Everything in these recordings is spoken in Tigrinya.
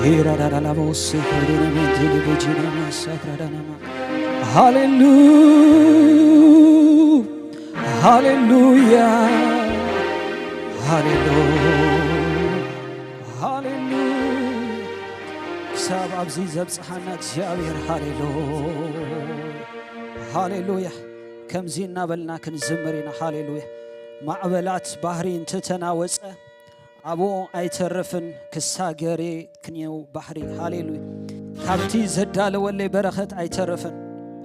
ኢራዳዳላቦስ ሄሬኔ ሜንቴሌ ቤጂና ማሳክራዳናማ። ሃሌሉ-፣ ሃሌሉያ፣ ሃሌሉ-፣ ሃሌሉያ። ክሳብ ኣብዚ ዘብጽሓና እግዚኣብሔር። ሃሌሉ-፣ ሃሌሉያ። ከምዚ እናበልና ክንዝምር ኢና። ሃሌሉያ። ማዕበላት ባህሪ እንተተናወጸ፣ ኣብኡ ኣይተርፍን ክሳገሬ ክንየው ባሕሪ። ሃሌሉያ። ካብቲ ዘዳለወለይ በረኸት ኣይተርፍን።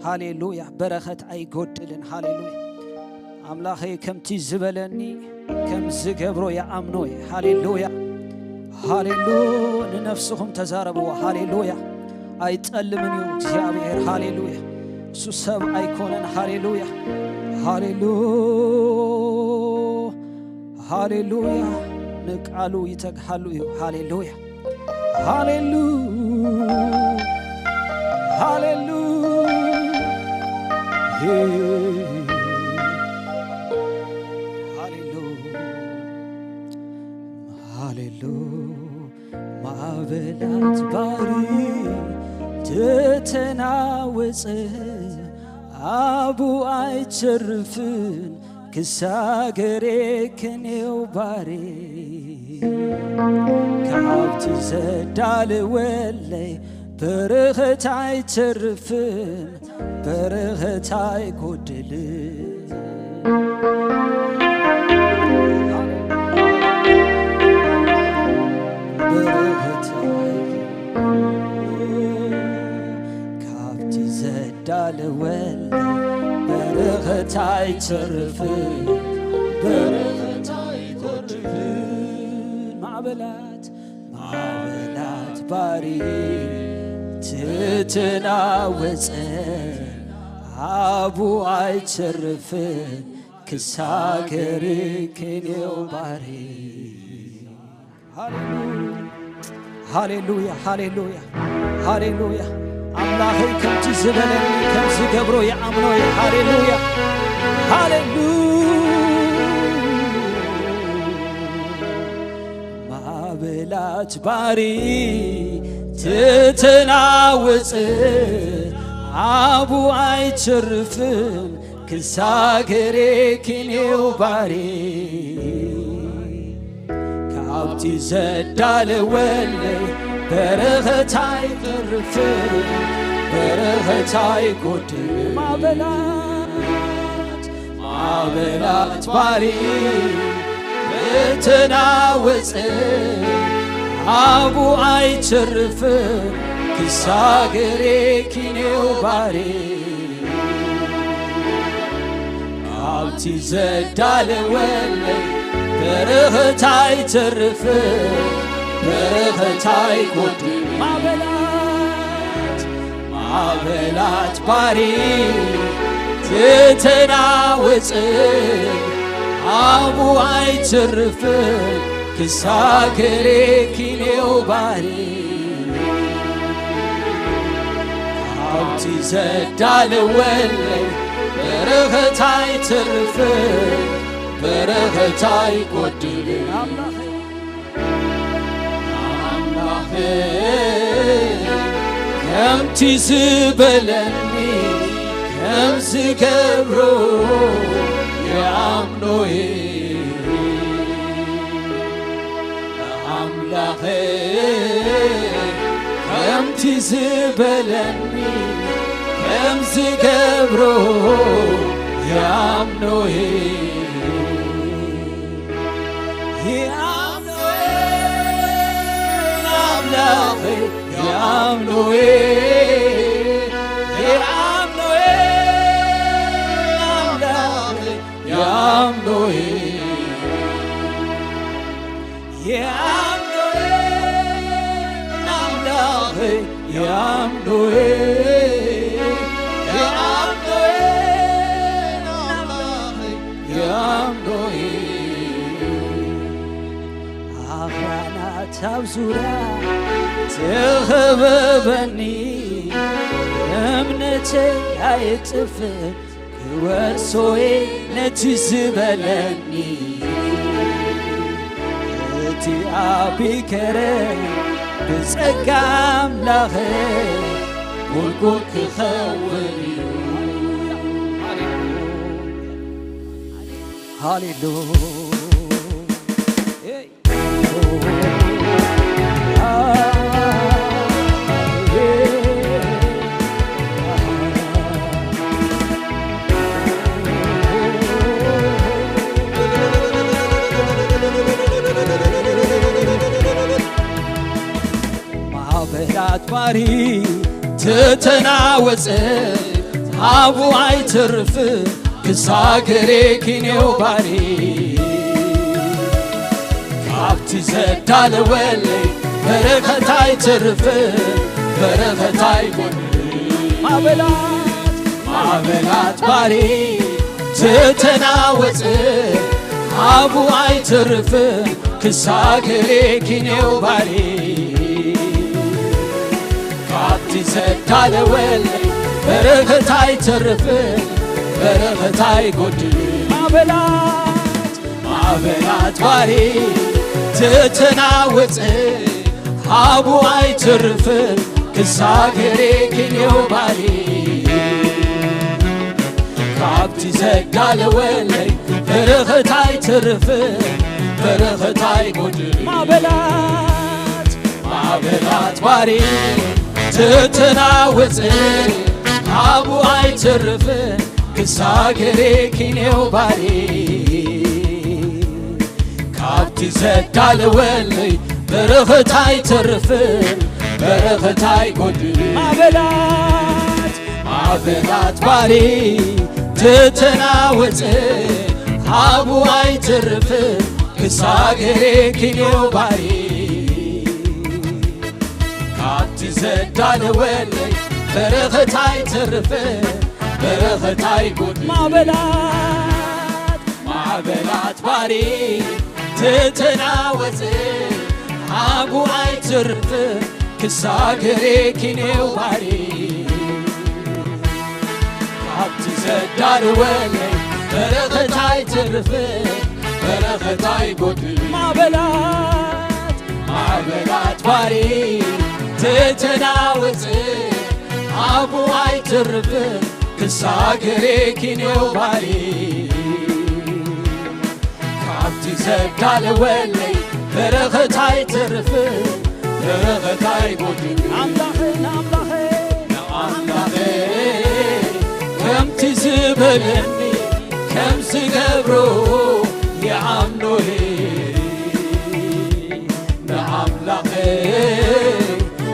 ሃሌሉያ። በረኸት ኣይጎድልን። ሃሌሉያ። ኣምላኸይ ከምቲ ዝበለኒ ከም ዝገብሮ ይኣምኖ እየ። ሃሌሉያ። ሃሌሉ-፣ ንነፍስኹም ተዛረብዎ። ሃሌሉያ። ኣይጠልምን እዩ እግዚኣብሔር። ሃሌሉያ። እሱ ሰብ ኣይኮነን። ሃሌሉያ። ሃሌሉ-፣ ሃሌሉያ። ንቃሉ ይተግሃሉ እዩ። ሃሌሉያ። ሃሌሉ-፣ ሃሌሉ-፣ ሃሌሉ-፣ ሃሌሉ-፣ ማዕበላት ባሕሪ ተተናወጸ፣ ኣቡ ኣይተርፍን ክሳገሬ ክንየው ባሕሪ። ካብቲ ዘዳለወለይ በረኸት ኣይተርፍን፣ በረኸት ኣይጎድልን። በረኸት ኣይ-፣ ካብቲ ዘዳለወለይ በረኸት ኣይተርፍን፣ በረኸት ኣይጎድልን። ማዕበላት ማዕበላት ባሕሪ ትተናወጸ፣ ኣቡ ኣይተርፍን ክሳገር ክንየው ባሕሪ። ሃሌሉያ፣ ሃሌሉያ፣ ሃሌሉያ። ኣምላኸይ ከምቲ ዝበለኒ ከም ዝገብሮ ይኣምኖ እየ። ሃሌሉያ፣ ሃሌሉያ። ማዕበላት ባሕሪ ትተናወጽ፣ ኣቡ ኣይተርፍን ክሳገሬ ክንየው ባሕሪ። ካብቲ ዘዳለወለይ በረኸት ኣይተርፍን፣ በረኸት ኣይጎድልን። ማዕበላት ማዕበላት ባሕሪ እተናወጸ፣ ኣቡ ኣይተርፍን ክሳገሬ ክንየው ባሕሪ። ካብቲ ዘዳለወለይ በረኸት ኣይተርፍን፣ በረኸት ኣይጎድልን። ማዕበላት ማዕበላት ባሕሪ ትተናወጽ፣ ኣቡ ኣይተርፍን ክሳገሬ ክንየው ባሕሪ። ካብቲ ዘዳለወለይ በረኸት ኣይተርፍን፣ በረኸት ኣይጎድልን። ኣምላኸይ ከምቲ ዝበለኒ ከም ዝገብሮ ይኣምኖ እየ። ኣምላኸይ ከምቲ ዝበለኒ ከም ዝገብሮ ይኣምኖ እየ። ይኣምኖ እየ ኣምላኸይ፣ ይኣምኖ እየ፣ ይኣምኖ እየ ኣምላኸይ፣ ይኣምኖ እየ። ይኣምኖ እየ ኣምላኸይ፣ ይኣምኖ እየ፣ ይኣምኖ እየ ኣምላኸይ፣ ይኣምኖ እየ። ኣኽራናት ኣብ ዙርያ ተኸበበኒ፣ እምነተይ ኣይጥፍእ ክወርሶ እየ ነቲ ዝበለኒ። እቲ ኣቢ ከረን ብጸጋ ኣምላኸ ቁልቁል ክኸውን እዩ። ሃሌሉያ። ማዕበላት ባሕሪ ተተናወጸ፣ ሃቡ ኣይተርፍ ክሳገሬ ኪኔው ባሪ። ካብቲ ዘዳለወለይ በረኸት ኣይተርፍ፣ በረኸት ኣይጎድል። ማዕበላት፣ ማዕበላት ባሕሪ ተተናወጸ፣ ሃቡ ኣይተርፍ ክሳገሬ ኪኔው ባሪ። ካብቲ ዘዳለወለይ በረኸት ኣይተርፍ፣ በረኸት ኣይጎድል። ማዕበላት፣ ማዕበላት ባሕሪ ተተናወጸ፣ ሃቡ ኣይተርፍ ክሳገሬ ኪኔው ባሪ። ካብቲ ዘዳለወለይ በረኸት ኣይተርፍ፣ በረኸት ኣይጎድል። ማዕበላት፣ ማዕበላት ባሕሪ ተተናወጸ፣ ሃቡ ኣይተርፍ ክሳገሬ ኪኔው ባሪ። ካብቲ ዘዳለወለይ በረኸት ኣይተርፍ፣ በረኸት ኣይጎድል። ማዕበላት፣ ማዕበላት ባሕሪ ተተናወጸ፣ ሃቡ ኣይተርፍ ክሳገሬ ኪኔው ባሪ። ካብቲ ዘዳለወለይ በረኸት ኣይተርፍ፣ በረኸት ኣይጎድል። ማዕበላት፣ ማዕበላት ባሕሪ ተተናወጸ፣ ሃቡ ኣይተርፍ ክሳገሬ ኪኔው ባሪ። ካብቲ ዘዳለወለይ በረኸት ኣይተርፍ፣ በረኸት ኣይጎድል። ማዕበላት፣ ማዕበላት ባሕሪ ተተናወጸ፣ ሃቡ ኣይተርፍ ክሳገሬ ኪኔው ባሪ። ካብቲ ዘዳለወለይ በረኸት ኣይተርፍ፣ በረኸት ኣይጎድል። ኣምላኸ፣ ንኣምላኸ፣ ንኣምላኸ ከምቲ ዝበለኒ ከም ዝገብሮ ይኣምኖ እየ። ንኣምላኸ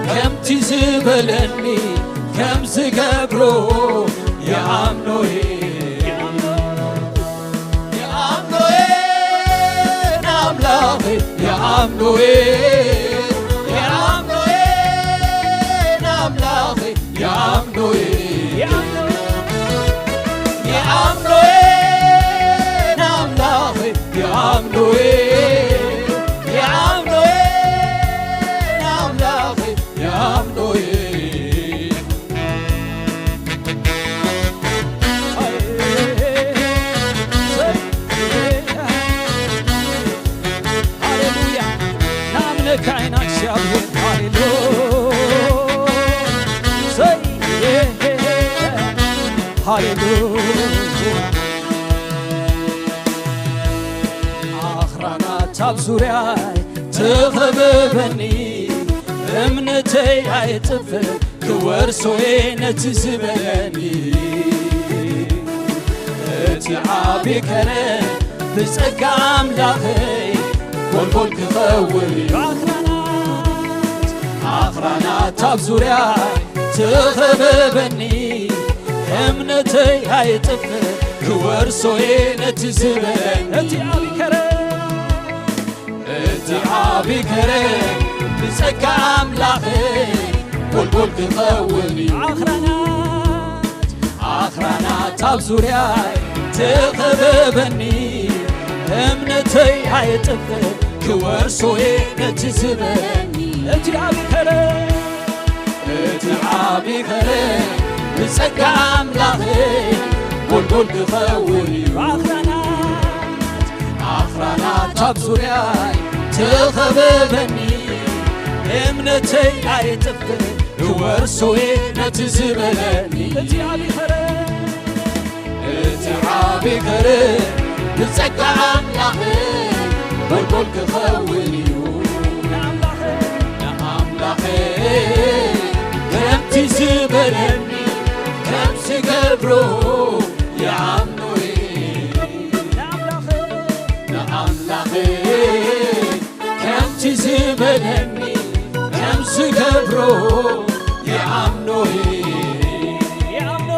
ከምቲ ዝበለኒ ከም ዝገብሮ ይኣምኖ እየ። ይኣምኖ እየ ንኣምላኸ፣ ይኣምኖ እየ፣ ይኣምኖ እየ ንኣምላኸ፣ ይኣምኖ እየ፣ ይኣምኖ እየ ንኣምላኸ፣ ይኣምኖ እየ፣ ይኣምኖ እየ ንኣምላኸ፣ ይኣምኖ እየ። ሃሌሉያ፣ ናምልካ ኢና እግዚኣብሔር። ሃሌሉያ፣ ሰይ፣ ሃሌሉያ። ኣኽራናት ኣብ ዙርያይ ተኸበበኒ፣ እምነተይ ኣይጥፍእ ክወርሶ እየ ነቲ ዝበለኒ። እቲ ዓቢ ከረ ብጸጋ ኣምላኸይ ጎልጎል ክኸውን እዩ። ኣኽራናት፣ ኣኽራናት ኣብ ዙርያይ ተኸበበኒ፣ እምነተይ ኣይጥፍእ ክወርሶ እየ ነቲ ዝበለኒ። እቲ ዓቢ ከረ፣ እቲ ዓቢ ከረ ብጸጋ ኣምላኸይ ጎልጎል ክኸውን እዩ። ኣኽራናት፣ ኣኽራናት ኣብ ዙርያይ ተኸበበኒ፣ እምነተይ ኣይጥፍእ ክወርሶ እየ ነቲ ዝበለኒ። እቲ ዓቢ ከረ፣ እቲ ዓቢ ከረ ብጸጋ ኣምላኸይ ጎልጎል ክኸውን እዩ። ኣኽራናት፣ ኣኽራናት ኣብ ዙርያይ ተኸበበኒ፣ እምነተይ ኣይጥፍእ ክወርሶ እየ ነቲ ዝበለኒ። እቲ ዓቢ ኸረ እቲ ዓቢ ኸረ ብጸጋ ኣምላኽ ጎልጎል ክኸውን እዩ። ንኣምላኸይ ከምቲ ዝበለኒ ከም ዝገብሮ ይኣምኖ እየ። ንኣምላኸይ ከምቲ ዝበለኒ ከም ዝገብሮ ይኣምኖ እየ። ይኣምኖ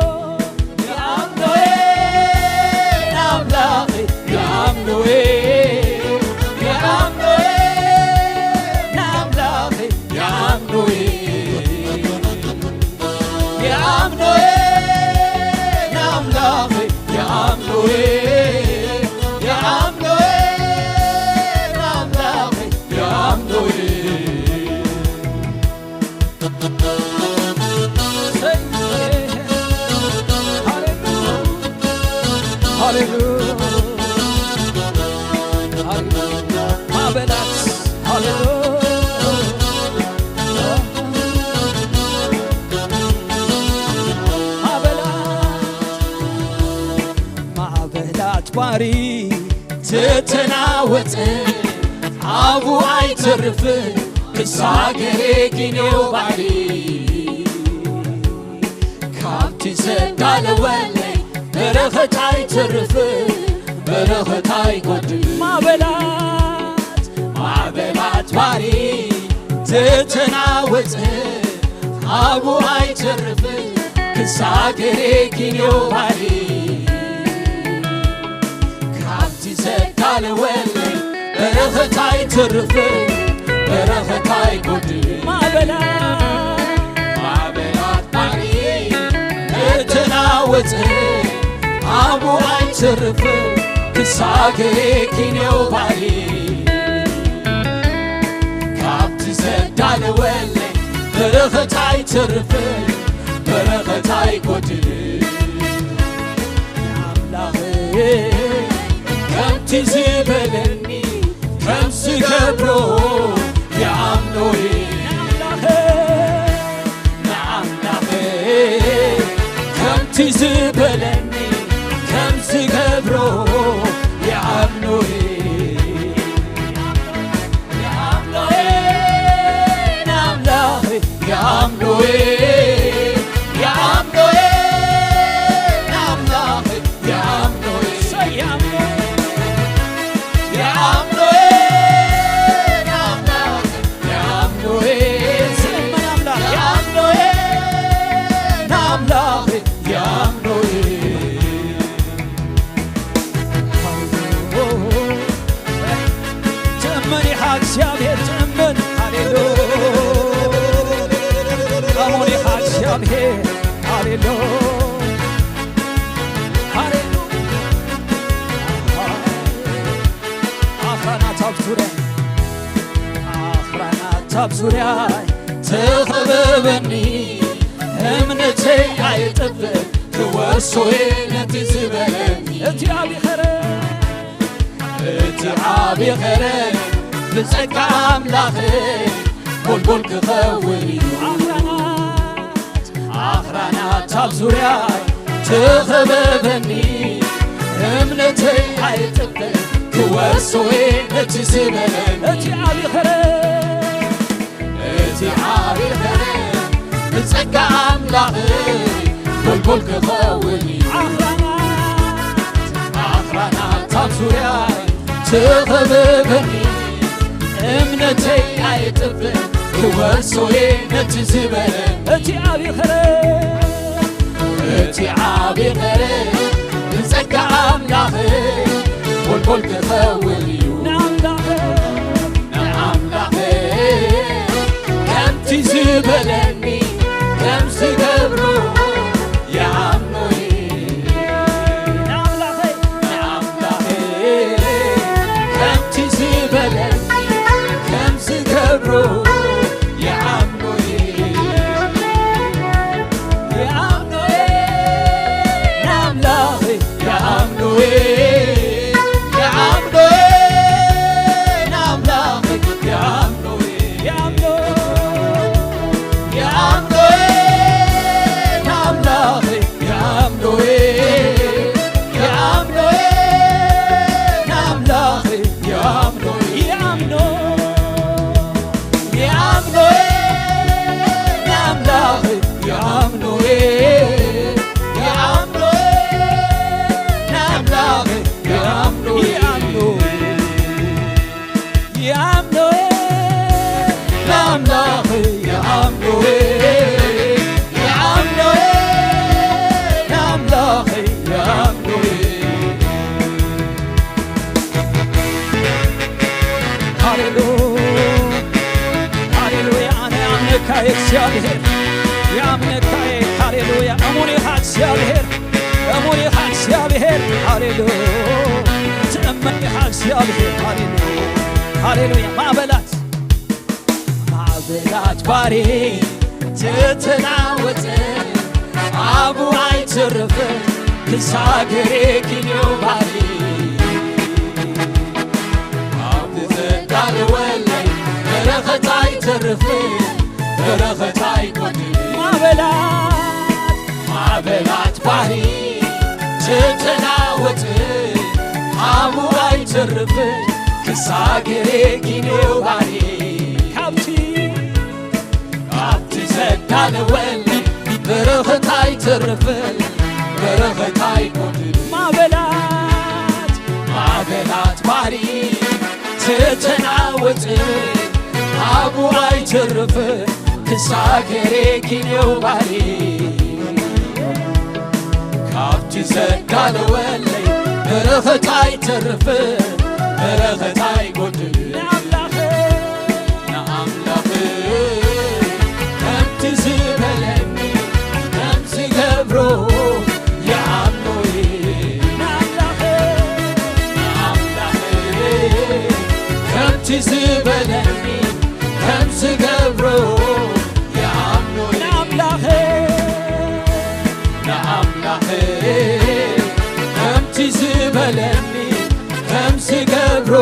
እየ ንኣምላኸይ፣ ይኣምኖ እየ፣ ይኣምኖ እየ ንኣምላኸይ፣ ይኣምኖ እየ። ይኣምኖ እየ ንኣምላኸይ፣ ይኣምኖ እየ፣ ይኣምኖ እየ ንኣምላኸይ፣ ይኣምኖ እየ። ሃሌሉያ፣ ሃሌሉያ፣ ሃሌሉያ። ማዕበላት፣ ሃሌሉያ። ማዕበላት፣ ማዕበላት ባሕሪ ተተናወጸ፣ ኣብኡ ኣይተርፍን ክሳገሬ ጊኔው ባሕሪ። ካብቲ ዘዳለወለይ በረኸት ኣይተርፍን፣ በረኸት ኣይጎድልን። ማዕበላት፣ ማዕበላት ባሕሪ ተተናወጸ፣ ኣብኡ ኣይተርፍን ክሳገሬ ጊኔው ባሕሪ። ካብቲ ዘዳለወለይ በረኸት ኣይተርፍን፣ በረኸት ኣይጎድልን። ማዕበላት፣ ማዕበላት ባሕሪ ተተናወጸ፣ ኣብኡ ኣይተርፍን ክሳገሬ ጊኔው ባሕሪ። ካብቲ ዘዳለወለይ በረኸት ኣይተርፍን፣ በረኸት ኣይጎድልን። ኣምላኸይ ከምቲ ዝበለኒ ከም ዝገብሮ ይኣምኖ እየ። ንኣምላኸይ ከምቲ ዝበለኒ ከም ዝገብሮ ይኣምኖ እየ። ይኣምኖ እየ ንኣምላኸይ፣ ይኣምኖ እየ፣ ይኣምኖ እየ ንኣምላኸይ፣ ይኣምኖ እየ። ይኣምኖ እየ ንኣምላኸይ፣ ይኣምኖ እየ። ይኣምኖ እየ ንኣምላኸይ፣ ይኣምኖ እየ። ተኣመን ኢኻ እግዚኣብሔር፣ ተኣመን። ሃሌሉያ። ተኣመን ኢኻ እግዚኣብሔር። ሃሌሉያ። ሃሌሉያ። ኣኽራናት ኣብ ዙርያ፣ ኣኽራናት ኣብ ዙርያ ተኸበበኒ፣ እምነተይ ኣይጠፍእን ክወርሶ እየ ነቲ ዝበለኒ። እቲ ዓቢ ኸረ፣ እቲ ዓቢ ኸረ ብጸጋ ኣምላኽ ጎልጎል ክኸውን እዩ። ኣኽራናት፣ ኣኽራናት ኣብ ዙርያ ተኸበበኒ፣ እምነተይ ኣይጠፍእን ክወርሶ እየ ነቲ ዝበለኒ። እቲ ዓቢ ኸረ፣ እቲ ዓቢ ኸረ ብጸጋ ኣምላኽ ጎልጎል ክኸውን እዩ። ኣኽራናት፣ ኣኽራናት ኣብ ዙርያ ተኸበበኒ፣ እምነተይ ኣይጥፍእን ክወርሶ እየ ነቲ ዝበለኒ። እቲ ዓቢ ኸረ፣ እቲ ዓቢ ኸረ ብጸጋ ኣምላኽ ጎልጎል ክኸውን እዩ። ንኣምላኸይ፣ ንኣምላኸይ ከምቲ ዝበለኒ ከም ዝገብሮ ይኣምኖ እየ። ንኣምላኸይ፣ ንኣምላኸይ ከምቲ ዝበለኒ ከም ዝገብሮ ይኣምኖ እየ። ይኣምኖ እየ ንኣምላኸይ፣ ይኣምኖ እየ፣ ይኣምኖ እየ ንኣምላኸይ፣ ይኣምኖ እየ፣ ይኣምኖ የኣምኑኒ። ሃሌሉያ፣ ሃሌሉያ፣ ኣነ ኣምነካ እየ እግዚኣብሔር፣ የኣምነካ እየ። ሃሌሉያ፣ እሙን ኢኻ እግዚኣብሔር፣ እሙን ኢኻ እግዚኣብሔር። ሃሌሉያ፣ ትእመን ኢኻ እግዚኣብሔር። ሃሌሉያ፣ ሃሌሉያ። ማዕበላት ማዕበላት ባሕሪ ተተናወጠ፣ ኣፉ ኣይተርፍን ክሳገሬ ኪንዮ ባሕሪ። ኣብቲ ዘዳለወለይ በረኸት ኣይተርፍን፣ በረኸት ኣይጎድልን። ማዕበላት ማዕበላት ባሕሪ ተተናወጠ፣ ኣፉ ኣይተርፍን ክሳገሬ ኪንዮ ባሕሪ። ካብቲ ካብቲ ዘዳለወለይ በረኸት ኣይተርፍን፣ በረኸት ኣይጎድልን። ማዕበላት ማዕበላት ባሕሪ ተተናወጠ፣ ኣፉ ኣይተርፍን ክሳገሬ ኪንዮ ባሕሪ። ካብቲ ዘዳለወለይ በረኸት ኣይተርፍን፣ በረኸት ኣይጎድልን። ንኣምላኸይ ንኣምላኸይ ከምቲ ዝበለኒ ከም ዝገብሮ ይኣምኖ እየ። ንኣምላኸይ ንኣምላኸይ ከምቲ ዝበለኒ ከም ዝገብሮ ይኣምኖ እየ። ንኣምላኸይ ንኣምላኸይ ከምቲ ዝበለኒ ከም ዝገብሮ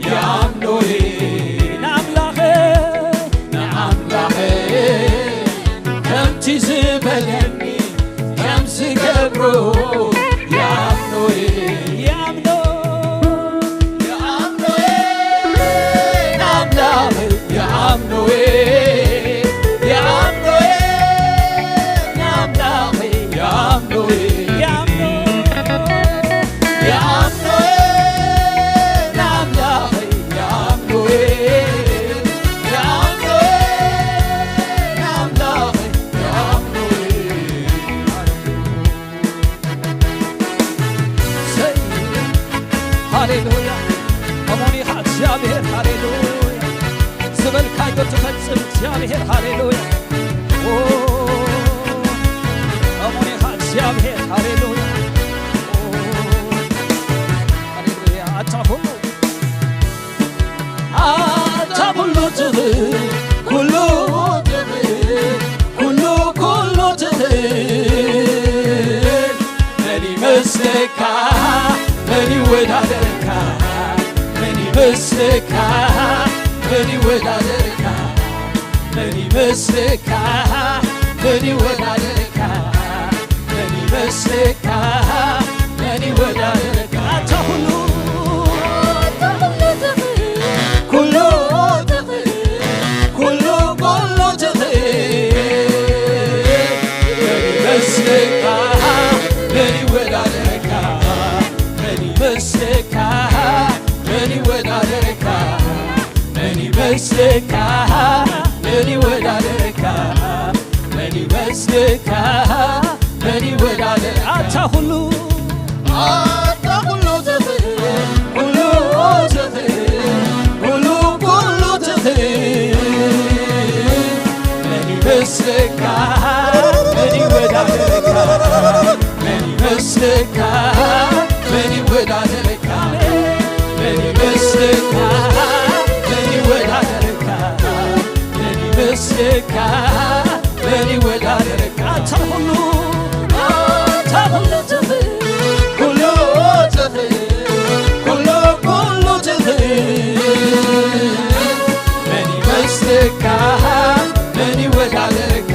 ይኣምኖ እየ። ንኣምላኸይ ንኣምላኸይ ከምቲ ዝበለኒ ከም ዝገብሮ ይኣምኖ እየ። ይኣምኖ ይኣምኖ እየ። ንኣምላኸይ ይኣምኖ እየ። ይኣምኖ እየ። ንኣምላኸይ ይኣምኖ እየ። ይኣምኖ ይኣምኖ እየ። ንኣምላኸይ ይኣምኖ እየ። ይኣምኖ እየ። ንኣምላኸይ ይኣምኖ እየ። ሃሌሉያ። እሙን ኢኻ እግዚኣብሔር። ሃሌሉያ። ዝበልካዮ ትፈጽም እግዚኣብሔር። ሃሌሉያ። ኦ፣ እሙን ኢኻ እግዚኣብሔር። ሃሌሉያ። ኦ፣ ሃሌሉያ። ኣታ ኩሉ ኣታ ኩሉ ትኽእል፣ ኩሉ ትኽእል፣ ኩሉ፣ ኩሉ ትኽእል። መን ይመስለካ? መን ይወዳደረካ? መን ይመስለካ? መን ይወዳደረካ? መን ይመስለካ? መን ይወዳደረካ? መን ይመስለካ? መን ይወዳደረካ? ኣታ ኩሉ፣ ኣታ ኩሉ ትኽእል፣ ኩሉ ትኽእል፣ ኩሉ፣ ኩሉ ትኽእል። መን ይመስለካ? መን ይወዳደረካ? መን ይመስለካ? መን ይወዳደረካ? መን ይመስለካ? መን ይወዳደረካ? መን ይመስለካ? መን ይወዳደር? ኣታ ኩሉ፣ ኣታ ኩሉ ትኽእል፣ ኩሉ ትኽእል፣ ኩሉ፣ ኩሉ ትኽእል። መን ይመስለካ? መን ይወዳደረካ? መን ይመስለካ? መን ይወዳደረካ? መን ይመስለካ? መን ይወዳደረካ? መን ይመስለካ? መን ይወዳደረካ? ኣታ ኩሉ፣ ኣታ ኩሉ ትኽእል፣ ኩሉ ትኽእል፣ ኩሉ፣ ኩሉ ትኽእል። መን ይመስለካ? መን ይወዳደረካ?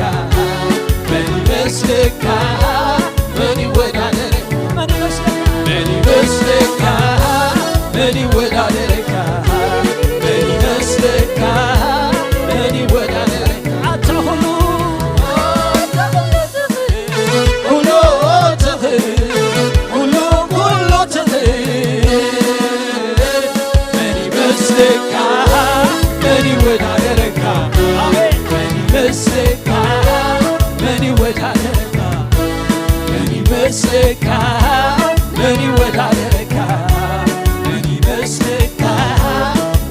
መን ይመስለካ? ይመስልካ? ምን ይወዳደርካ? ምን ይመስልካ?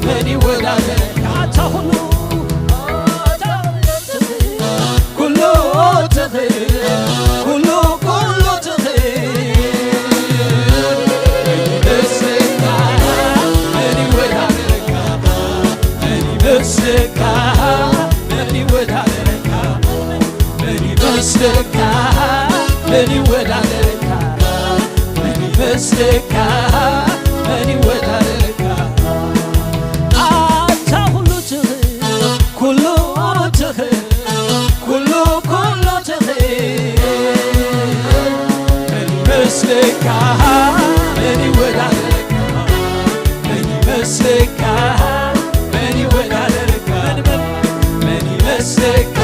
ምን ይወዳደርካ? ኣታ ኩሉ ኩሉ ትኽእል፣ ኩሉ፣ ኩሉ ትኽእል። ምን ይመስልካ? ምን ይወዳደርካ? ምን ይመስልካ? ምን ይወዳደርካ? ምን ይመስልካ? ምን ይወዳደርካ? ምን ይመስልካ? ምን ይወዳደርካ? ኣታ ኩሉ ትኽእል፣ ኩሉ ትኽእል፣ ኩሉ፣ ኩሉ ትኽእል። ምን ይመስልካ? ምን ይወዳደርካ? ምን ይመስልካ? ምን ይወዳደርካ? ምን፣ ምን፣ ምን ይመስልካ?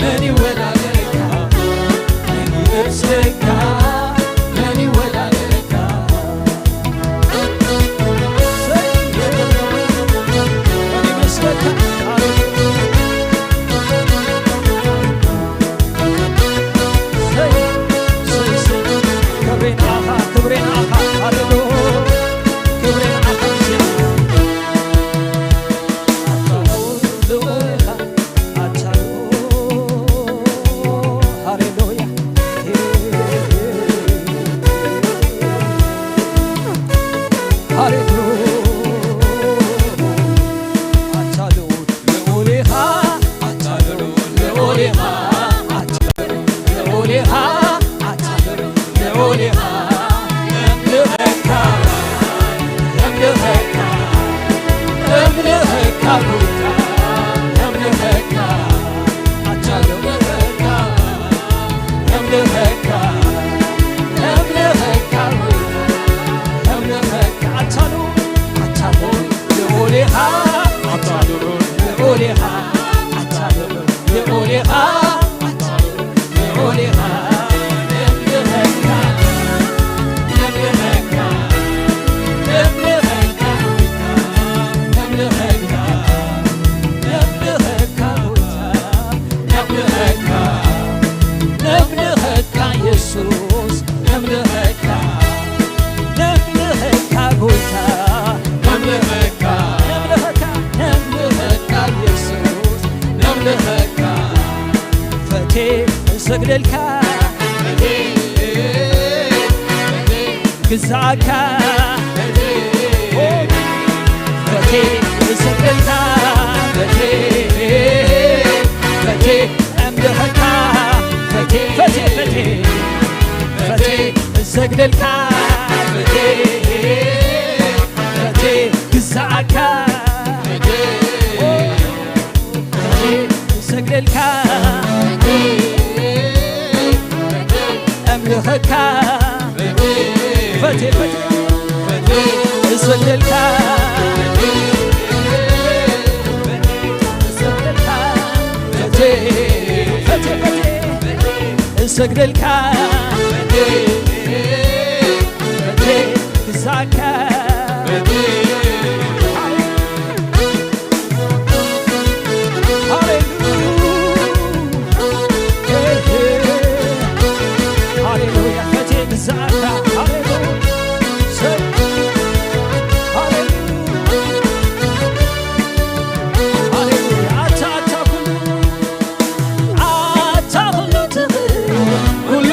ምን ይወዳደርካ? ምን ይመስልካ? ምን ይወዳደርካ? ምን ይመስልካ? ክብሬ ንዓኻ፣ ክብሬ ንዓኻ፣ ሃሌሉያ። ክብሬ ንዓኻ እግዚኣብሔር። ኣታ ልዑል ኢኻ፣ ኣታ ልዑል፣ ሃሌሉያ። ሃሌሉያ። ኣታ ልዑል፣ ልዑል ኢኻ፣ ኣታ ልዑል፣ ልዑል ኢኻ፣ ኣታ ልዑል ኢኻ፣ ኣታ ልዑል ኢኻ። ነምልኸካ፣ ነምልኸካ፣ ነምልኸካ ጎይታ፣ ነምልኸካ፣ ኣታ ልዑል ኢኻ፣ ነምልኸካ፣ ነምልኸካ ጎይታ፣ ነምልኸካ። ኣታ ልዑል፣ ኣታ ልዑል፣ ልዑል ኢኻ፣ ኣታ ልዑል፣ ልዑል ኢኻ፣ ኣታ ልዑል፣ ልዑል ኢኻ፣ ኣታ ልዑል፣ ልዑል ኢኻ። ነምልኸካ፣ ነምልኸካ፣ ነምልኸካ፣ ነምልኸካ፣ ነምልኸካ ጎይታ፣ ነምልኸካ፣ ነምልኸካ የሱስ፣ ነምልኸካ፣ ነምልኸካ ጎይታ፣ ነምልኸካ፣ ነምልኸካ፣ ነምልኸካ የሱስ፣ ነምልኸካ። ፈቴ እሰግደልካ፣ ፈቴ፣ ፈቴ፣ ግዛእካ፣ ፈቴ፣ ፈቴ እሰግደልካ፣ ፈቴ፣ ፈቴ፣ እምልኸካ፣ ፈቴ፣ ፈቴ፣ ፈቴ፣ ፈቴ እሰግደልካ፣ ፈቴ፣ ፈቴ ግዛእካ፣ ፈቴ እሰግደልካ፣ እምልኸካ፣ ፈቴ፣ ፈቴ፣ እሰግደልካ፣ እሰግደልካ፣ ፈቴ፣ ፈቴ፣ ፈቴ፣ እሰግደልካ፣ ፈቴ፣ ግዛእካ። ሃሌሉያ። ሃሌሉያ። ፈቴ ግዛእካ። ሃሌሉያ። ሃሌሉያ። ኣታ፣ ኣታ ኩሉ ኣታ ኩሉ ትኽእል፣ ኩሉ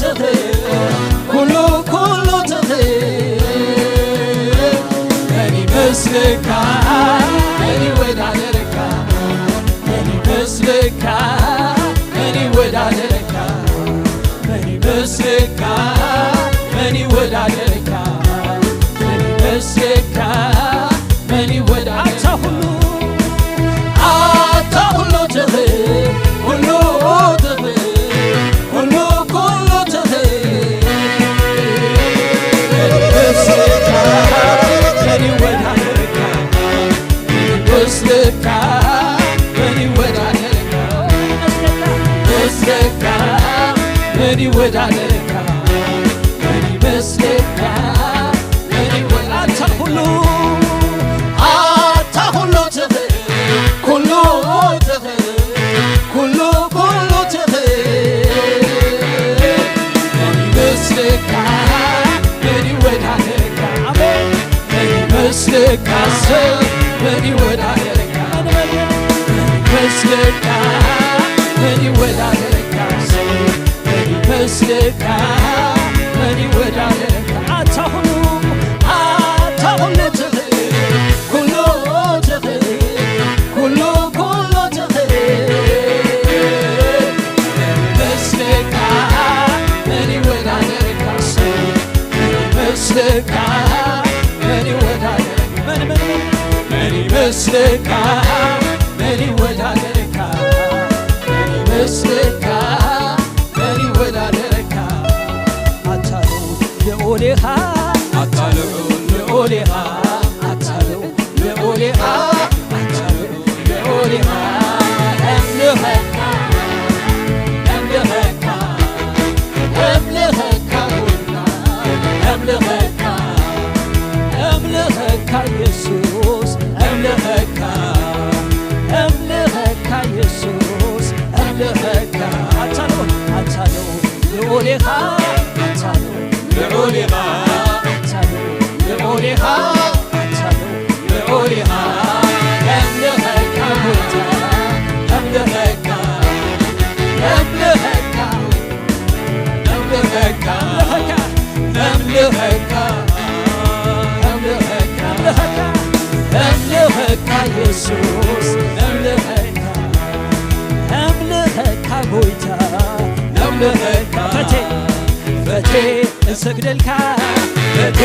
ትኽእል፣ ኩሉ፣ ኩሉ ትኽእል። መን ይመስልካ? መን ይወዳደርካ? መን ይመስልካ? መን ይወዳደርካ? መን ይመስልካ? ይመስልካ? ምን ይወዳደርካ? አሜን። ምን ይመስልካ? ሰው ምን ይወዳደርካ? ምን ይመስልካ? ምን ይወዳደርካ? ሰው ምን ይመስልካ? ምን ይወዳደርካ? አንተ ሁሉ፣ አንተ ሁሉ ትኽክል፣ ሁሉ ትኽክል፣ ኩሉ ኩሉ ትኽእል። ምን ይመስልካ? ምን ይወዳደርካ? ሰው ምን ይመስልካ? ምን ይወዳደርካ? ምን ምን ምን ይመስልካ? ምን ይወዳደርካ? ምን ይመስልካ? ምን ይወዳደርካ? ኣታ ልዑል ኢኻ፣ ኣታ ልዑል ኢኻ፣ ኣታ ልዑል ኢኻ፣ ኣታ ልዑል ኢኻ። ነምልኸካ፣ ነምልኸካ፣ ነምልኸካ፣ ነምልኸካ፣ ነምልኸካ የሱስ፣ ነምልኸካ፣ ነምልኸካ የሱስ፣ ነምልኸካ። ኣታ ልዑል፣ ኣታ ልዑል ኢኻ፣ ኣታ ልዑል ኢኻ፣ ኣታ ልዑል ኢኻ፣ ኣታ ልዑል ኢኻ። ነምልኸካ ጎይታ፣ ነምልኸካ፣ ነምልኸካ፣ ነምልኸካ፣ ነምልኸካ፣ ነምልኸካ፣ ነምልኸካ የሱስ፣ ነምልኸካ፣ ነምልኸካ ጎይታ፣ ነምልኸካ። ፈቴ፣ ፈቴ እሰግደልካ፣ ፈቴ፣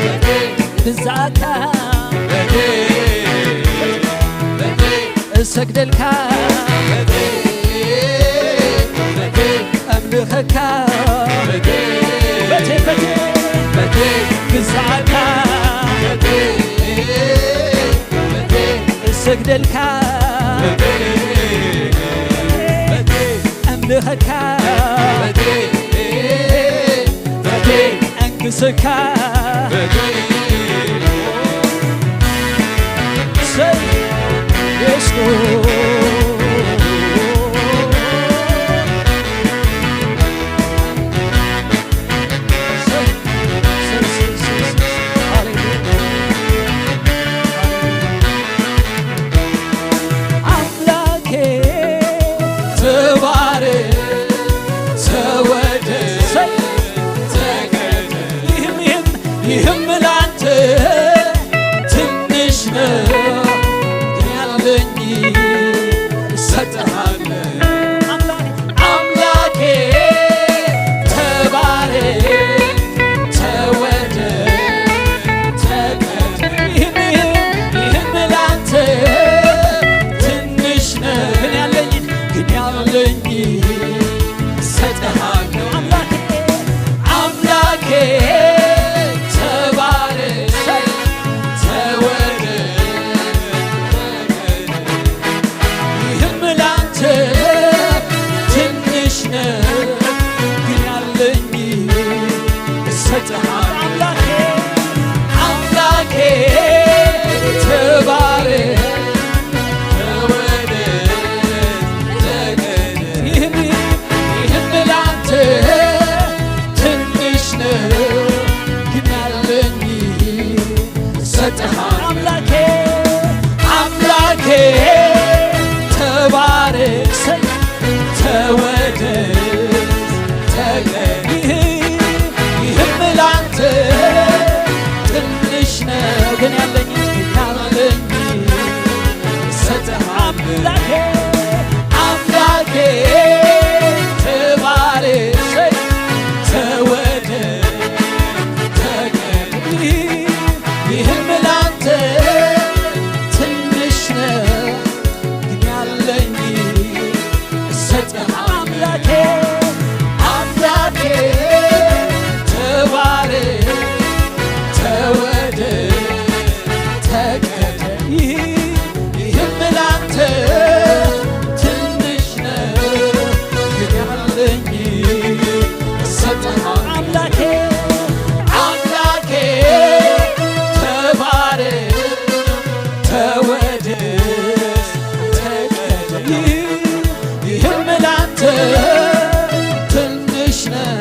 ፈቴ ግዛእካ፣ ፈቴ፣ ፈቴ እሰግደልካ፣ ፈቴ፣ ፈቴ እምልኸካ፣ ፈቴ፣ ፈቴ፣ ፈቴ ፈቴ ግዛእካ፣ ፈቴ፣ ፈቴ እሰግደልካ፣ ፈቴ፣ ፈቴ እምልኸካ፣ ፈቴ፣ ፈቴ እንግስካ። ሰይ የሱስ። ሰይ፣ ሰይ፣ ሰይ፣ ሰይ፣ ሰይ። ሃሌሉያ። አምላኬ ተባረክ፣ ተወደስ፣ ተቀደስ። ይህም፣ ይህም፣ ይህም ላንተ ትንሽ ነው፣ ያለኝ እሰጥሃለሁ። አምላኬ፣ አምላኬ ተባረክ፣ ተወደስ፣ ተቀደስ። ይህም፣ ይህም ላንተ ትንሽ ነው፣ ግን ያለኝ፣ ግን ያለኝ እሰጥሃለሁ። አምላኬ፣ አምላኬ ተባረክ፣ ተወደስ። ይህም ላንተ ትንሽ ነው፣ ግን ያለኝ እሰጥሃለሁ። አምላኬ፣ አምላኬ ተባረክ፣ ተወደስ፣ ተቀደስ። ይህም፣ ይህም ላንተ ትንሽ ነው፣ ግን ያለኝ እሰጥሃለሁ። አምላኬ፣ አምላኬ ተባረክ፣ ተወደስ፣ ተቀደስ። ይህ፣ ይህም ላንተ ትንሽ ነው፣ ግን ያለኝ፣ ያለኝ እሰጥሃለሁ። አምላኬ፣ አምላኬ ተባረክ፣ ተወደስ፣ ተቀደስ። ይህም ላንተ ትንሽ ነው፣ ግን ያለኝ እሰጥሃለሁ። አምላኬ፣ አምላኬ ተባረክ፣ ተወደስ፣ ተቀደስ። ይህም ላንተ ትንሽ ነው፣ ግን ያለኝ እሰጥሃለሁ። አምላኬ፣ አምላኬ ተባረክ፣ ተወደስ፣ ተቀደስ። ይህም ላንተ ትንሽ ነው፣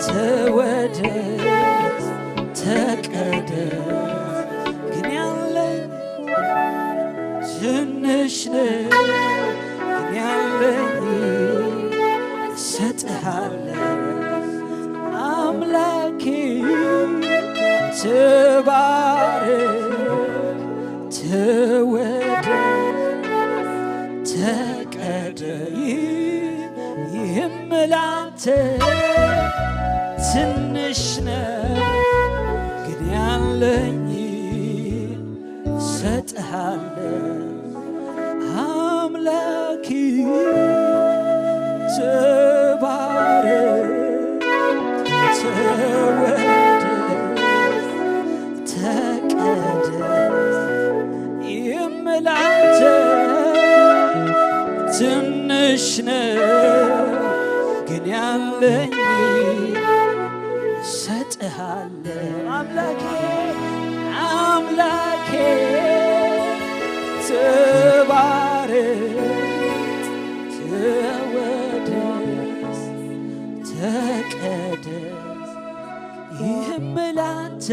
ተወደስ ተቀደስ ግን ያለኝ ትንሽ ነህ ግን ያለኝ እሰጥሃለሁ አምላኬ ተባረክ ተወደስ ተቀደስ ይህም ላንተ ትንሽ ነው ግን ያለኝ እሰጥሃለሁ አምላኬ ተባረክ ተወደስ ተቀደስ ይህም ላንተ ትንሽ ነው ግን ያለኝ እሰጥሃለሁ አምላኬ አምላኬ ተባረክ ተወደስ ተቀደስ ይህም ላንተ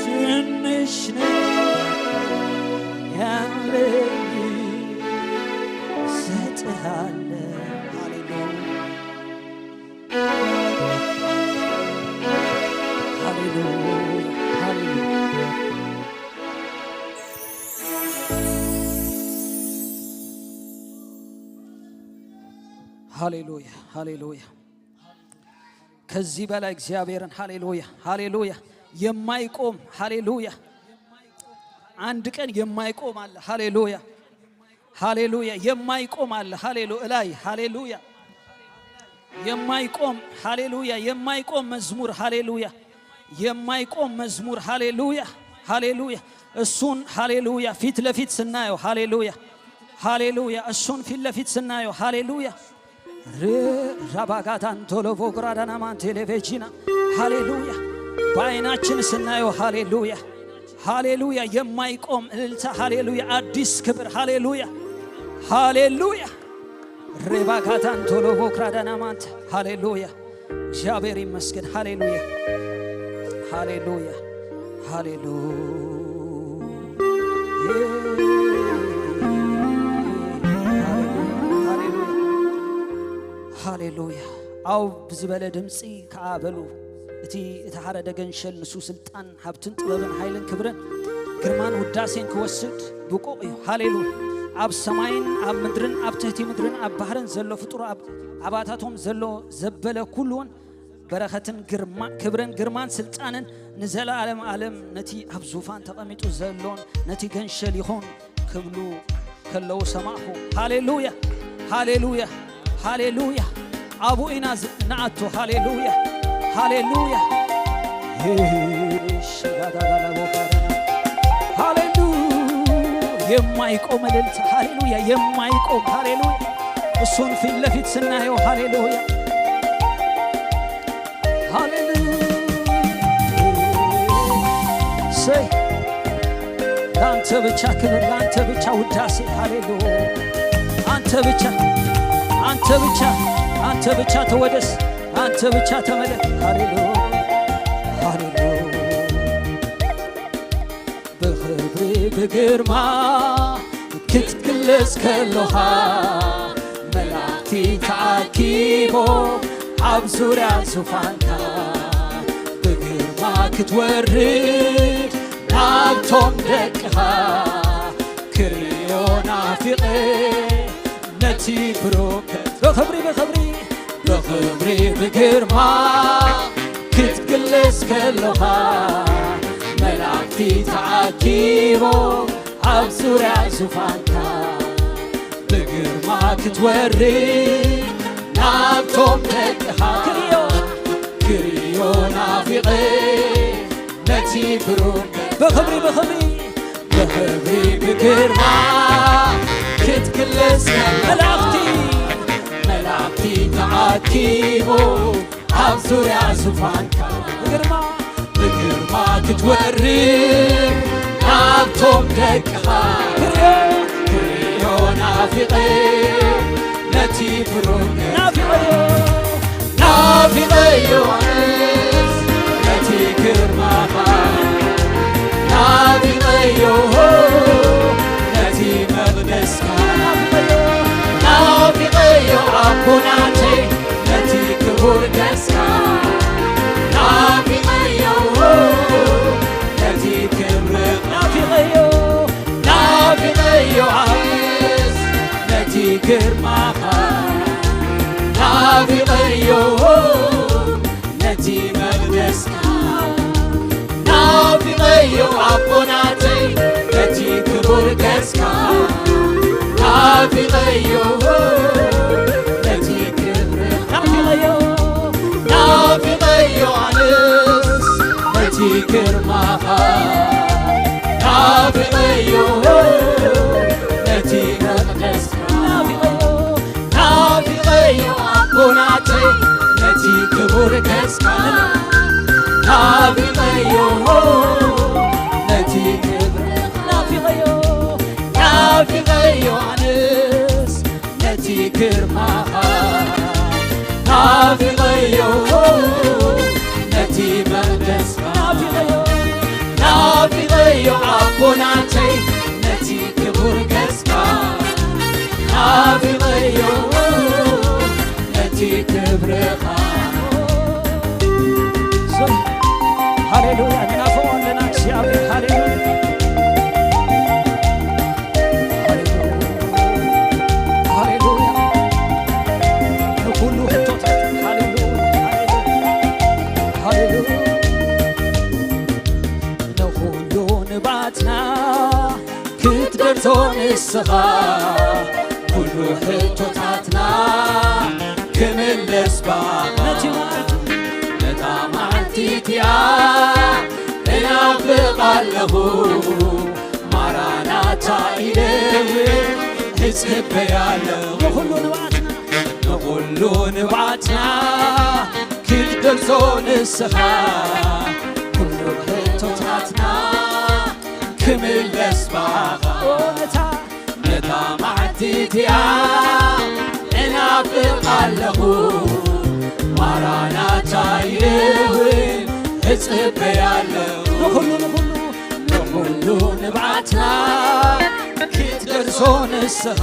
ትንሽ ነው ያለኝ እሰጥሃለሁ። ሃሌሉያ ሃሌሉያ ሃሌሉያ ሃሌሉያ ሃሌሉያ። ከዚህ በላይ እግዚአብሔርን ሃሌሉያ ሃሌሉያ። የማይቆም ሃሌሉያ። አንድ ቀን የማይቆም አለ። ሃሌሉያ ሃሌሉያ። የማይቆም አለ። ሃሌሉ እላይ ሃሌሉያ። የማይቆም ሃሌሉያ። የማይቆም መዝሙር ሃሌሉያ። የማይቆም መዝሙር ሃሌሉያ ሃሌሉያ። እሱን ሃሌሉያ ፊት ለፊት ስናየው ሃሌሉያ ሃሌሉያ። እሱን ፊት ለፊት ስናየው ሃሌሉያ ራባጋታን ቶሎቮ ግራዳናማን ቴሌቬጂና ሃሌሉያ። በአይናችን ስናየው ሃሌሉያ ሃሌሉያ። የማይቆም እልልታ ሃሌሉያ። አዲስ ክብር ሃሌሉያ ሃሌሉያ። ሬባጋታን ቶሎቮ ግራዳናማንት ሃሌሉያ። እግዚአብሔር ይመስገን። ሃሌሉያ ሃሌሉያ ሃሌሉያ ሃሌሉያ። ኣው ብዝበለ ድምፂ ከዓ በሉ፣ እቲ እተሓረደ ገንሸል ንሱ ስልጣን፣ ሃብትን ጥበብን ሓይልን ክብርን ግርማን ውዳሴን ክወስድ ብቁቕ እዩ። ሃሌሉያ። ኣብ ሰማይን ኣብ ምድርን ኣብ ትሕቲ ምድርን ኣብ ባሕርን ዘሎ ፍጡር፣ ኣብ ኣባታቶም ዘሎ ዘበለ ኩሉውን በረኸትን ክብርን ግርማን ስልጣንን ንዘለዓለም ዓለም ነቲ ኣብ ዙፋን ተቐሚጡ ዘሎን ነቲ ገንሸል ይኹን ክብሉ ከለዉ ሰማዕኹ። ሃሌሉያ ሃሌሉያ ሃሌሉያ። ኣብኡ ኢና ንኣቱ። ሃሌሉያ ሃሌሉያ። ሃሌሉያ። የማይቆም እልልታ። ሃሌሉያ። የማይቆም። ሃሌሉያ። እሱን ፊት ለፊት ስናየው። ሃሌሉያ ሃሌሉያ። ሰይ ለአንተ ብቻ ክብር፣ ለአንተ ብቻ ውዳሴ። ሃሌሉያ። አንተ ብቻ፣ አንተ ብቻ፣ አንተ ብቻ ተወደስ፣ አንተ ብቻ ተመለክ። ሃሌሉያ ሃሌሉያ። ብኽብሪ ብግርማ ክትግለጽ ከሎኻ፣ መላእኽቲ ተኣኪቦ ኣብ ዙርያ ዙፋንካ፣ ብግርማ ክትወርድ ናብቶም ደቅኻ፣ ክርእዮ ናፊቐ ነቲ ብሩክ። ብኽብሪ ብኽብሪ ብኽብሪ ብግርማ ክትግለጽ ከሎኻ፣ መላእኽቲ ተኣኪቦ ኣብ ዙርያ ዙፋንካ፣ ብግርማ ክትወርድ ናብቶም ደቅኻ፣ ክርእዮ ክርእዮ ናፊቐ ነቲ ብሩክ። ብኽብሪ ብኽብሪ ብኽብሪ ብግርማ ክትግለጽ፣ መላእኽቲ መላእኽቲ ተኣኪቦ ኣብ ዙርያ ዙፋንካ፣ ብግርማ ብግርማ ክትወርድ ናብቶም ደቅኻ፣ ክርእዮ ክርእዮ ናፊቐ ነቲ ብሩክ ናፊቐዮ ናፊቐዮ ኣነስ ነቲ ግርማኻ፣ ናፊቐዮ ነቲ መቕደስካ፣ ናፊቐዮ ኣቦ ናተይ ነቲ ክቡር ገጽካ፣ ናፊቐዮ ነቲ ክብርኻ፣ ናፊቐዮ ናፊቐዮ ኣነስ ነቲ ግርማኻ፣ ናፊቐዮ ነቲ መቕደስካ፣ ናፊቐዮ ኣቦ ናተይ ነቲ ክቡር ገጽካ፣ ናፊቐዮ ነቲ ክብርኻ፣ ናፊቐዮ ናፊቐዮ ኣነስ ነቲ ግርማኻ፣ ናፊቐዮ ነቲ መቕደስካ፣ ናፊቐዮ ናፊቐዮ ኣቦ ናተይ ነቲ ክቡር ገጽካ፣ ናፊቐዮ ነቲ ክብርኻ፣ ናፊቐዮ ናፊቐዮ ኣነስ ነቲ ግርማኻ፣ ናፊቐዮ ነቲ መቕደስካ፣ ናፊቐዮ ናፊቐዮ ኣቦ ናተይ ነቲ ክቡር ገጽካ፣ ናፊቐዮ ነቲ ክብርኻ። ሃሌሉያ፣ ንናፍቖ ኣለና እግዚኣብሔር። ሃሌሉያ፣ ሃሌሉያ፣ ንኹሉ ሕቶታት። ሃሌሉያ፣ ሃሌሉያ፣ ሃሌሉያ። ንኹሉ ንባትና ክትደርሶ ንስኻ፣ ኩሉ ሕቶታትና ክምለስ ባኻ። ነቲ መዓልቲ፣ ነታ መዓልቲ እቲኣ እናፍቓ ኣለኹ፣ ማራናታ ኢለ እውን እጽበያ ኣለኹ። ንኹሉ ንባትና፣ ንኹሉ ንባትና ክትደርሶ ንስኻ፣ ኩሉ ሕቶታትና ክምለስ ባኻ። ነታ፣ ነታ መዓልቲ እቲኣ እናፍቕ ኣለኹ፣ ማራናታ ኢለ እውን እጽበያ ኣለኹ። ንኹሉ፣ ንኹሉ፣ ንኹሉ ንብዓትና ክትደርሶ ንስኻ፣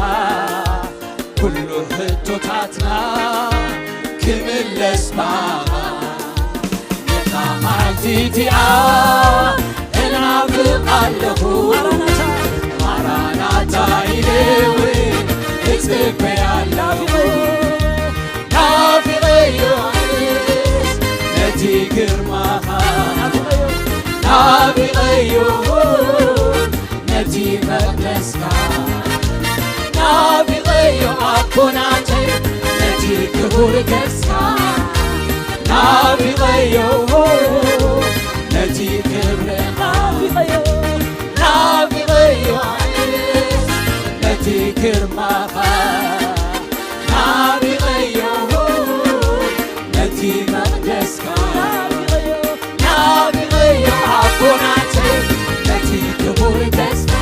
ኩሉ ሕቶታትና ክምለስ ባኻ። ነታ መዓልቲ እቲኣ እናፍቕ ኣለኹ። ማራናታ፣ ማራናታ ኢለ እውን እጽበያ ኣለኹ። ናፊቐዮ ኣነስ ነቲ ግርማኻ፣ ናፊቐዮ ነቲ መቕደስካ፣ ናፊቐዮ ኣቦ ናተይ ነቲ ክቡር ገጽካ፣ ናፊቐዮ ነቲ ክብርኻ፣ ናፊቐዮ ኣነስ ነቲ ግርማኻ፣ ናፊቐዮ ነቲ መቕደስካ፣ ናፊቐዮ ኣቦ ናተይ ነቲ ክቡር ገጽካ፣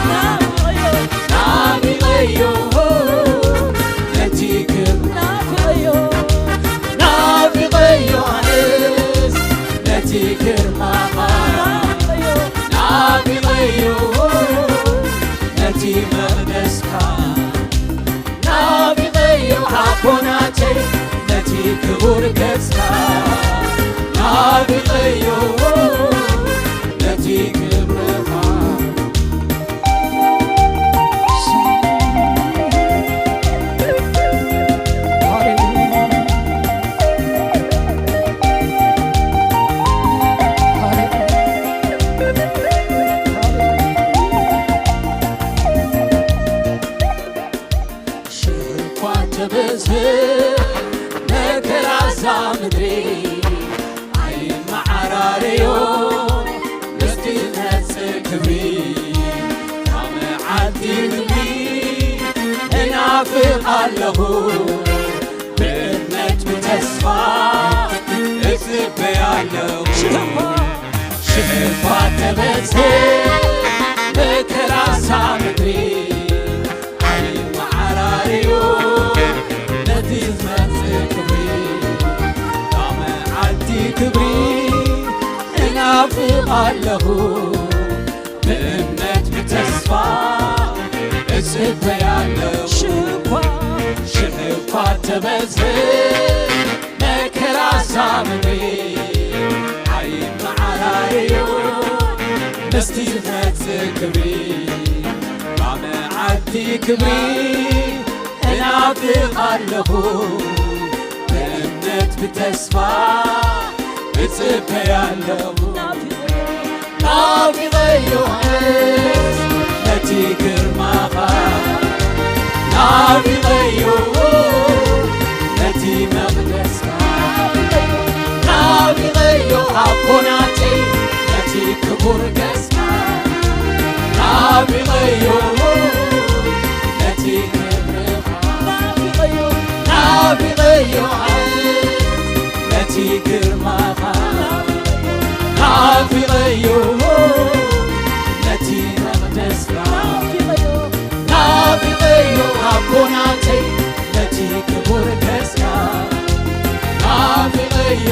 ናፊቐዮ ነቲ ክብር፣ ናፊቐዮ ኣነስ ነቲ ግርማኻ፣ ናፊቐዮ ነቲ መቕደስካ፣ ናፊቐዮ ኣቦ ናተይ ነቲ ክቡር ገጽካ፣ ናፊቐዮ ነቲ ክብርኻ። ሽህ እኳ ተበዝህ መከራ እዛ ምድሪ፣ ኣይመዓራረዮ ምስቲ ዝመጽእ ክብሪ። ካብ መዓልቲ ንግዲ እናፍቕ ኣለኹ፣ ብእምነት ብተስፋ እጽበያ ኣለኹ። ሽህ እኳ፣ ሽህ እኳ ተበዝህ መከራ እዛ ምድሪ፣ ኣይመዓራረዮ ነቲ ዝመጽእ ክብሪ። እጽብቕ ኣለኹ ብእምነት ብተስፋ እጽበይ ኣለኹ። ሽሕ እኳ ሽሕ እኳ ተበዝሕ መከራ ሳምሪ ኣይመዓራረዮ ምስቲ ዝመጽእ ክብሪ መዓልቲ ክብሪ እናፍቕ ኣለኹ ብእምነት ብተስፋ እጽበይ ኣለኹ። ናፊቐዮ ነቲ ግርማኻ ናፊቐዮ ነቲ መቕደስካ ናፊቐዮ ኣቦናተይ ነቲ ክቡር ገጽካ ናፊቐዮ ነቲ ክብርኻ ናፊቐዮ ናፊቐዮ ነቲ ግርማኻ ናፊቐዮ ነቲ መቕደስካ ናፊቐዮ ኣቦናተይ ነቲ ክቡር ገጽካ ናፊቐዮ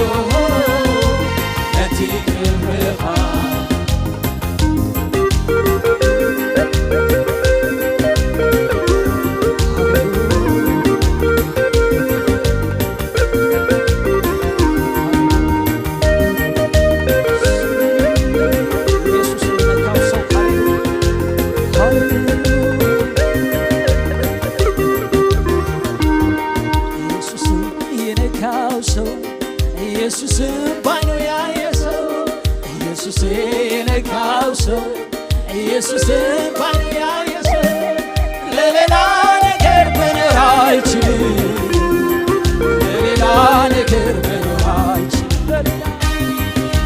ነቲ ክብርኻ ኢየሱስን ባይኑ ያየ ሰው ኢየሱስ የነካው ሰው ኢየሱስን ባይኑ ያየ ሰው ለሌላ ነገር መኖር አይችልም። ለሌላ ነገር መኖር አይችልም።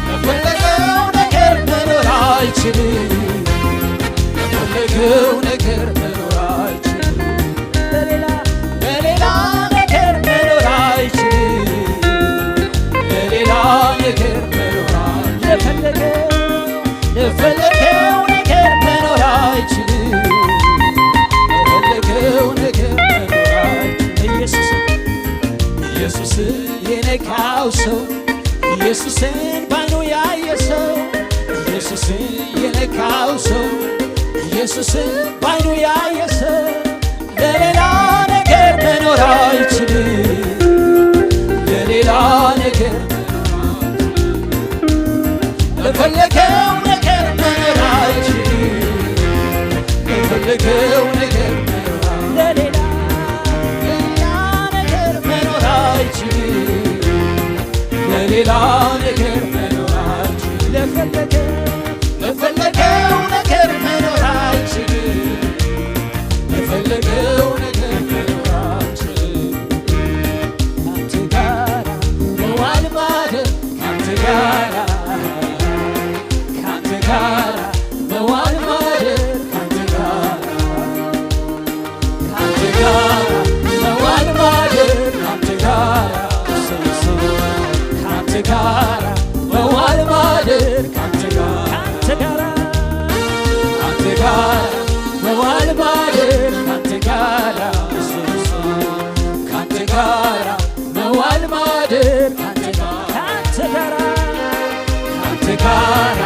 ለፈለገው ነገር መኖር አይችልም። ለፈለገው ነገር መኖር አይችልም። ለሌላ ለሌላ ነገር መኖር አይችልም። ለሌላ ነገር መኖር አይችልም። ለፈለገው ለፈለገው ነገር መኖር አይችልም። ለፈለገው ነገር መኖር አይችልም። ኢየሱስ ኢየሱስ የነካው ሰው ኢየሱስን ባይኑ ያየ ሰው ኢየሱስን የነካው ሰው ኢየሱስን ባይኑ ያየ ሰው ለሌላ ነገር መኖር አይችልም። ለሌላ ነገር ለፈለገው ነገር መኖር አይችልም። ለፈለገው ነገር መኖር ለሌላ ለሌላ ነገር መኖር አይችልም። ለሌላ ነገር መኖር አይችልም። ለፈለገው ለፈለገው ነገር መኖር አይችልም። ለፈለገው ነገር መኖር አይችልም። ካንተ ጋር መዋል ማደር ካንተ ጋር ካንተ ጋር መዋል ማደር ካንተ ጋር ካንተ ጋር መዋል ማደር ካንተ ጋር ካንተ ጋር መዋል ማደር ካንተ ጋር ካንተ ጋር ካንተ ጋር መዋል ማደር ካንተ ጋር ካንተ ጋር መዋል ማደር ካንተ ጋር ካንተ ጋር ካንተ ጋር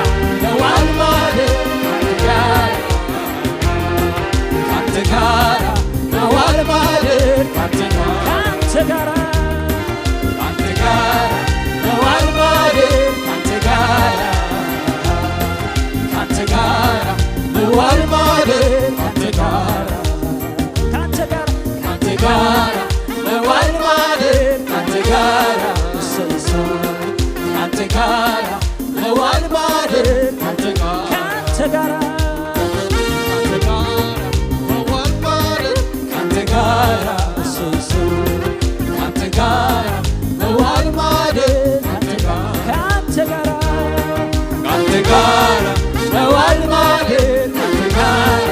መዋል ማደር ካንተ ጋር ካንተ ጋር መዋል ማደር ካንተ ጋር ካንተ ጋር ካንተ ጋር መዋል ማደር ካንተ ጋር ካንተ ጋር መዋል ማደር ካንተ ጋር ካንተ ጋር ካንተ ጋር መዋል ማደር ካንተ ጋር ካንተ ጋር መዋል ማደር ካንተ ጋር ካንተ ጋር ካንተ ጋር መዋል ማደር ካንተ ጋር ካንተ ጋር መዋል ማደር ካንተ ጋር ካንተ ጋር ካንተ ጋር መዋል ማደር ካንተ ጋር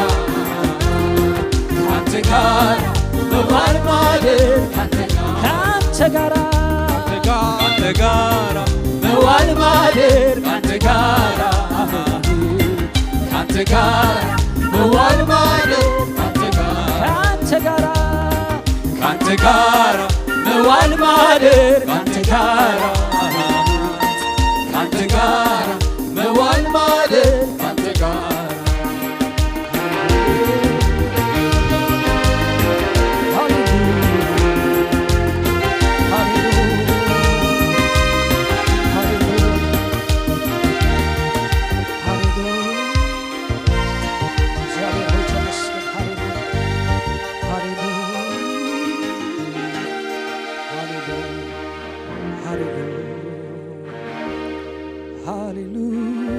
ካንተ ጋር መዋል ማደር ካንተ ጋር ካንተ ጋር ካንተ ጋር መዋል ማደር ካንተ ጋር ካንተ ጋር መዋል ማደር ካንተ ጋር ካንተ ጋር ካንተ ጋር መዋል ማደር ካንተ ጋር ካንተ ጋር ሃሌሉያ፣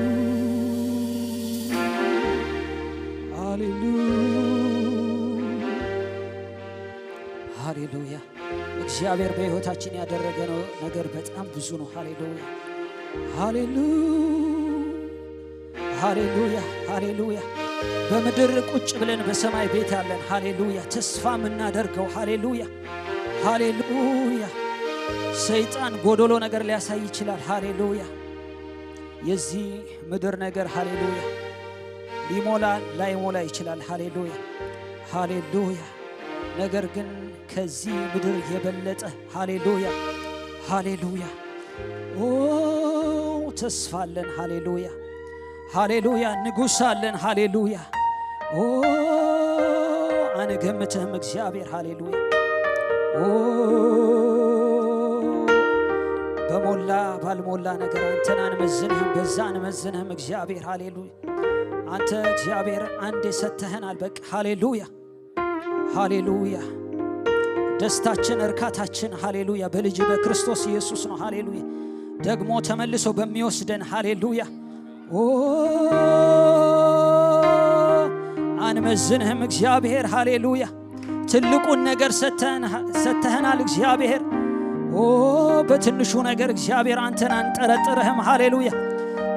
ሃሌሉያ፣ ሃሌሉያ። እግዚአብሔር በሕይወታችን ያደረገው ነገር በጣም ብዙ ነው። ሃሌሉያ፣ ሃሌሉያ፣ ሃሌሉያ፣ ሃሌሉያ። በምድር ቁጭ ብለን በሰማይ ቤት ያለን፣ ሃሌሉያ፣ ተስፋ የምናደርገው፣ ሃሌሉያ፣ ሃሌሉያ። ሰይጣን ጎዶሎ ነገር ሊያሳይ ይችላል። ሃሌሉያ። የዚህ ምድር ነገር፣ ሃሌሉያ፣ ሊሞላ ላይሞላ ይችላል። ሃሌሉያ፣ ሃሌሉያ። ነገር ግን ከዚህ ምድር የበለጠ፣ ሃሌሉያ፣ ሃሌሉያ። ኦ፣ ተስፋ አለን። ሃሌሉያ፣ ሃሌሉያ። ንጉሥ አለን። ሃሌሉያ። ኦ፣ አንገምትህም እግዚአብሔር። ሃሌሉያ። ኦ፣ በሞላ ባልሞላ ነገር አንተን አንመዝንህም፣ በዛ አንመዝንህም እግዚአብሔር። ሃሌሉያ። አንተ እግዚአብሔር አንዴ ሰጥተኸናል። በቃ ሃሌሉያ፣ ሃሌሉያ። ደስታችን፣ እርካታችን፣ ሃሌሉያ፣ በልጅ በክርስቶስ ኢየሱስ ነው። ሃሌሉያ። ደግሞ ተመልሶ በሚወስደን፣ ሃሌሉያ። ኦ፣ አንመዝንህም እግዚአብሔር። ሃሌሉያ። ትልቁን ነገር ሰተን-፣ ሰተኸናል እግዚአብሔር። ኦ፣ በትንሹ ነገር እግዚአብሔር አንተን አንጠረጥርህም። ሃሌሉያ።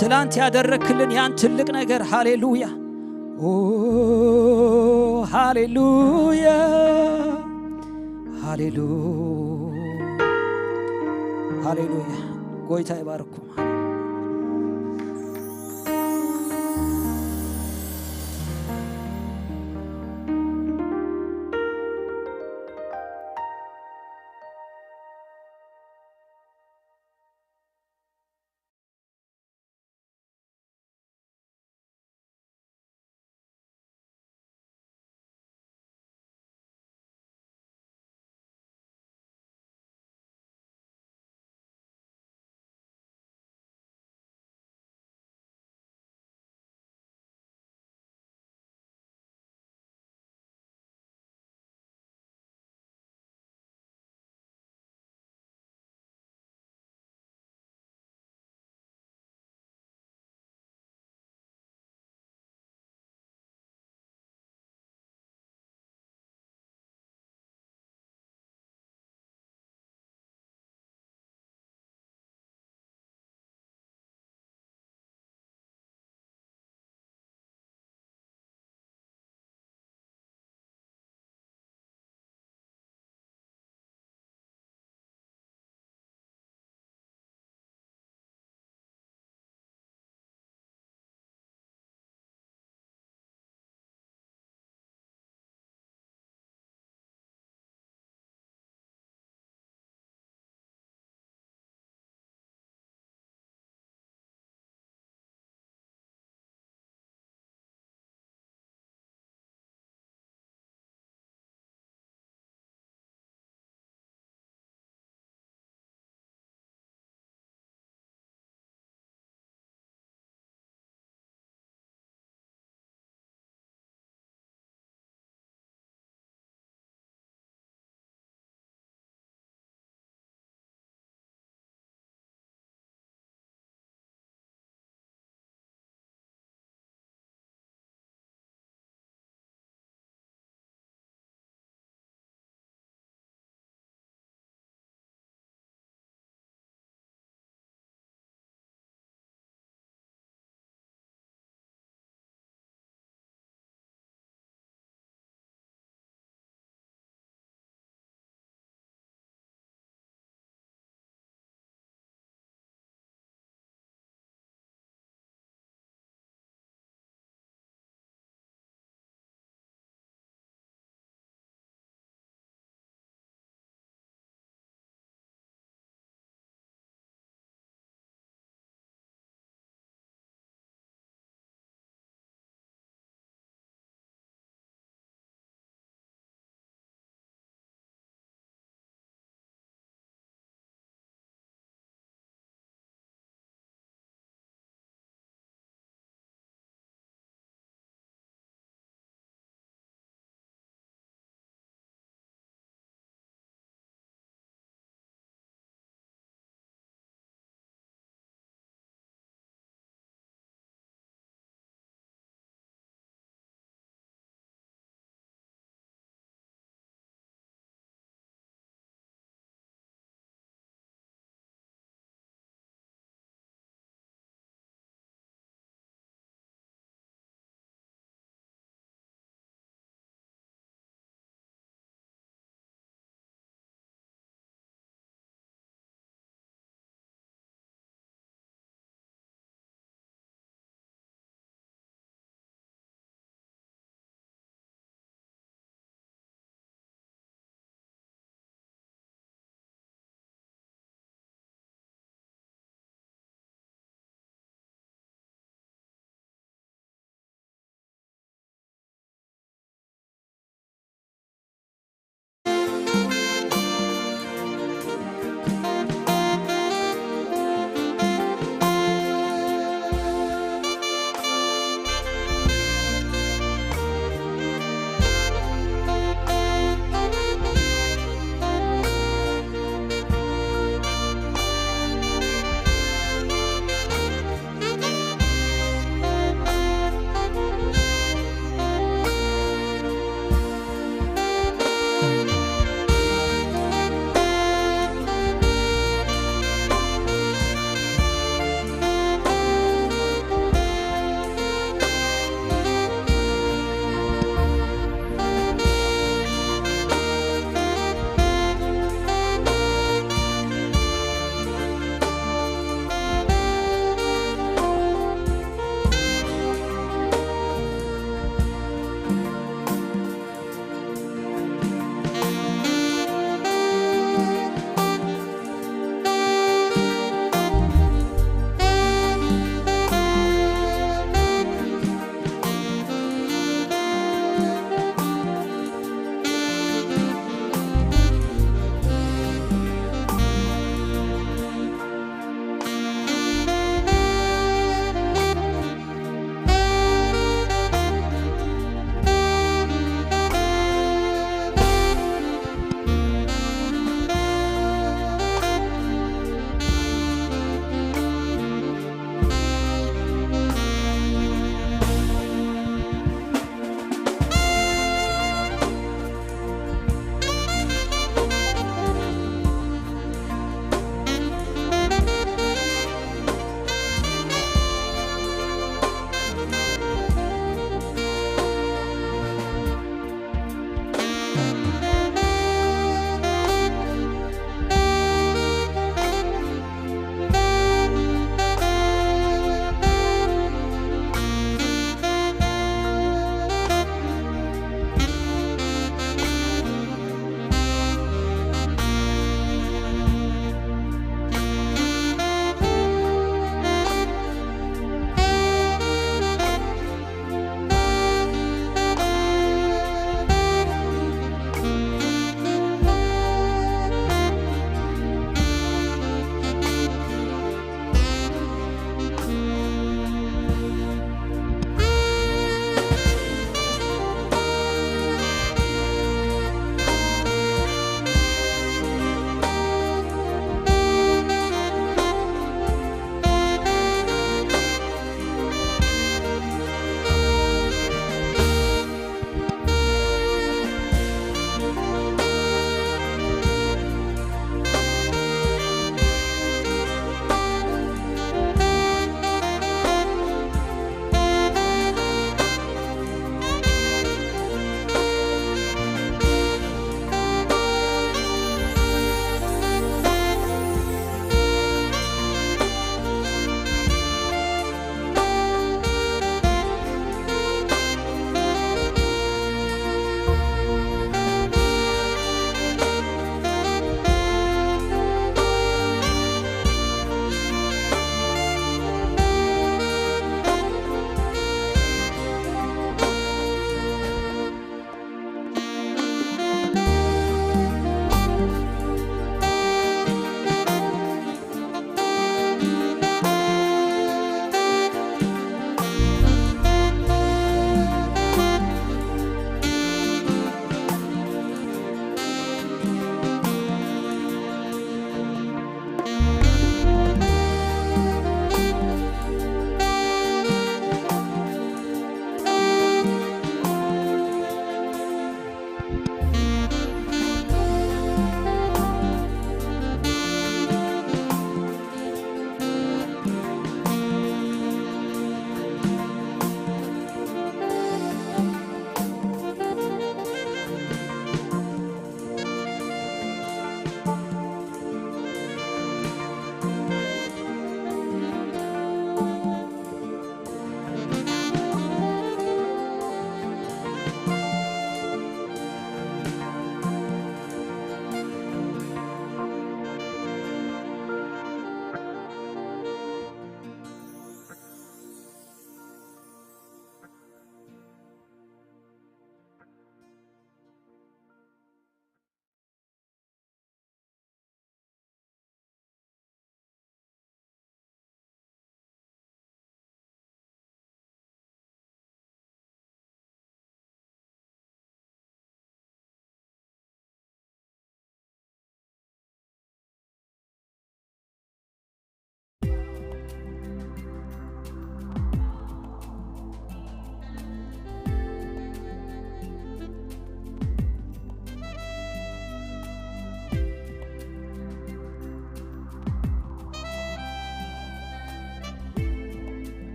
ትላንት ያደረክልን ያን ትልቅ ነገር፣ ሃሌሉያ። ኦ፣ ሃሌሉያ፣ ሃሌሉያ፣ ሃሌሉያ። ጎይታ ይባርኩም።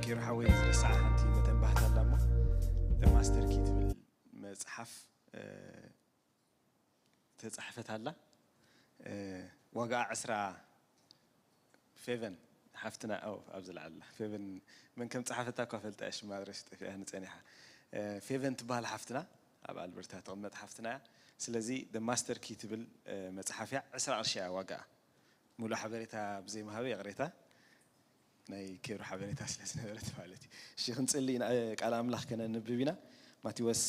ጌሩ ሓወይ ዝረሳዓ ሓንቲ መተንባህታ ኣላ እሞ፣ The Master Key ትብል መጽሓፍ ተጻሕፈት ኣላ። ዋጋኣ ዕስራ፣ ፌቨን ሓፍትና፣ ኦ፣ ኣብዚ ላዕሊ ኣላ። ፌቨን መን ከም ጸሓፈታ እኳ ፈልጣ እየ፣ ሽማ ረሽ ጠፊኣኒ ጸኒሓ። ፌቨን ትበሃል ሓፍትና፣ ኣብ ኣልበርታ ትቕመጥ ሓፍትና እያ። ስለዚ The Master Key ትብል መጽሓፍ እያ። ዕስራ ቅርሺ እያ ዋጋኣ። ሙሉእ ሓበሬታ ብዘይ ምሃበይ ይቕሬታ፣ ናይ ኬሩ ሓበሬታ ስለ ዝነበረት ማለት እዩ። እሺ፣ ክንጽሊ ኢና። ቃል ኣምላኽ ከነንብብ ኢና። ማቴዎስ፣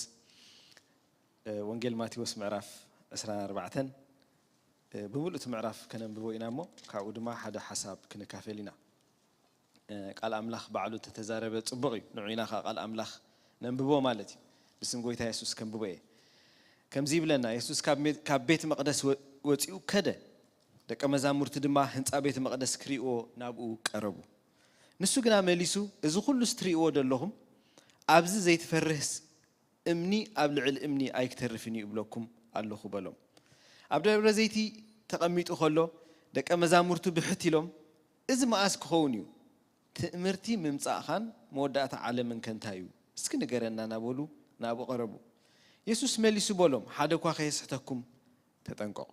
ወንጌል ማቴዎስ ምዕራፍ ዕስራን ኣርባዕተን፣ ብምሉእ እቲ ምዕራፍ ከነንብቦ ኢና እሞ፣ ካብኡ ድማ ሓደ ሓሳብ ክንካፈል ኢና። ቃል ኣምላኽ ባዕሉ ተተዛረበ ጽቡቕ እዩ። ንዑ ኢና ከኣ ቃል ኣምላኽ ነንብቦ ማለት እዩ። ብስም ጎይታ የሱስ ከንብቦ እየ። ከምዚ ይብለና፣ የሱስ ካብ ሜ-፣ ካብ ቤት መቕደስ ወ-፣ ወጺኡ ከደ። ደቀ መዛሙርቲ ድማ ህንጻ ቤት መቕደስ ክርእይዎ ናብኡ ቀረቡ። ንሱ ግና መሊሱ፣ "እዚ ኹሉስ ትርእይዎ ደለኹም፣ ኣብዚ ዘይትፈርህስ እምኒ ኣብ ልዕሊ እምኒ ኣይክተርፍን እዩ እብለኩም ኣለኹ" በሎም። ኣብ ደብረ ዘይቲ ተቐሚጡ ኸሎ፣ ደቀ መዛሙርቱ ብሕት ኢሎም፣ "እዚ መኣስ ክኸውን እዩ? ትእምርቲ ምምጻእኻን መወዳእታ ዓለምን ከ እንታይ እዩ? እስኪ ንገረና" እናበሉ ናብኡ ቀረቡ። የሱስ መሊሱ በሎም፣ "ሓደ እኳ ከየስሕተኩም ተጠንቀቑ።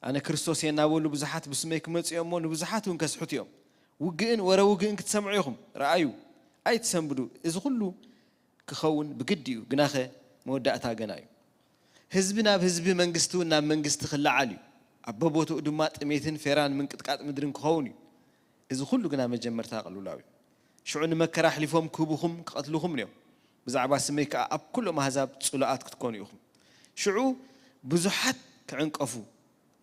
ኣነ ክርስቶስ እየ እናበሉ ብዙሓት ብስመይ ክመጹ እዮም እሞ፣ ንብዙሓት እውን ከስሕቱ እዮም። ውግእን ወረ ውግእን ክትሰምዑ ኢኹም። ረኣዩ፣ ኣይትሰንብዱ። እዚ ኹሉ ክኸውን ብግዲ እዩ፣ ግናኸ መወዳእታ ገና እዩ። ህዝቢ ናብ ህዝቢ፣ መንግስቲ እውን ናብ መንግስቲ ክለዓል እዩ። ኣብ በቦትኡ ድማ ጥሜትን ፌራን ምንቅጥቃጥ ምድርን ክኸውን እዩ። እዚ ኹሉ ግና መጀመርታ ቅልውላው እዩ። ሽዑ ንመከራ ኣሕሊፎም ክህቡኹም ክቐትልኹም እዮም። ብዛዕባ ስመይ ከኣ ኣብ ኩሎም ኣህዛብ ጽሉኣት ክትኮኑ ኢኹም። ሽዑ ብዙሓት ክዕንቀፉ፣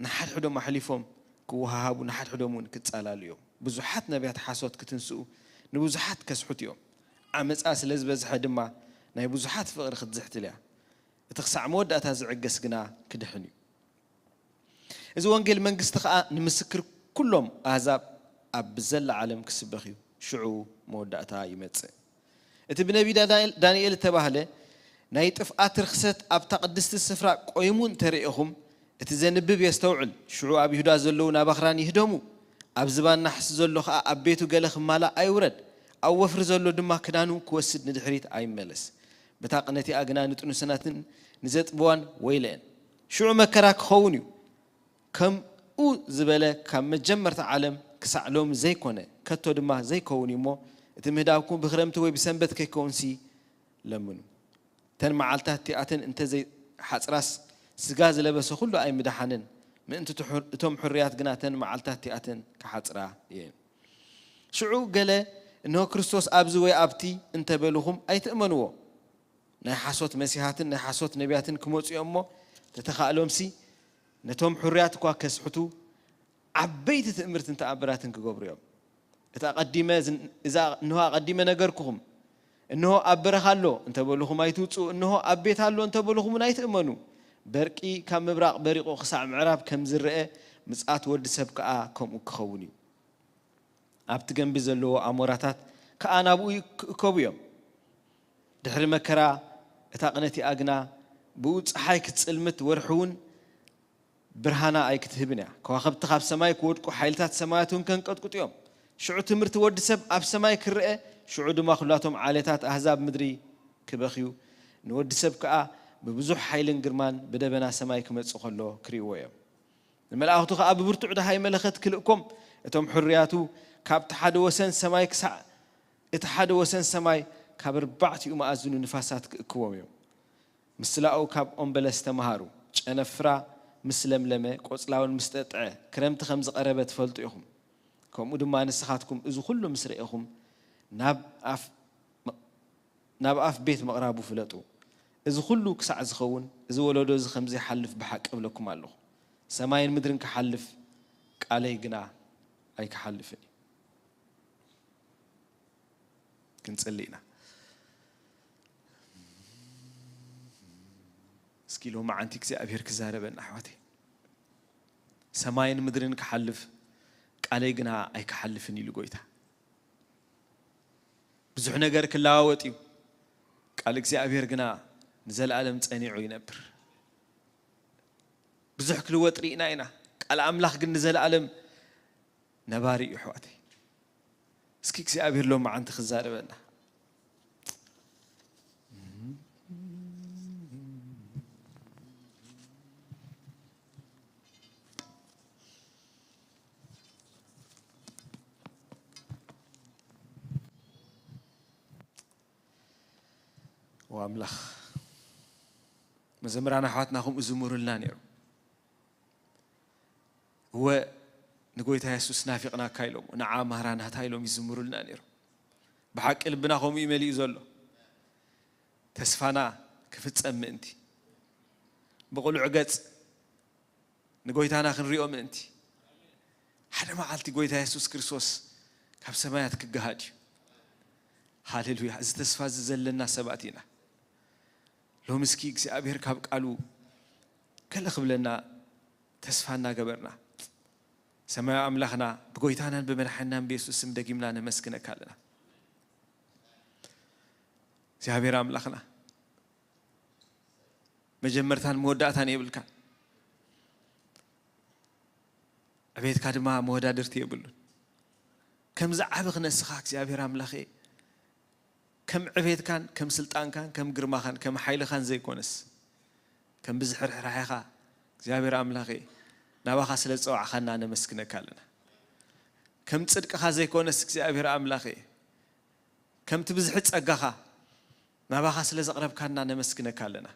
ንሓድሕዶም ኣሕሊፎም ክወሃሃቡ፣ ንሓድሕዶም እውን ክጻላሉ እዮም። ብዙሓት ነቢያት ሓሶት ክትንስኡ፣ ንብዙሓት ከስሕቱ እዮም። ዓመጻ ስለ ዝበዝሐ ድማ ናይ ብዙሓት ፍቕሪ ክትዝሕትል እያ። እቲ ክሳዕ መወዳእታ ዝዕገስ ግና ክድሕን እዩ። እዚ ወንጌል መንግስቲ ኸኣ ንምስክር ኩሎም ኣህዛብ ኣብ ብዘላ ዓለም ክስበኽ እዩ። ሽዑ መወዳእታ ይመጽእ። እቲ ብነቢ ዳንኤል፣ ዳንኤል እተባህለ ናይ ጥፍኣት ርኽሰት ኣብታ ቅድስቲ ስፍራ ቆይሙ እንተ ርኤኹም፣ እቲ ዘንብብ የስተውዕል። ሽዑ ኣብ ይሁዳ ዘለዉ ናባኽራን ይህደሙ፣ ኣብ ዝባን ናሕሲ ዘሎ ኸኣ ኣብ ቤቱ ገለ ክማላእ ኣይውረድ፣ ኣብ ወፍሪ ዘሎ ድማ ክዳኑ ክወስድ ንድሕሪት ኣይመለስ። በታ ቅነቲኣ ግና ንጥኑስናትን ንዘጥብዋን ወይለአን። ሽዑ መከራ ክኸውን እዩ። ከምኡ ዝበለ ካብ መጀመርታ ዓለም ክሳዕ ሎሚ ዘይኮነ፣ ከቶ ድማ ዘይከውን እዩ እሞ፣ እቲ ምህዳብኩም ብኽረምቲ ወይ ብሰንበት ከይከውንሲ ለምኑ። እተን መዓልታት እቲኣተን እንተ ዘይሓጽራስ፣ ስጋ ዝለበሰ ኩሉ ኣይምደሓንን። ምእንቲ እቲ ሕር-፣ እቶም ሕሩያት ግና እተን መዓልታት እቲኣተን ክሓጽራ እየን። ሽዑ ገለ፣ "እንሆ ክርስቶስ ኣብዚ ወይ ኣብቲ" እንተ በልኹም ኣይትእመንዎ። ናይ ሓሶት መሲሓትን ናይ ሓሶት ነቢያትን ክመጹ እዮም እሞ፣ ተተኻእሎምሲ ነቶም ሕሩያት እኳ ከስሕቱ፣ ዓበይቲ ትእምርትን ተኣምራትን ክገብሩ እዮም። እታ ኣቐዲመ ዝን-፣ እዛ፣ እንሆ ኣቐዲመ ነገርኩኹም፣ እንሆ ኣብ በረኻ ኣሎ እንተ በልኹም ኣይትውጽኡ፣ እንሆ ኣብ ቤት ኣሎ እንተ በልኹም እውን ኣይትእመኑ። በርቂ ካብ ምብራቕ በሪቑ ክሳዕ ምዕራብ ከም ዝረአ፣ ምጽኣት ወዲ ሰብ ከኣ ከምኡ ክኸውን እዩ። ኣብቲ ገምቢ ዘለዎ ኣሞራታት ከኣ ናብኡ ይእከቡ እዮም። ድሕሪ መከራ እታ ቅነቲኣ ግና ብኡ ጸሓይ ክትጽልምት፣ ወርሒ እውን ብርሃና ኣይክትህብን እያ። ከዋኽብቲ ካብ ሰማይ ክወድቁ፣ ሓይልታት ሰማያት እውን ከንቀጥቅጡ እዮም። ሽዑ ትምህርቲ ወዲ ሰብ ኣብ ሰማይ ክረአ፣ ሽዑ ድማ ኩላቶም ዓሌታት ኣህዛብ ምድሪ ክበኽዩ፣ ንወዲ ሰብ ከኣ ብብዙሕ ሓይልን ግርማን ብደበና ሰማይ ክመጽእ ከሎ ክርእይዎ እዮም። ንመላእኽቱ ኸኣ ብብርቱዕ ደሃይ መለኸት ክልእኮም፣ እቶም ሕሩያቱ ካብቲ ሓደ ወሰን ሰማይ ክሳዕ እቲ ሓደ ወሰን ሰማይ፣ ካብ ኣርባዕቲኡ መኣዝኑ ንፋሳት ክእክቦም እዮም። ምስላኡ ካብ ኦም በለስ ተመሃሩ። ጨነፍራ ምስ ለምለመ፣ ቆጽላውን ምስ ጠጥዐ፣ ክረምቲ ከም ዝቐረበ ትፈልጡ ኢኹም። ከምኡ ድማ ንስኻትኩም እዚ ኹሉ ምስ ረኤኹም፣ ናብ ኣፍ ናብ ኣፍ ቤት ምቕራቡ ፍለጡ። እዚ ኹሉ ክሳዕ ዝኸውን፣ እዚ ወለዶ እዚ ከም ዘይሓልፍ ብሓቂ እብለኩም ኣለኹ። ሰማይን ምድርን ክሓልፍ፣ ቃለይ ግና ኣይክሓልፍን እዩ። ክንጽሊ ኢና። እስኪ ሎማዓንቲ እግዚኣብሔር ክዛረበና ኣሕዋተይ። ሰማይን ምድርን ክሓልፍ፣ ቃለይ ግና ኣይክሓልፍን ኢሉ ጎይታ። ብዙሕ ነገር ክለዋወጥ እዩ፣ ቃል እግዚኣብሔር ግና ንዘለኣለም ጸኒዑ ይነብር። ብዙሕ ክልወጥ ርኢና ኢና፣ ቃል ኣምላኽ ግን ንዘለኣለም ነባሪ እዩ ኣሕዋተይ። እስኪ እግዚኣብሔር ሎማዓንቲ ክዛረበና። ኣምላኽ፣ መዘምራን ኣሕዋትና ከምኡ ዝምሩልና ነይሩ። እወ፣ ንጎይታ የሱስ ናፊቕናካ ኢሎም፣ ንዓ ማራናታ ኢሎም ይዝምሩልና ነይሩ። ብሓቂ ልብና ከምኡ እዩ መሊኡ ዘሎ። ተስፋና ክፍጸም ምእንቲ፣ ብቕሉዕ ገጽ ንጎይታና ክንሪኦ ምእንቲ፣ ሓደ መዓልቲ ጎይታ የሱስ ክርስቶስ ካብ ሰማያት ክገሃድ እዩ። ሃሌሉያ! እዚ ተስፋ እዚ ዘለና ሰባት ኢና። ሎሚ እስኪ እግዚኣብሔር ካብ ቃሉ ገለ ክብለና ተስፋ እናገበርና፣ ሰማያዊ ኣምላኽና ብጎይታናን ብመድሓናን ብየሱስ ስም ደጊምና ነመስግነካ ኣለና። እግዚኣብሔር ኣምላኽና መጀመርታን መወዳእታን የብልካን። ዕቤትካ ድማ መወዳድርቲ የብሉን። ከምዚ ዓቢ ክነስኻ እግዚኣብሔር ኣምላኸ፣ ከም ዕቤትካን ከም ስልጣንካን ከም ግርማኻን ከም ሓይልኻን ዘይኮነስ፣ ከም ብዝሒ ርሕራሕኻ እግዚኣብሔር ኣምላኸ፣ ናባኻ ስለ ዝጸዋዕኻና ነመስግነካ ኣለና። ከም ጽድቅኻ ዘይኮነስ እግዚኣብሔር ኣምላኸ፣ ከምቲ ብዝሒ ጸጋኻ ናባኻ ስለ ዘቕረብካና ነመስግነካ ኣለና።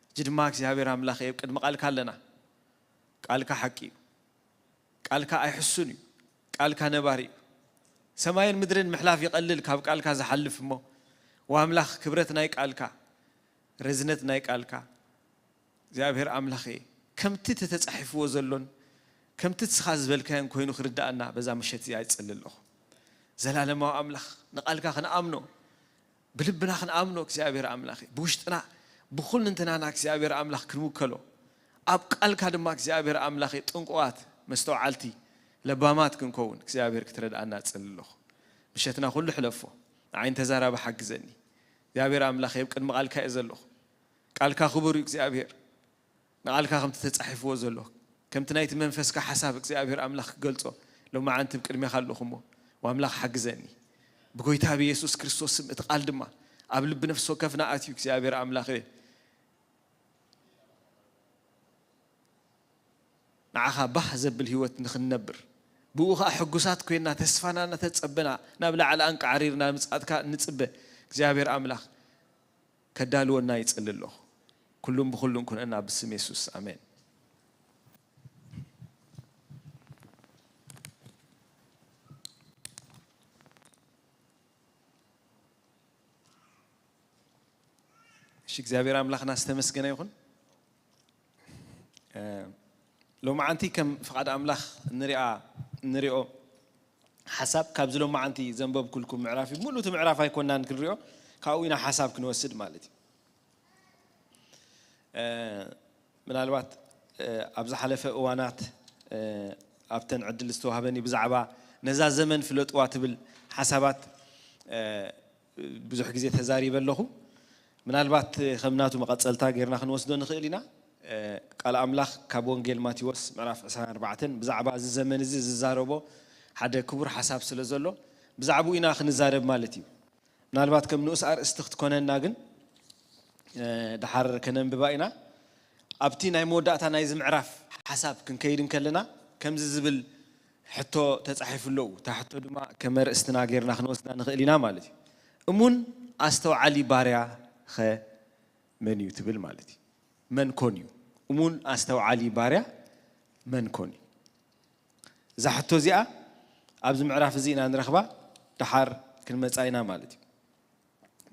ሕጂ ድማ እግዚኣብሔር ኣምላኸ፣ ኣብ ቅድሚ ቃልካ ኣለና። ቃልካ ሓቂ እዩ። ቃልካ ኣይሕሱን እዩ። ቃልካ ነባሪ እዩ። ሰማይን ምድርን ምሕላፍ ይቐልል ካብ ቃልካ ዝሓልፍ እሞ፣ ወኣምላኽ፣ ክብረት ናይ ቃልካ፣ ረዝነት ናይ ቃልካ፣ እግዚኣብሔር ኣምላኸ፣ ከምቲ ተተጻሒፍዎ ዘሎን ከምቲ ንስኻ ዝበልካዮን ኮይኑ ክርድኣና በዛ ምሸት እዚኣ ይጽሊ ኣለኹ። ዘላለማዊ ኣምላኽ፣ ንቓልካ ክንኣምኖ፣ ብልብና ክንኣምኖ እግዚኣብሔር ኣምላኸ፣ ብውሽጥና ብኹልንትናና እግዚኣብሔር ኣምላኽ ክንውከሎ፣ ኣብ ቃልካ ድማ እግዚኣብሔር ኣምላኸ ጥንቁቓት፣ መስተውዓልቲ፣ ለባማት ክንከውን እግዚኣብሔር ክትረድኣና እጽሊ ኣለኹ። ምሸትና ኩሉ ሕለፎ፣ ንዓይን ተዛራቢ ሓግዘኒ። እግዚኣብሔር ኣምላኸ፣ ኣብ ቅድሚ ቃልካ እየ ዘለኹ። ቃልካ ክቡር እዩ እግዚኣብሔር። ንቓልካ ከምቲ ተጻሒፍዎ ዘሎ፣ ከምቲ ናይቲ መንፈስካ ሓሳብ እግዚኣብሔር ኣምላኽ ክገልጾ፣ ሎማዓንቲ ኣብ ቅድሜኻ ኣለኹ እሞ፣ ወኣምላኽ ሓግዘኒ። ብጎይታ ብየሱስ ክርስቶስ ስም፣ እቲ ቃል ድማ ኣብ ልቢ ነፍሲ ወከፍና ኣትዩ፣ እግዚኣብሔር ኣምላኽ፣ ንዓኻ ባህ ዘብል ህይወት ንኽንነብር፣ ብኡ ኸኣ ሕጉሳት ኮይንና፣ ተስፋና እናተጸበና፣ ናብ ላዕሊ ኣንቃዕሪርና ምጽኣትካ እንጽበ፣ እግዚኣብሔር ኣምላኽ፣ ከዳልወና ይጽሊ ኣለኹ። ኩሉን ብኹሉን ኩነና ብስም የሱስ፣ ኣሜን። እሺ፣ እግዚኣብሔር ኣምላኽና ዝተመስገነ ይኹን። እ፣ ሎማዓንቲ ከም ፍቓድ ኣምላኽ እንሪኣ፣ እንሪኦ ሓሳብ ካብዚ ሎማዓንቲ ዘንበብኩልኩም ምዕራፍ እዩ። ሙሉ እቲ ምዕራፍ ኣይኮናን ክንሪኦ፣ ካብኡ ኢና ሓሳብ ክንወስድ ማለት እዩ። እ፣ ምናልባት፣ እ፣ ኣብ ዝሓለፈ እዋናት፣ እ፣ ኣብተን ዕድል ዝተዋህበኒ ብዛዕባ ነዛ ዘመን ፍለጥዋ ትብል ሓሳባት፣ እ፣ ብዙሕ ግዜ ተዛሪበ ኣለኹ። ምናልባት ከም ናቱ መቐጸልታ ጌርና ክንወስዶ ንኽእል ኢና። እ፣ ቃል ኣምላኽ ካብ ወንጌል ማቴዎስ ምዕራፍ ዕስራን ኣርባዕተን ብዛዕባ እዚ ዘመን እዚ ዝዛረቦ ሓደ ክቡር ሓሳብ ስለ ዘሎ፣ ብዛዕባኡ ኢና ክንዛረብ ማለት እዩ። ምናልባት ከም ንኡስ ኣርእስቲ ክትኮነና ግን፣ እ፣ ደሓር ከነንብባ ኢና። ኣብቲ ናይ መወዳእታ ናይዚ ምዕራፍ ሓሳብ ክንከይድ እንከለና፣ ከምዚ ዝብል ሕቶ ተጻሒፉ ኣለዉ። እታ ሕቶ ድማ ከም ኣርእስትና ጌርና ክንወስዳ ንኽእል ኢና ማለት እዩ። እሙን ኣስተውዓሊ ባርያ ኸ መን እዩ ትብል ማለት እዩ። መን ኮን እዩ? እሙን ኣስተውዓሊ ባርያ መን ኮን እዩ? እዛ ሕቶ እዚኣ ኣብዚ ምዕራፍ እዚ ኢና ንረኽባ፣ ደሓር ክንመጻ ኢና ማለት እዩ።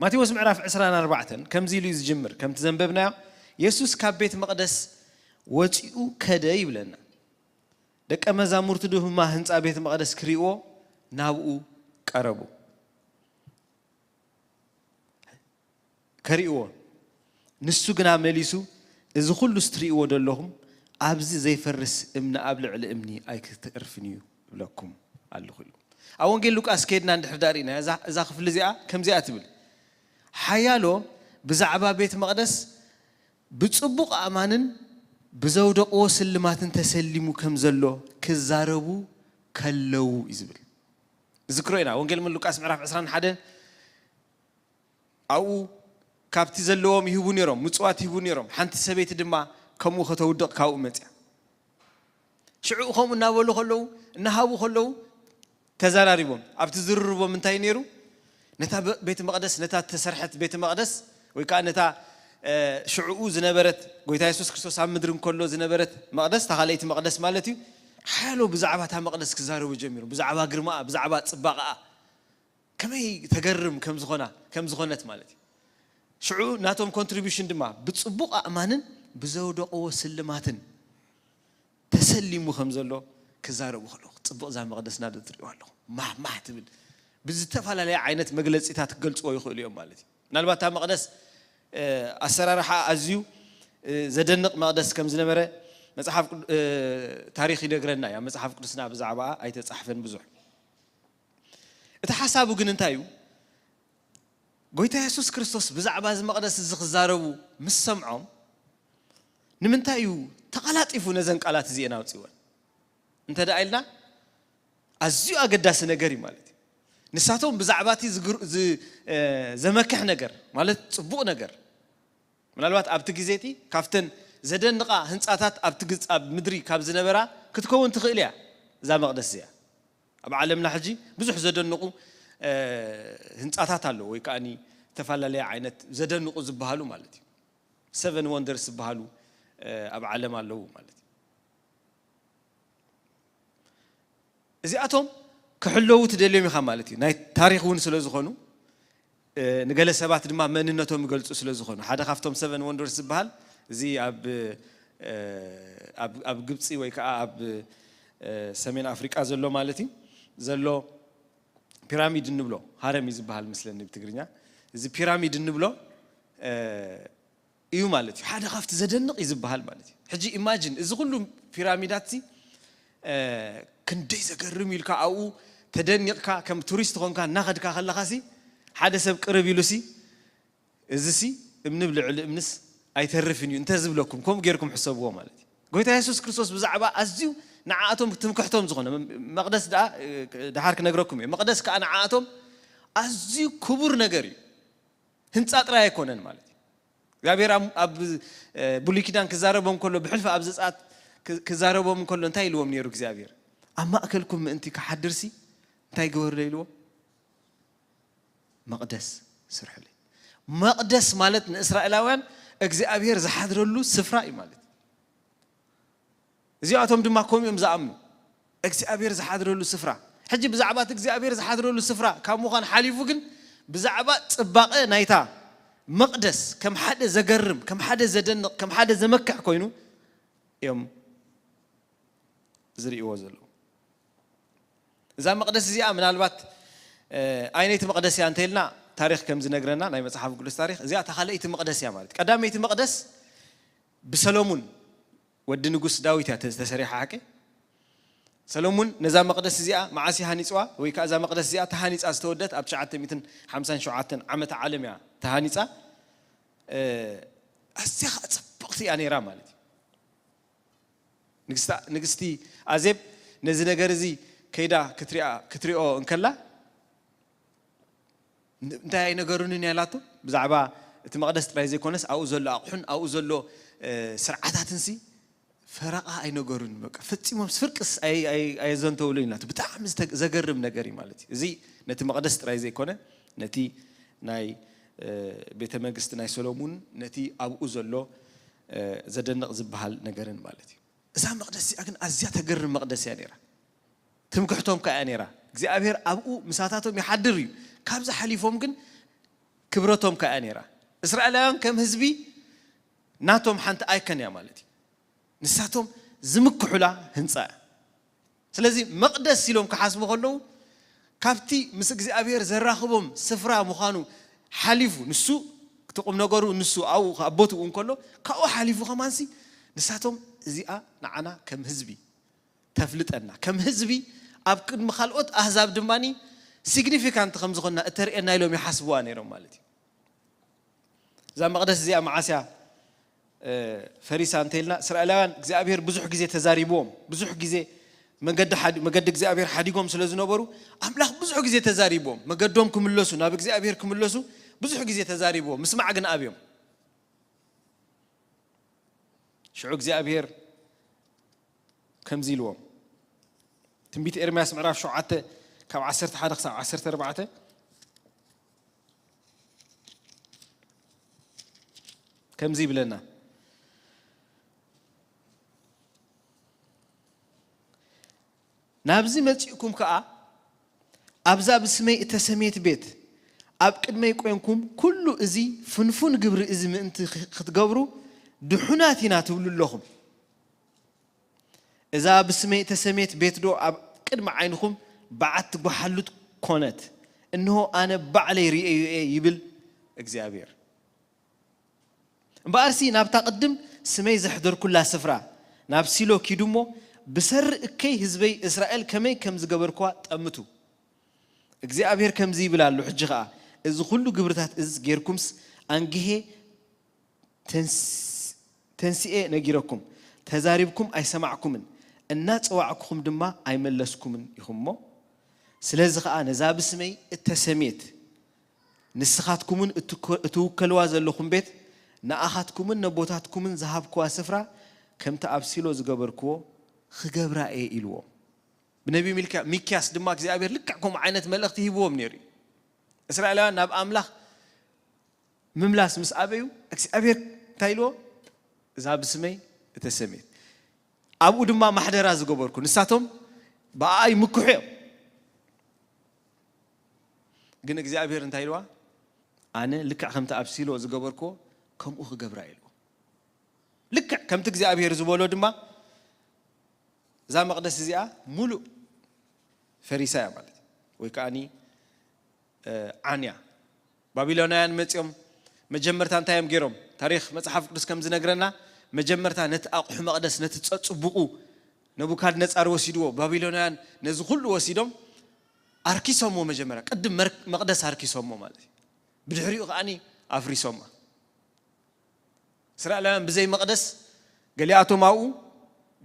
ማቴዎስ ምዕራፍ ዕስራን ኣርባዕተን ከምዚ ኢሉ እዩ ዝጅምር። ከምቲ ዘንበብናዮ፣ የሱስ ካብ ቤት መቕደስ ወጺኡ ከደ ይብለና። ደቀ መዛሙርቱ ድማ ህንጻ ቤት መቕደስ ክርእይዎ ናብኡ ቀረቡ። ከርእይዎ። ንሱ ግና መሊሱ፣ "እዚ ኹሉስ ትርእይዎ ዘለኹም፣ ኣብዚ ዘይፈርስ እምኒ ኣብ ልዕሊ እምኒ ኣይክተርፍን እዩ እብለኩም ኣለኹ" ኢሉ። ኣብ ወንጌል ሉቃስ ከይድና እንድሕር ደኣ ርኢና፣ እዛ፣ እዛ ክፍሊ እዚኣ ከምዚኣ ትብል፣ ሓያሎ ብዛዕባ ቤት መቕደስ ብጽቡቕ ኣእማንን ብዘውደቕዎ ስልማትን ተሰሊሙ ከም ዘሎ ክዛረቡ ከለዉ እዩ ዝብል። ዝክሮ ኢና። ወንጌል ምን ሉቃስ ምዕራፍ ዕስራን ሓደን ኣብኡ ካብቲ ዘለዎም ይህቡ ነይሮም፣ ምጽዋት ይህቡ ነይሮም። ሓንቲ ሰበይቲ ድማ ከምኡ ከተውድቕ ካብኡ መጽያ። ሽዑ ከምኡ እናበሉ ከለዉ፣ እናሃቡ ከለዉ ተዘራሪቦም። ኣብቲ ዝርርቦም እንታይ ነይሩ? ነታ በ-፣ ቤተ መቕደስ፣ ነታ ተሰርሐት ቤተ መቕደስ ወይ ከዓ ነታ፣ እ፣ ሽዕኡ ዝነበረት፣ ጎይታ የሱስ ክርስቶስ ኣብ ምድሪ እንከሎ ዝነበረት መቕደስ፣ እታ ካልኣይቲ መቕደስ ማለት እዩ። ሓያሎ ብዛዕባ እታ መቕደስ ክዛረቡ ጀሚሮም። ብዛዕባ ግርማኣ፣ ብዛዕባ ጽባቐኣ፣ ከመይ ተገርም ከም ዝኾና፣ ከም ዝኾነት ማለት እዩ። ሽዑ ናቶም ኮንትሪቢሽን ድማ ብጽቡቕ ኣእማንን ብዘውደቕዎ ስልማትን ተሰሊሙ ከም ዘሎ ክዛረቡ ከለኹ፣ ጽቡቕ እዛ መቕደስና ዶ ትርእይዋ ኣለኹም? ማህ ማህ ትብል። ብዝተፈላለየ ዓይነት መግለጺታት ክገልጽዎ ይኽእሉ እዮም ማለት እዩ። ምናልባት እታ መቕደስ፣ እ፣ ኣሰራርሓ ኣዝዩ፣ እ፣ ዘደንቕ መቕደስ ከም ዝነበረ መጽሓፍ ቅዱ-፣ እ፣ ታሪኽ ይነግረና እዩ። ኣብ መጽሓፍ ቅዱስና ብዛዕባኣ ኣይተጻሕፈን ብዙሕ። እቲ ሓሳቡ ግን እንታይ እዩ? ጎይታ የሱስ ክርስቶስ ብዛዕባ እዚ መቕደስ እዚ ክዛረቡ ምስ ሰምዖም፣ ንምንታይ እዩ ተቐላጢፉ ነዘን ቃላት እዚአን ኣውጺወን? እንተ ደኣ ኢልና፣ ኣዝዩ ኣገዳሲ ነገር እዩ ማለት እዩ። ንሳቶም ብዛዕባ እቲ ዝግር-፣ ዝ-፣ እ፣ ዘመክሕ ነገር፣ ማለት ጽቡቕ ነገር፣ ምናልባት ኣብቲ ግዜ እቲ ካብተን ዘደንቓ ህንጻታት ኣብቲ ግዝ-፣ ኣብ ምድሪ ካብ ዝነበራ ክትከውን ትኽእል እያ እዛ መቕደስ እዚኣ። ኣብ ዓለምና ሕጂ ብዙሕ ዘደንቑ፣ እ፣ ህንጻታት ኣለዉ፣ ወይ ከኣኒ ዝተፈላለየ ዓይነት ዘደንቑ ዝበሃሉ ማለት እዩ። ሰቨን ወንደርስ ዝበሃሉ፣ እ፣ ኣብ ዓለም ኣለዉ ማለት እዩ። እዚኣቶም ክሕለዉ ትደልዮም ኢኻ ማለት እዩ። ናይ ታሪኽ እውን ስለ ዝኾኑ፣ እ፣ ንገለ ሰባት ድማ መንነቶም ይገልጹ ስለ ዝኾኑ። ሓደ ካብቶም ሰቨን ወንደርስ ዝበሃል፣ እዚ ኣብ፣ እ፣ ኣብ፣ ኣብ ግብጺ ወይ ከዓ ኣብ፣ እ፣ ሰሜን ኣፍሪቃ ዘሎ ማለት እዩ፣ ዘሎ ፒራሚድ እንብሎ፣ ሃረም እዩ ዝበሃል መስለኒ ብትግርኛ። እዚ ፒራሚድ እንብሎ፣ እ፣ እዩ ማለት እዩ። ሓደ ካብቲ ዘደንቕ እዩ ዝበሃል ማለት እዩ። ሕጂ ኢማጂን፣ እዚ ኩሉ ፒራሚዳት ሲ፣ እ፣ ክንደይ ዘገርም ኢልካ ኣብኡ ተደኒቕካ፣ ከም ቱሪስት ኾንካ እናኸድካ ከለኻ ሲ፣ ሓደ ሰብ ቅርብ ኢሉ ሲ፣ እዚ ሲ እምኒ ብልዕሊ እምንስ ኣይተርፍን እዩ እንተ ዝብለኩም፣ ከምኡ ጌርኩም ሕሰብዎ ማለት እዩ። ጎይታ የሱስ ክርስቶስ ብዛዕባ ኣዝዩ ንዓኣቶም ትምክሕቶም ዝኾነ መ-፣ መቕደስ ደኣ፣ እ፣ ደሓር ክነግረኩም እየ። መቕደስ ከኣ ንዓኣቶም ኣዝዩ ክቡር ነገር እዩ። ህንጻ ጥራይ ኣይኮነን ማለት እዩ። እግዚኣብሔር ኣብ፣ ኣብ፣ እ፣ ብሉይ ኪዳን ክዛረቦም ከሎ፣ ብሕልፊ ኣብ ዘጸኣት ክ-፣ ክዛረቦም ከሎ እንታይ ኢልዎም ነይሩ እግዚኣብሔር? "ኣብ ማእከልኩም ምእንቲ ክሓድር ሲ እንታይ ግበሩ?" ኢልዎም? "መቕደስ ስርሑለይ።" መቕደስ ማለት ንእስራኤላውያን እግዚኣብሔር ዝሓድረሉ ስፍራ እዩ ማለት እዩ። እዚኣቶም ድማ ከምኡ እዮም ዝኣምኑ። እግዚኣብሔር ዝሓድረሉ ስፍራ። ሕጂ ብዛዕባ እቲ እግዚኣብሔር ዝሓድረሉ ስፍራ ካብ ምዃን ሓሊፉ ግን ብዛዕባ ጽባቐ ናይታ መቕደስ ከም ሓደ ዘገርም፣ ከም ሓደ ዘደንቕ፣ ከም ሓደ ዘመክሕ ኮይኑ እዮም ዝርእይዎ ዘለዉ። እዛ መቕደስ እዚኣ ምናልባት፣ እ፣ ኣይነይቲ መቕደስ እያ እንተኢልና ታሪኽ ከም ዝነግረና ናይ መጽሓፍ ቅዱስ ታሪኽ፣ እዚኣ እታ ካልኣይቲ መቕደስ እያ ማለት እዩ። ቀዳመይቲ መቕደስ ብሰሎሙን ወዲ ንጉስ ዳዊት እያ ተ-፣ ተሰሪሓ ሓቂ። ሰሎሙን ነዛ መቕደስ እዚኣ መዓስ እዩ ሃኒጽዋ? ወይ ከኣ እዛ መቕደስ እዚኣ ተሃኒጻ ዝተወደት ኣብ ትሽዓተ ሚእትን ሓምሳን ሸውዓተን ዓመተ ዓለም እያ ተሃኒጻ። እ፣ ኣዝያ ኸኣ ጽብቕቲ እያ ነይራ ማለት እዩ። ንግስታ-፣ ንግስቲ ኣዜብ ነዚ ነገር እዚ ከይዳ ክትሪኣ፣ ክትሪኦ እንከላ፣ ን-፣ እንታይ ኣይነገሩንን እያ ኢላቶ? ብዛዕባ እቲ መቕደስ ጥራይ ዘይኮነስ፣ ኣብኡ ዘሎ ኣቑሑን ኣብኡ ዘሎ፣ እ፣ ስርዓታትን ሲ ፈረቓ ኣይነገሩን። በቃ፣ ፈጺሞም ፍርቅስ ኣይ-፣ ኣይ-፣ ኣየዘንተውሉን ኢላቶ። ብጣዕሚ ዝተ-፣ ዘገርም ነገር እዩ ማለት እዩ። እዚ ነቲ መቕደስ ጥራይ ዘይኮነ፣ ነቲ ናይ፣ እ፣ ቤተ መንግስቲ ናይ ሰሎሙን፣ ነቲ ኣብኡ ዘሎ፣ እ፣ ዘደንቕ ዝበሃል ነገርን ማለት እዩ። እዛ መቕደስ እዚኣ ግን ኣዝያ ተገርም መቕደስ እያ ነይራ። ትምክሕቶም ከኣ እያ ነይራ። እግዚኣብሔር ኣብኡ ምሳታቶም ይሓድር እዩ። ካብዚ ሓሊፎም ግን ክብረቶም ከኣ እያ ነይራ። እስራኤላውያን ከም ህዝቢ ናቶም ሓንቲ ኣይከን እያ ማለት እዩ። ንሳቶም ዝምክሑላ ህንጻ እያ። ስለዚ መቕደስ ኢሎም ክሓስቡ ከለዉ፣ ካብቲ ምስ እግዚኣብሔር ዘራኽቦም ስፍራ ምዃኑ ሓሊፉ፣ ንሱ፣ እቲ ቁም ነገሩ ንሱ ኣብኡ ኣብ ቦትኡ እንከሎ፣ ካብኡ ሓሊፉ ከማንሲ ንሳቶም እዚኣ ንዓና ከም ህዝቢ ተፍልጠና፣ ከም ህዝቢ ኣብ ቅድሚ ካልኦት ኣህዛብ ድማ ሲግኒፊካንት ከም ዝኾንና እተርእየና ኢሎም ይሓስብዋ ነይሮም ማለት እዩ። እዛ መቕደስ እዚኣ መዓስ እያ፣ እ፣ ፈሪሳ እንተ ኢልና፣ እስራኤላውያን እግዚኣብሔር ብዙሕ ግዜ ተዛሪብዎም፣ ብዙሕ ግዜ መገዲ እግዚኣብሔር ሓዲጎም ስለ ዝነበሩ ኣምላኽ ብዙሕ ግዜ ተዛሪብዎም። መገዶም ክምለሱ፣ ናብ እግዚኣብሔር ክምለሱ ብዙሕ ግዜ ተዛሪብዎም። ምስማዕ ግን ኣብዮም። ሽዑ እግዚኣብሔር ከምዚ ኢልዎም፣ ትንቢት ኤርምያስ ምዕራፍ ሸውዓተ ካብ ዓሰርተ ሓደ ክሳብ ዓሰርተ ኣርባዕተ ከምዚ ይብለና። ናብዚ መጺእኩም ከኣ ኣብዛ ብስመይ እተሰምየት ቤት ኣብ ቅድመይ ቈንኩም ኩሉ እዚ ፍንፉን ግብሪ እዚ ምእንቲ ክትገብሩ ድሑናት ኢና ትብሉ ኣለኹም። እዛ ብስመይ እተሰምየት ቤትዶ ኣብ ቅድሚ ዓይንኹም በዓቲ ጓሓሉት ኮነት? እንሆ ኣነ ባዕለይ ርእየዮ እየ ይብል እግዚኣብሔር። እምበኣርሲ ናብታ ቅድም ስመይ ዘሕደርኩላ ስፍራ ናብ ሲሎ ኪዱ እሞ ብሰሪ እከይ ህዝበይ እስራኤል ከመይ ከም ዝገበርኳ ጠምቱ። እግዚኣብሔር ከምዚ ይብል ኣሎ፣ ሕጂ ኸኣ እዚ ኹሉ ግብርታት እዚ ጌርኩምስ ኣንግሄ ተንስኤ ነጊረኩም፣ ተዛሪብኩም ኣይሰማዕኩምን፣ እናጸዋዕኩኹም ድማ ኣይመለስኩምን ኢኹም እሞ፣ ስለዚ ኸኣ ነዛ ብስመይ እተሰምየት ንስኻትኩምን እትውከልዋ ዘለኹም ቤት ንኣኻትኩምን ነቦታትኩምን ዝሃብክዋ ስፍራ ከምቲ ኣብ ሲሎ ዝገበርክዎ ኽገብራ እየ ኢልዎም። ብነቢ ሚልክያ- ሚክያስ ድማ እግዚኣብሔር ልክዕ ከምኡ ዓይነት መልእኽቲ ሂብዎም ነይሩ እዩ። እስራኤላውያን ናብ ኣምላኽ ምምላስ ምስ ኣበዩ እግዚኣብሔር እንታይ ኢልዎ? እዛ ብስመይ እተሰምየት ኣብኡ ድማ ማሕደራ ዝገበርኩ ንሳቶም ብኣኣ ይምክሑ እዮም። ግን እግዚኣብሔር እንታይ ኢልዋ? ኣነ ልክዕ ከምቲ ኣብ ሲሎ ዝገበርክዎ ከምኡ ክገብራ ኢልዎ። ልክዕ ከምቲ እግዚኣብሔር ዝበሎ ድማ እዛ መቕደስ እዚኣ ሙሉእ ፈሪሳ እያ ማለት እዩ። ወይ ከዓኒ ዓንያ። ባቢሎናውያን መጺኦም መጀመርታ እንታይ እዮም ገይሮም? ታሪኽ መጽሓፍ ቅዱስ ከም ዝነግረና መጀመርታ ነቲ ኣቑሑ መቕደስ ነቲ ጸጽቡቑ ነቡካድነጻር ወሲድዎ። ባቢሎናውያን ነዚ ኩሉ ወሲዶም ኣርኪሶምዎ። መጀመርያ ቅድም መቕደስ ኣርኪሶምዎ ማለት እዩ። ብድሕሪኡ ከዓኒ ኣፍሪሶማ። እስራኤላውያን ብዘይ መቕደስ ገሊኣቶም ኣብኡ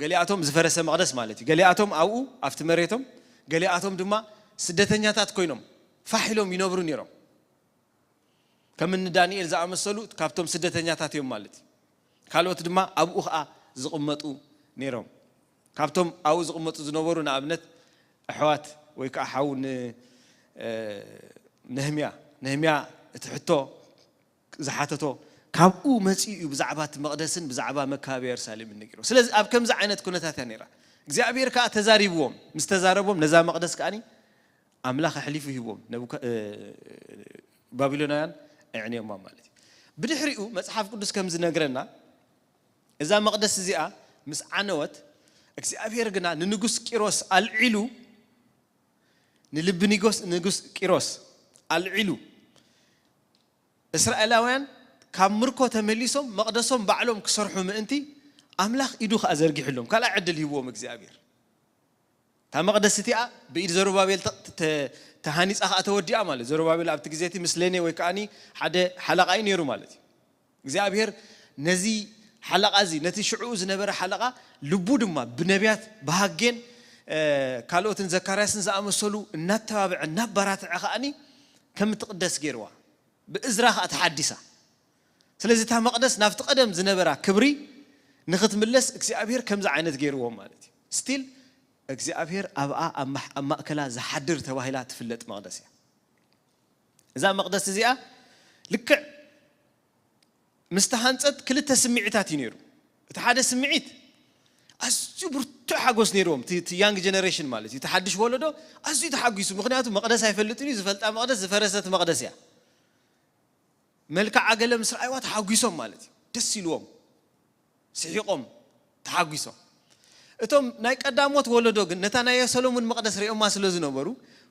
ገሊኣቶም ዝፈረሰ መቕደስ ማለት እዩ። ገሊኣቶም ኣብኡ ኣብቲ መሬቶም ገሊኣቶም ድማ ስደተኛታት ኮይኖም ፋሕ ኢሎም ይነብሩ ነይሮም። ከም እኒ ዳንኤል ዝኣመሰሉ ካብቶም ስደተኛታት እዮም ማለት እዩ። ካልኦት ድማ ኣብኡ ኸዓ ዝቕመጡ ነይሮም። ካብቶም ኣብኡ ዝቕመጡ ዝነበሩ ንኣብነት ኣሕዋት ወይ ከዓ ሓው ንነህምያ ነህምያ እቲ ሕቶ ዝሓተቶ ካብኡ መፂኡ እዩ ብዛዕባ እቲ መቕደስን ብዛዕባ መካበቢ የሩሳሌምን ነጊርዎ። ስለዚ ኣብ ከምዚ ዓይነት ኩነታት እያ ነይራ። እግዚኣብሔር ከዓ ተዛሪብዎም። ምስ ተዛረቦም ነዛ መቕደስ ከዓኒ ኣምላኽ ኣሕሊፉ ሂብዎም። ባቢሎናውያን ኣዕንዮማ ማለት እዩ። ብድሕሪኡ መፅሓፍ ቅዱስ ከም ዝነግረና እዛ መቕደስ እዚኣ ምስ ዓነወት እግዚኣብሔር ግና ንንጉስ ቂሮስ ኣልዒሉ ንልቢ ንጉስ ንጉስ ቂሮስ ኣልዒሉ እስራኤላውያን ካብ ምርኮ ተመሊሶም መቕደሶም ባዕሎም ክሰርሑ ምእንቲ ኣምላኽ ኢዱ ከኣ ዘርጊሕሎም ካልኣይ ዕድል ሂብዎም እግዚኣብሔር። እታ መቕደስ እቲኣ ብኢድ ዘሩባቤል ተሃኒፃ ከኣ ተወዲኣ ማለት እዩ። ዘሩባቤል ኣብቲ ግዜ እቲ ምስሌኔ ወይ ከዓኒ ሓደ ሓለቓ እዩ ነይሩ ማለት እዩ። እግዚኣብሔር ነዚ ሓለቓ እዚ ነቲ ሽዑኡ ዝነበረ ሓለቓ ልቡ ድማ ብነቢያት ብሃጌን ካልኦትን ዘካርያስን ዝኣመሰሉ እናተባብዐ እናባራትዐ ከዓኒ ከም እትቕደስ ገይርዋ። ብእዝራ ከኣ ተሓዲሳ። ስለዚ እታ መቕደስ ናብቲ ቀደም ዝነበራ ክብሪ ንኽትምለስ እግዚኣብሔር ከምዚ ዓይነት ገይርዎም ማለት እዩ። ስቲል እግዚኣብሔር ኣብኣ ኣብ ማእከላ ዝሓድር ተባሂላ ትፍለጥ መቕደስ እያ። እዛ መቕደስ እዚኣ ልክዕ ምስ ተሃንጸት ክልተ ስምዒታት እዩ ነይሩ። እቲ ሓደ ስምዒት ኣዝዩ ብርቱዕ ሓጎስ ነይርዎም። እቲ ያንግ ጀነሬሽን ማለት እዩ፣ እቲ ሓድሽ ወለዶ ኣዝዩ ተሓጒሱ። ምክንያቱ መቕደስ ኣይፈልጥን እዩ፣ ዝፈልጣ መቕደስ ዝፈረሰት መቕደስ እያ። መልክዓ ገለ ምስ ረኣይዋ ተሓጒሶም ማለት እዩ፣ ደስ ኢልዎም፣ ስሒቖም፣ ተሓጒሶም። እቶም ናይ ቀዳሞት ወለዶ ግን ነታ ናይ ሰሎሙን መቕደስ ሪኦማ ስለ ዝነበሩ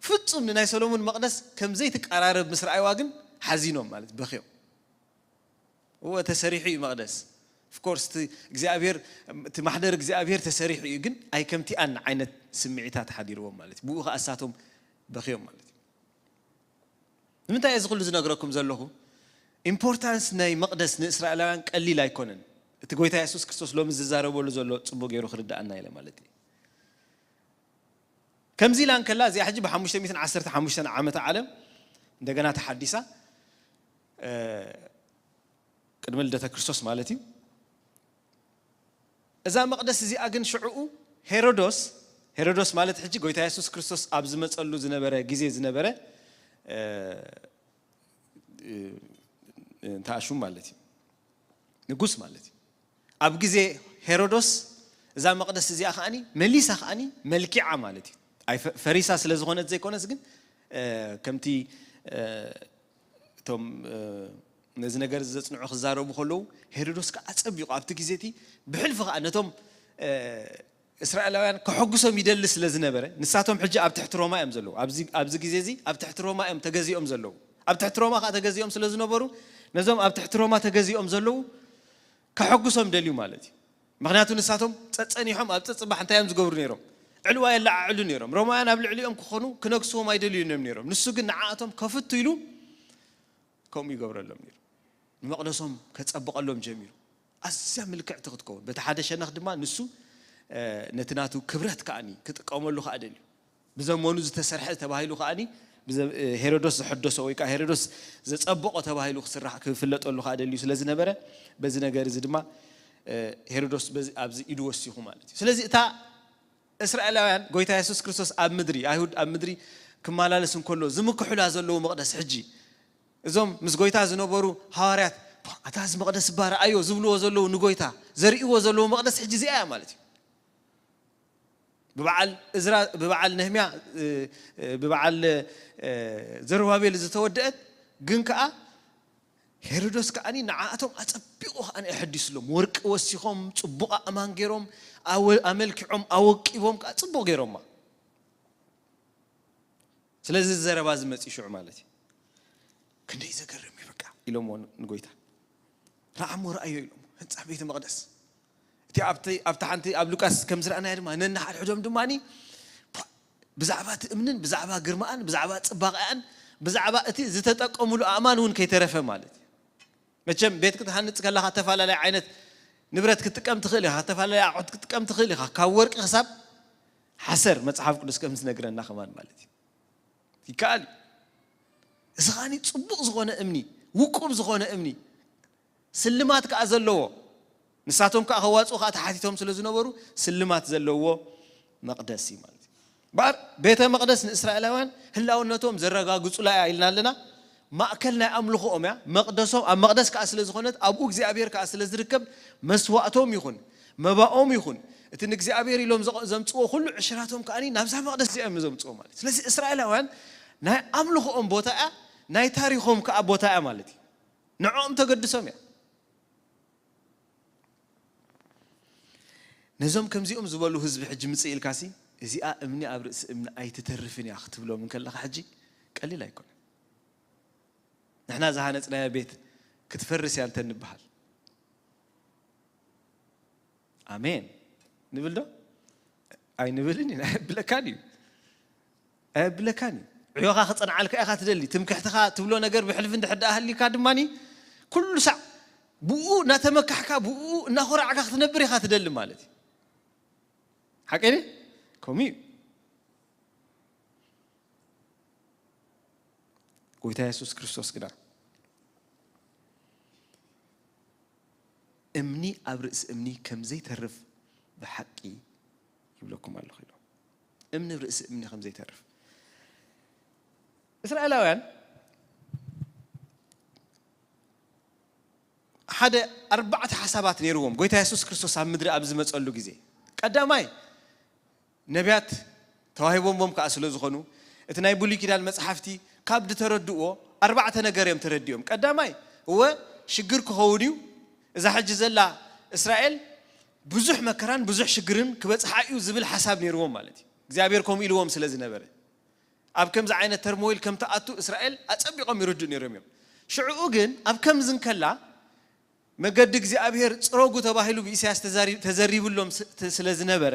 ፍጹም ንናይ ሰሎሙን መቕደስ ከም ዘይትቀራረብ ምስ ረኣይዋ ግን ሓዚኖም ማለት በኽዮም። እወ ተሰሪሑ እዩ መቕደስ። ኦፍኮርስ እቲ እግዚኣብሔር እቲ ማሕደር እግዚኣብሔር ተሰሪሑ እዩ፣ ግን ኣይ ከምቲኣን ዓይነት ስምዒታት ሓዲርዎም ማለት እዩ። ብኡ ኸዓ እሳቶም በኽዮም ማለት እዩ። ንምንታይ እዚ ኩሉ ዝነግረኩም ዘለኹ? ኢምፖርታንስ ናይ መቕደስ ንእስራኤላውያን ቀሊል ኣይኮነን። እቲ ጎይታ የሱስ ክርስቶስ ሎሚ ዝዛረበሉ ዘሎ ጽቡቕ ገይሩ ክርድኣና ኢለ ማለት እዩ። ከምዚ ኢላ እንከላ እዚኣ ሕጂ ብ515 ዓመተ ዓለም እንደገና ተሓዲሳ፣ ቅድሚ ልደተ ክርስቶስ ማለት እዩ። እዛ መቕደስ እዚኣ ግን ሽዕኡ ሄሮዶስ፣ ሄሮዶስ ማለት ሕጂ ጎይታ የሱስ ክርስቶስ ኣብ ዝመጸሉ ዝነበረ ግዜ ዝነበረ እንተኣሹም ማለት እዩ፣ ንጉስ ማለት እዩ። ኣብ ግዜ ሄሮዶስ እዛ መቕደስ እዚኣ ከዓኒ መሊሳ ከዓኒ መልኪዓ ማለት እዩ። ኣይ ፈ- ፈሪሳ ስለ ዝኾነት ዘይኮነስ ግን ከምቲ እቶም ነዚ ነገር ዘጽንዑ ክዛረቡ ከለዉ ሄሮዶስ ከዓ ኣጸቢቑ ኣብቲ ግዜ እቲ ብሕልፊ ከዓ ነቶም እስራኤላውያን ከሐጉሶም ይደሊ ስለ ዝነበረ ንሳቶም ሕጂ ኣብ ትሕቲ ሮማ እዮም ዘለዉ። ኣብዚ ግዜ እዚ ኣብ ትሕቲ ሮማ እዮም ተገዚኦም ዘለዉ። ኣብ ትሕቲ ሮማ ከዓ ተገዚኦም ስለ ዝነበሩ ነዞም ኣብ ትሕቲ ሮማ ተገዚኦም ዘለዉ ከሐጉሶም ደልዩ ማለት እዩ። ምክንያቱ ንሳቶም ጸጸኒሖም ኣብ ጸጽባሕ እንታይ እዮም ዝገብሩ ነይሮም? ዕልዋ የለዓዕሉ ነይሮም። ሮማውያን ኣብ ልዕሊኦም ክኾኑ ክነግስዎም ኣይደልዩን እዮም ነይሮም። ንሱ ግን ንዓኣቶም ከፍቱ ኢሉ ከምኡ ይገብረሎም ነይሩ። ንመቕደሶም ከጸብቐሎም ጀሚሩ። ኣዝያ ምልክዕቲ ክትከውን በቲ ሓደ ሸነኽ ድማ ንሱ ነቲ ናቱ ክብረት ከዓኒ ክጥቀመሉ ከዓ ደልዩ። ብዘመኑ ዝተሰርሐ ተባሂሉ ከዓኒ ሄሮዶስ ዝሐደሶ ወይ ከዓ ሄሮዶስ ዘጸበቆ ተባሂሉ ክስራሕ ክፍለጠሉ ከዓ ደልዩ ስለ ዝነበረ በዚ ነገር እዚ ድማ ሄሮዶስ ኣብዚ ኢዱ ወሲኹ ማለት እዩ። ስለዚ እታ እስራኤላውያን ጎይታ የሱስ ክርስቶስ ኣብ ምድሪ ኣይሁድ ኣብ ምድሪ ክመላለስ እንከሎ ዝምክሑላ ዘለዉ መቕደስ ሕጂ እዞም ምስ ጎይታ ዝነበሩ ሃዋርያት ኣታ እዚ መቕደስ እባ ረኣዮ ዝብልዎ ዘለዉ ንጎይታ ዘርእዎ ዘለዉ መቕደስ ሕጂ እዚኣ እያ ማለት እዩ። ብበዓል እዝራ ብበዓል ነህምያ ብበዓል ዘሩባቤል ዝተወደአት ግን ከዓ ሄሮዶስ ከዓኒ ንዓኣቶም ኣጸቢቑ ከዓኒ ኣሐዲስሎም ወርቂ ወሲኾም ጽቡቕ ኣእማን ገይሮም ኣመልኪዖም ኣወቂቦም ከዓ ጽቡቕ ገይሮማ። ስለዚ ዘረባ ዝመፅእ ሽዑ ማለት እዩ። ክንደይ ዘገርም እዩ በቃ ኢሎምዎ ንጎይታ። ረዓሞ ረኣዮ ኢሎም ህንፃ ቤተ መቅደስ እቲ ኣብቲ ሓንቲ ኣብ ሉቃስ ከም ዝረኣናዮ ድማ ነንሓድሕዶም ድማ ብዛዕባ እቲ እምንን ብዛዕባ ግርማኣን ብዛዕባ ፅባቐኣን ብዛዕባ እቲ ዝተጠቀሙሉ ኣእማን እውን ከይተረፈ ማለት እዩ። መቸም ቤት ክትሃንፅ ከለካ ተፈላለየ ዓይነት ንብረት ክትጥቀም ትኽእል ኢኻ፣ ተፈላለየ ኣቑሑት ክትጥቀም ትኽእል ኢኻ፣ ካብ ወርቂ ክሳብ ሓሰር መፅሓፍ ቅዱስ ከም ዝነግረና ከማን ማለት እዩ። ይከኣል እዩ። እዚ ከዓኒ ፅቡቕ ዝኾነ እምኒ፣ ውቁብ ዝኾነ እምኒ፣ ስልማት ከዓ ዘለዎ፣ ንሳቶም ከዓ ከዋፅኡ ከዓ ተሓቲቶም ስለ ዝነበሩ ስልማት ዘለዎ መቕደስ እዩ ማለት እዩ። እምበኣር ቤተ መቕደስ ንእስራኤላውያን ህላውነቶም ዘረጋግፁላ እያ ኢልና ኣለና። ማእከል ናይ ኣምልኾኦም እያ። መቕደሶም ኣብ መቕደስ ከዓ ስለ ዝኾነት ኣብኡ እግዚኣብሔር ከዓ ስለ ዝርከብ መስዋእቶም ይኹን መባኦም ይኹን እቲ ንእግዚኣብሔር ኢሎም ዘምፅዎ ኩሉ ዕሽራቶም ከዓ ናብዛ መቕደስ እዚኦም ዘምፅዎ ማለት እዩ። ስለዚ እስራኤላውያን ናይ ኣምልኾኦም ቦታ እያ፣ ናይ ታሪኾም ከዓ ቦታ እያ ማለት እዩ። ንዕኦም ተገድሶም እያ። ነዞም ከምዚኦም ዝበሉ ህዝቢ ሕጂ ምፅእ ኢልካሲ እዚኣ እምኒ ኣብ ርእሲ እምኒ ኣይትተርፍን እያ ክትብሎም እንከለካ ሕጂ ቀሊል ኣይኮነን። ንሕና ዝሃነፅናዮ ቤት ክትፈርስ እያ እንተ ንበሃል ኣሜን ንብል ዶ? ኣይንብልን ኢና። ኣየብለካን እዩ፣ ኣየብለካን እዩ። ዕዮኻ ክፀንዓልካ ኢኻ ትደሊ። ትምክሕትኻ ትብሎ ነገር ብሕልፊ እንድሕር ደኣ ሃልዩካ ድማ ኩሉ ሳዕ ብኡ እናተመካሕካ ብኡ እናኾራዕካ ክትነብር ኢኻ ትደሊ ማለት እዩ። ሓቀኒ ከምኡ እዩ። ጎይታ የሱስ ክርስቶስ ግና እምኒ ኣብ ርእሲ እምኒ ከም ዘይተርፍ ብሓቂ ይብለኩም ኣለኹ ኢሎም። እምኒ ኣብ ርእሲ እምኒ ከም ዘይተርፍ እስራኤላውያን ሓደ ኣርባዕተ ሓሳባት ነይርዎም ጎይታ የሱስ ክርስቶስ ኣብ ምድሪ ኣብ ዝመፀሉ ግዜ ቀዳማይ ነቢያት ተዋሂቦምዎም ከዓ ስለ ዝኾኑ እቲ ናይ ብሉይ ኪዳን መፅሓፍቲ ካብ ዝተረድእዎ ኣርባዕተ ነገር እዮም ተረዲኦም። ቀዳማይ እወ ሽግር ክኸውን እዩ፣ እዛ ሕጂ ዘላ እስራኤል ብዙሕ መከራን ብዙሕ ሽግርን ክበፅሓ እዩ ዝብል ሓሳብ ነይርዎም ማለት እዩ። እግዚኣብሔር ከምኡ ኢልዎም ስለ ዝነበረ ኣብ ከምዚ ዓይነት ተርሞይል ከም ትኣቱ እስራኤል ኣጸቢቖም ይርድኡ ነይሮም እዮም። ሽዕኡ ግን ኣብ ከምዚ እንከላ መገዲ እግዚኣብሔር ጽረጉ ተባሂሉ ብኢሳያስ ተዘሪብሎም ስለ ዝነበረ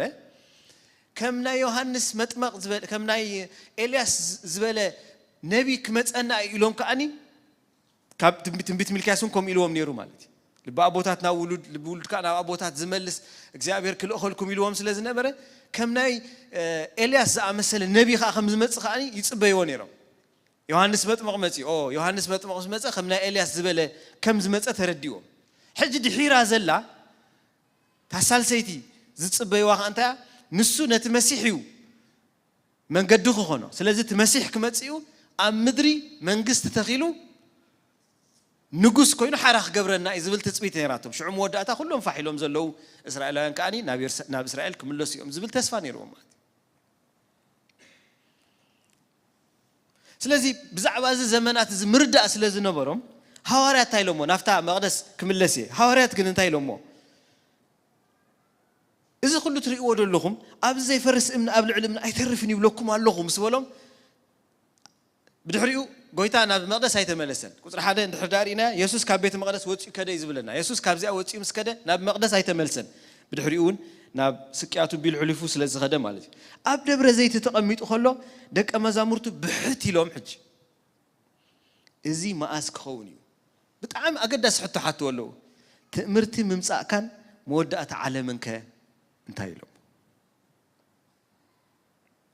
ከም ናይ ዮሃንስ መጥመቕ ዝበለ ከም ናይ ኤልያስ ዝበለ ነቢ ክመጸና እዩ ኢሎም ከዓኒ ካብ ትንቢት ሚልክያስ እውን ከምኡ ኢልዎም ነይሩ ማለት እዩ። ልቢ ኣቦታት ናብ ውሉድ፣ ልቢ ውሉድ ከዓ ናብ ኣቦታት ዝመልስ እግዚኣብሔር ክልእኸልኩም ኢልዎም ስለ ዝነበረ፣ ከም ናይ ኤልያስ ዝኣመሰለ ነቢ ከዓ ከም ዝመፅእ ከዓ ይፅበይዎ ነይሮም። ዮሃንስ መጥምቕ መፂ ኦ ዮሃንስ መጥምቕ ምስ መፀ ከም ናይ ኤልያስ ዝበለ ከም ዝመፀ ተረዲዎም። ሕጂ ድሒራ ዘላ ታሳልሰይቲ ዝፅበይዋ ከዓ እንታይ? ንሱ ነቲ መሲሕ እዩ መንገዲ ክኾኖ። ስለዚ እቲ መሲሕ ክመፅእ እዩ፣ ኣብ ምድሪ መንግስቲ ተኺሉ ንጉስ ኮይኑ ሓራ ክገብረና እዩ ዝብል ትፅቢት ነይራቶም። ሽዑ መወዳእታ ኩሎም ፋሕ ኢሎም ዘለዉ እስራኤላውያን ከዓኒ ናብ እስራኤል ክምለሱ እዮም ዝብል ተስፋ ነይርዎም ማለት እዩ። ስለዚ ብዛዕባ እዚ ዘመናት እዚ ምርዳእ ስለ ዝነበሮም ሃዋርያት እንታይ ኢሎሞ? ናብታ መቕደስ ክምለስ እየ። ሃዋርያት ግን እንታይ ኢሎሞ? እዚ ኩሉ ትርእይዎ ዘለኹም ኣብዚ ዘይፈርስ እምኒ ኣብ ልዕሊ እምኒ ኣይተርፍን ይብለኩም ኣለኹ ምስ በሎም፣ ብድሕሪኡ ጎይታ ናብ መቕደስ ኣይተመለሰን። ቁፅሪ ሓደ እንድሕር ዳኣ ርኢና የሱስ ካብ ቤተ መቕደስ ወፂኡ ከደ እዩ ዝብለና። የሱስ ካብዚኣ ወፂኡ ምስ ከደ ናብ መቕደስ ኣይተመልሰን። ብድሕሪኡ እውን ናብ ስቅያቱ ቢሉ ሕሊፉ ስለ ዝኸደ ማለት እዩ። ኣብ ደብረ ዘይቲ ተቐሚጡ ከሎ ደቀ መዛሙርቱ ብሕት ኢሎም ሕጂ እዚ መኣስ ክኸውን እዩ? ብጣዕሚ ኣገዳሲ ሕቶ ሓትዎ ኣለዉ። ትእምርቲ ምምጻእካን መወዳእታ ዓለምንከ እንታይ ኢሎም?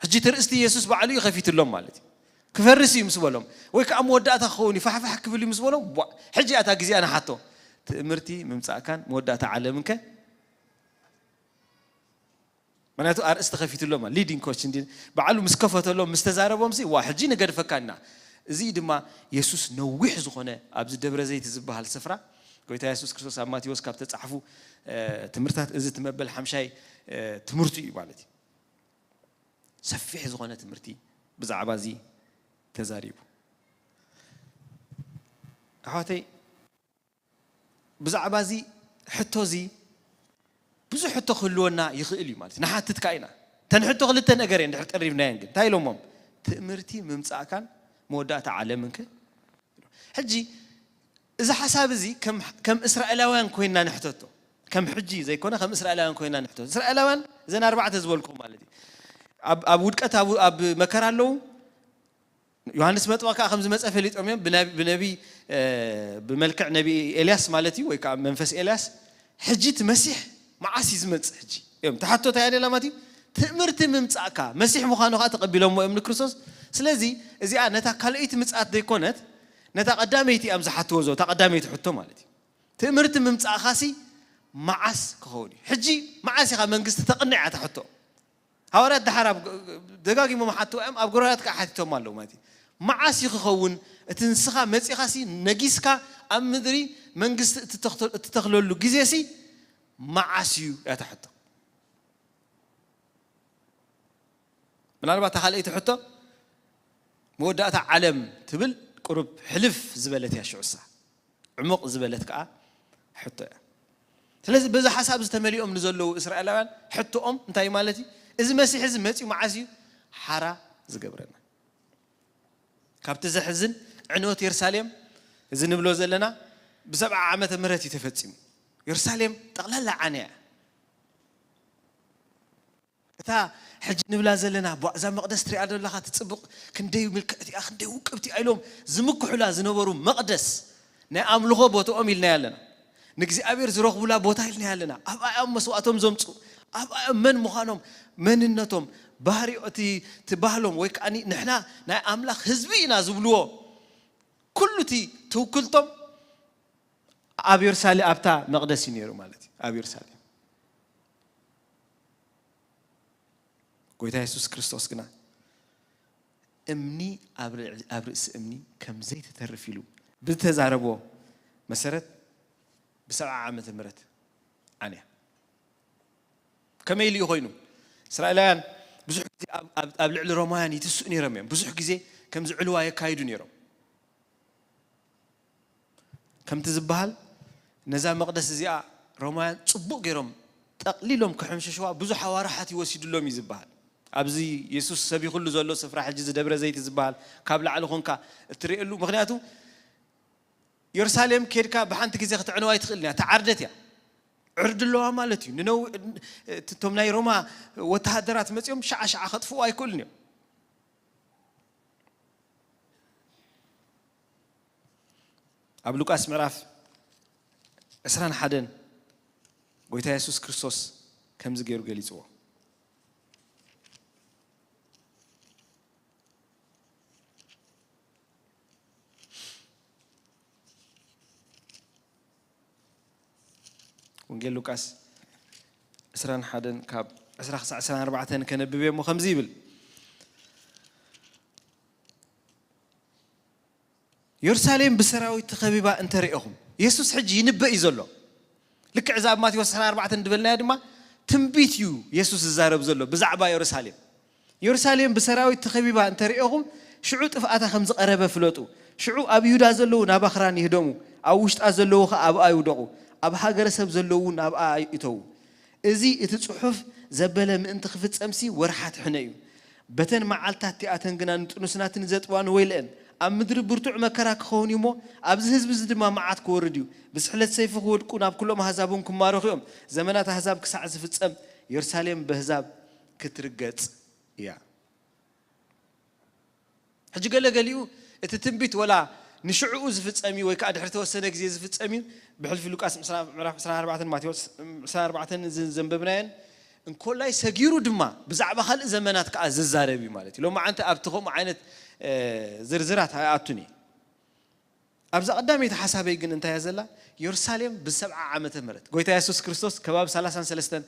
ሕጂ እቲ ርእስቲ የሱስ ባዕሉ እዩ ከፊትሎም ማለት እዩ። ክፈርስ እዩ ምስ በሎም ወይ ከዓ መወዳእታ ክኸውን እዩ ፋሕፋሕ ክብል እዩ ምስ በሎም ቧ- ሕጂ ኣታ ግዜኣ ንሓቶ ትእምርቲ ምምጻእካን መወዳእታ ዓለምንከ ምክንያቱ ኣርእስቲ ከፊትሎም ሊዲንግ ኮች እንዲ ባዕሉ ምስ ከፈተሎም ምስ ተዛረቦም ሲ ዋ ሕጂ ንገድፈካ ኢና። እዚ ድማ የሱስ ነዊሕ ዝኾነ ኣብዚ ደብረ ዘይት ዝበሃል ስፍራ ጎይታ የሱስ ክርስቶስ ኣብ ማቴዎስ ካብ ተጻሕፉ ትምህርታት እዚ ትመበል ሓምሻይ ትምህርቱ እዩ ማለት እዩ። ሰፊሕ ዝኾነ ትምህርቲ ብዛዕባ እዚ ተዛሪቡ ኣሕዋተይ። ብዛዕባ እዚ ሕቶ እዚ ብዙሕ ሕቶ ክህልወና ይኽእል እዩ ማለት እዩ። ንሓትት ከኣ ኢና። እተን ሕቶ ክልተ ነገር እየን ድሕር ቀሪብናየን ግን እንታይ ኢሎሞም? ትእምርቲ ምምጻእካን መወዳእታ ዓለምንከ? ሕጂ እዚ ሓሳብ እዚ ከም ከም እስራኤላውያን ኮይና ንሕተቶ። ከም ሕጂ ዘይኮነ ከም እስራኤላውያን ኮይና ንሕተቶ። እስራኤላውያን እዘን ኣርባዕተ ዝበልኩ ማለት እዩ። ኣብ ኣብ ውድቀት ኣብ ኣብ መከራ ኣለዉ። ዮሃንስ መጥምቕ ከዓ ከም ዝመፀ ፈሊጦም እዮም። ብነቢ ብመልክዕ ነቢ ኤልያስ ማለት እዩ ወይ ከዓ መንፈስ ኤልያስ ሕጂ እቲ መሲሕ መዓስ እዩ ዝመፅእ ሕጂ እዮም ተሓቶታ ያደላ ማለት እዩ። ትእምርቲ ምምፃእካ መሲሕ ምዃኑ ከዓ ተቐቢሎሞ እዮም ንክርስቶስ። ስለዚ እዚኣ ነታ ካልኣይቲ ምፅኣት ዘይኮነት ነታ ቀዳመይቲ እዮም ዝሓትዎ ዘው እታ ቀዳመይቲ ሕቶ ማለት እዩ። ትእምርቲ ምምፃእካሲ መዓስ ክኸውን እዩ ሕጂ መዓስ ኢኻ መንግስቲ ተቕንዕ እያ ትሕቶ። ሃዋርያት ደሓር ደጋጊሞም ሓትዋ እዮም ኣብ ጎረራት ከዓ ሓቲቶም ኣለዉ ማለት እዩ። መዓስ እዩ ክኸውን እቲ ንስኻ መፂኻሲ ነጊስካ ኣብ ምድሪ መንግስቲ እትተኽለሉ ግዜሲ መዓስ እዩ እያ ትሕቶ። ምናልባት ካልኣይቲ ሕቶ መወዳእታ ዓለም ትብል ቁሩብ ሕልፍ ዝበለት እያ ሽዑሳ ዕሙቕ ዝበለት ከዓ ሕቶ እያ። ስለዚ በዚ ሓሳብ ዝተመሊኦም ንዘለዉ እስራኤላውያን ሕቶኦም እንታይ ማለት እዩ? እዚ መሲሕ እዚ መፂኡ መዓስ እዩ ሓራ ዝገብረና? ካብቲ ዘሕዝን ዕንወት የሩሳሌም እዚ ንብሎ ዘለና ብሰብዓ ዓመተ ምህረት እዩ ተፈፂሙ። የሩሳሌም ጠቕላላ ዓንያ እያ። እታ ሕጂ ንብላ ዘለና ቧ እዛ መቕደስ ትሪኣ ዘለኻ ትፅብቕ ክንደይ ምልክዕቲ እያ ክንደይ ውቅብቲ እያ ኢሎም ዝምክሑላ ዝነበሩ መቕደስ ናይ ኣምልኾ ቦትኦም ኢልናያ ኣለና። ንእግዚኣብሔር ዝረኽቡላ ቦታ ኢልናያ ኣለና። ኣብኣ እዮም መስዋእቶም ዘምፁ። ኣብኣ እዮም መን ምዃኖም መንነቶም ባህሪ እቲ እቲ ባህሎም ወይ ከዓ ንሕና ናይ ኣምላኽ ህዝቢ ኢና ዝብልዎ ኩሉ እቲ ትውክልቶም ኣብ የሩሳሌም ኣብታ መቕደስ እዩ ነይሩ ማለት እዩ ኣብ የሩሳሌም። ጎይታ የሱስ ክርስቶስ ግና እምኒ ኣብ ርዕ- ኣብ ርእሲ እምኒ ከም ዘይተተርፍ ኢሉ ብዝተዛረቦ መሰረት ብሰብዓ ዓመተ ምህረት ዓንያ። ከመይ ኢሉ እዩ ኮይኑ? እስራኤላውያን ብዙሕ ግዜ ኣብ- ኣብ- ኣብ ልዕሊ ሮማውያን ይትስኡ ነይሮም እዮም። ብዙሕ ግዜ ከምዚ ዕልዋ የካይዱ ነይሮም። ከምቲ ዝበሃል ነዛ መቕደስ እዚኣ ሮማውያን ጽቡቕ ገይሮም ጠቕሊሎም ክሕምሽሽዋ ብዙሕ ኣዋርሓት ይወሲድሎም እዩ ዝበሃል። ኣብዚ የሱስ ሰቢኹሉ ዘሎ ስፍራ ሕጂ እዚ ደብረ ዘይቲ ዝበሃል ካብ ላዕሊ ኾንካ እትርእየሉ ምክንያቱ የሩሳሌም ኬድካ ብሓንቲ ግዜ ክትዕንዋ ኣይትኽእልን እያ። ተዓርደት እያ። ዕርዲ ኣለዋ ማለት እዩ። ንነው እቶም ናይ ሮማ ወተሃደራት መጺኦም ሸዓ ሸዓ ከጥፍኡ ኣይክእሉን እዮም። ኣብ ሉቃስ ምዕራፍ ዕስራን ሓደን ጎይታ የሱስ ክርስቶስ ከምዚ ገይሩ ገሊጽዎ። ወንጌል ሉቃስ ዕስራን ሓደን ካብ ዕስራ ክሳዕ ዕስራን ኣርባዕተን ከነብብ እሞ ከምዚ ይብል። የሩሳሌም ብሰራዊት ተኸቢባ እንተሪእኹም፣ የሱስ ሕጂ ይንበእ እዩ ዘሎ። ልክዕ እዛ ኣብ ማቴዎስ ዕስራን ኣርባዕተን ዝበልናያ ድማ ትንቢት እዩ የሱስ ዝዛረብ ዘሎ ብዛዕባ የሩሳሌም። የሩሳሌም ብሰራዊት ተኸቢባ እንተሪእኹም፣ ሽዑ ጥፍኣታ ከም ዝቐረበ ፍለጡ። ሽዑ ኣብ ይሁዳ ዘለዉ ናብ ኣኽራን ይህደሙ፣ ኣብ ውሽጣ ዘለዉ ኸኣ ኣብኣ ይውደቑ፣ ኣብ ሃገረ ሰብ ዘለዉ እውን ኣብኣ ይእተዉ። እዚ እቲ ጽሑፍ ዘበለ ምእንቲ ክፍጸምሲ ወርሓት ሕነ እዩ። በተን መዓልታት እቲኣተን ግና ንጥኑስናትን ዘጥዋን ወይልአን። ኣብ ምድሪ ብርቱዕ መከራ ክኸውን እዩ እሞ፣ ኣብዚ ህዝቢ እዚ ድማ መዓት ክወርድ እዩ። ብስሕለት ሰይፊ ክወድቁ፣ ናብ ኩሎም ኣህዛብ እውን ክማረኹ እዮም። ዘመናት ኣህዛብ ክሳዕ ዝፍጸም፣ የሩሳሌም በህዛብ ክትርገጽ እያ። ሕጂ ገለ ገሊኡ እቲ ትንቢት ወላ ንሽዕኡ ዝፍጸም እዩ ወይ ከዓ ድሕሪ ተወሰነ ግዜ ዝፍጸም እዩ። ብሕልፊ ሉቃስ ምዕራፍ ዕስራን ኣርባዕተን፣ ማቴዎስ ዕስራን ኣርባዕተን እዚ ዘንበብናየን እንኮላይ ሰጊሩ ድማ ብዛዕባ ካልእ ዘመናት ከዓ ዝዛረብ እዩ ማለት እዩ። ሎማዓንቲ ኣብቲ ከምኡ ዓይነት፣ እ፣ ዝርዝራት ኣይኣቱን እየ። ኣብዛ ቀዳመይቲ ሓሳበይ ግን እንታይ እያ ዘላ? የሩሳሌም ብሰብዓ ዓመተ ምህረት፣ ጎይታ የሱስ ክርስቶስ ከባቢ ሰላሳን ሰለስተን፣